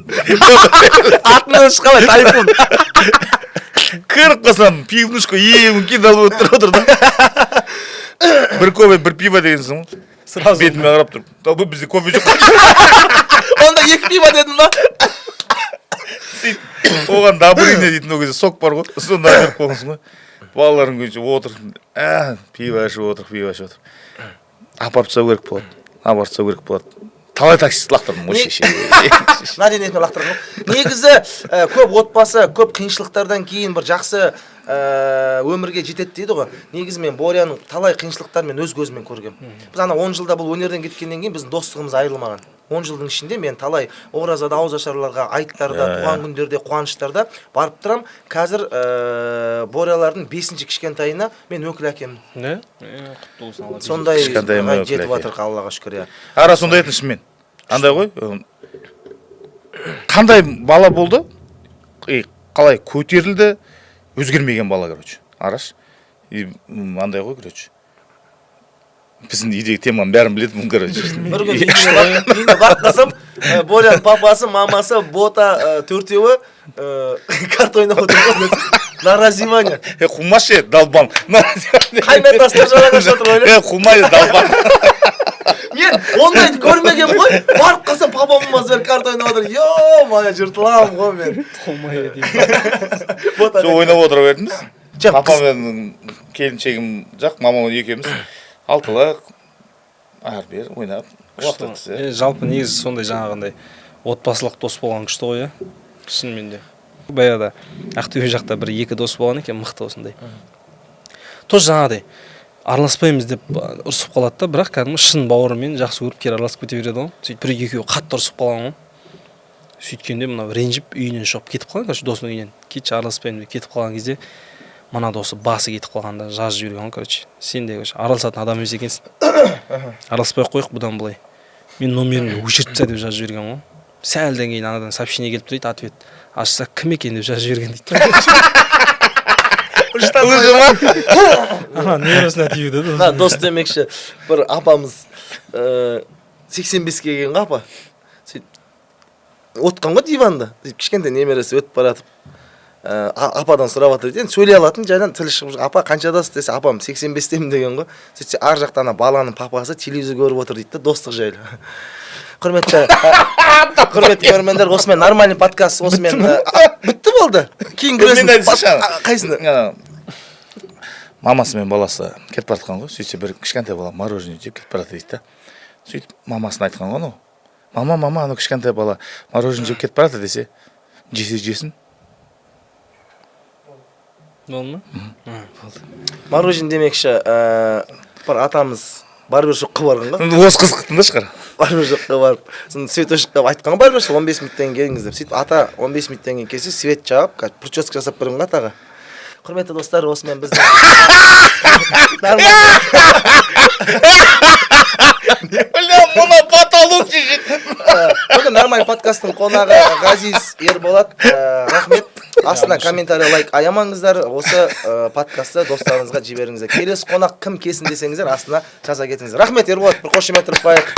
Атының өзі қалай, Тайфун? Кіріп қалсам, пивнушка ең үлкен алып отырып отыр да. «Бір кофе, бір пиво» дегенсің ғой. Сразу. Бетіме қарап тұрып: «Долбоеб, бізде кофе жоқ». Онда екі пиво дедің ба? Сөйтіп оған Добрыня дейтін ол кезде сок бар ғой, соны әкеліп қойғансың ғой. Балалардың көзінше отыр, пиво ішіп отыр, пиво ішіп отыр. Апарып тастау керек болады, апарып тастау керек болады. Талай таксист лақтырдым ғой, шеше. Мәдениетіне лақтырған ғой. Негізі көп отбасы көп қиыншылықтардан кейін бір жақсы өмірге жетеді дейді ғой. Негізі мен Боряның талай қиыншылықтарын мен өз көзіммен көргенмін. Біз ана 10 жылда бұл өнерден кеткеннен кейін біздің достығымыз айырылмаған. 10 жылдың ішінде мен талай оразада, ауызашарларға, айттарда, туған күндерде, қуаныштарда барып тұрамын. Қазір Борялардың бесінші кішкентайына мен өкіл әкемін. Не? Құтты болсын, Алла. Сондай Кішкентайыма өкіл жетіп әке. жатыр, Аллаға шүкір, иә. Ара сондай еді шынымен, андай ғой, қандай бала болды и қалай көтерілді, өзгермеген бала, короче, араш. И андай ғой, короче, біздің үйдегі теманың бәрін біледі бұл, короче. Бір күні үйіне барып қалсам, Боряның папасы, мамасы, Бота, төртеуі карта ойнап отыр ғой, на раздевание. Е, қумашы, долбан. Қайнатасы жалаңаш отыр ғой. Е, қумай, долбан. Мен ондайды көрмегенмін ғой. Барып қалсам, папа, мамасы бәрі карта ойнап отыр. Ё-моё, жыртыламын ғой мен. Қумай деймін. Бота. Сол ойнап отыра бердіміз. Жоқ, папам мен келіншегім жақ, мамам екеуміз алтылық ары бері ойнап уақыт өткізіп. Жалпы негізі сондай жаңағындай отбасылық дос болған күшті ғой, иә, шынымен де. Баяғыда Ақтөбе жақта бір екі дос болған екен, мықты осындай. Тоже жаңағыдай араласпаймыз деп ұрысып қалады да, бірақ кәдімгі шын бауырымен жақсы көріп, кері араласып кете береді ғой. Сөйтіп бір екеуі қатты ұрысып қалған ғой. Сөйткенде мынау ренжіп үйінен шығып кетіп қалған, короче, досының үйінен кетші, араласпаймын деп кетіп қалған кезде, мына досы басы кетіп қалғанда жазып жіберген ғой, короче: «Сен де, короче, араласатын адам емес екенсің, араласпай ақ қояйық бұдан былай, мен номерімді өшіріп таста», — деп жазып жіберген ғой. Сәлден кейін анадан сообщение келіп тұр дейді, ответ. Ашса, «Кім екен?» деп жазып жіберген дейді. Ана нервісіне тиюді. Мына дос демекші, бір апамыз 85-ке келген ғой апа. Сөйтіп отқан ғой диванда. Сөйтіп кішкентай немересі өтіп бара жатып, ападан сұрап жатыр дейді. Енді сөйлей алатын жайдан тілі шығып жүр. «Апа, қаншадасыз?» — десе, «Апам, 85-темін», — деген ғой. Сөйтсе, ар жақта ана баланың папасы телевизор көріп отыр дейді да, достық жайлы. Құрметті көрермендер, осымен «Нормальный подкаст» осымен бітті, болды. Кейін Мен көресің. айтсайшы ана. Қайсыны? Ана, мамасы мен баласы кетіп бара жатқан ғой. Сөйтсе, бір кішкентай бала мороженое жеп кетіп бара жатыр дейді да. Сөйтіп мамасына айтқан ғой анау: «Мама, мама, анау кішкентай бала мороженое жеп кетіп бара жатыр», — десе, «Жесе, жесін». Болды ма? Болды. Мороженое демекші, бір атамыз барбершопқа барған ғой. Осы қызық тыңдашы, қара. Барбершопқа барып, сосын цветочек қа айтқан ғой барбершоп: «15 минуттан кейін келіңіз», — деп. Сөйтіп ата 15 минуттан кейін келсе, свет жағып, қазір прическа жасап беремін ғой атаға. Құрметті достар, осымен біздің нормально. Бля, мына потолок шешеді. Бүгін нормальный подкасттың қонағы Ғазиз Ерболат. Рахмет. Астына комментарий, лайк аямаңыздар. Осы подкастты достарыңызға жіберіңіздер. Келесі қонақ кім келсін десеңіздер, астына жаза кетіңіздер. Рахмет, Ерболат, бір қошемет тұрып қояйық.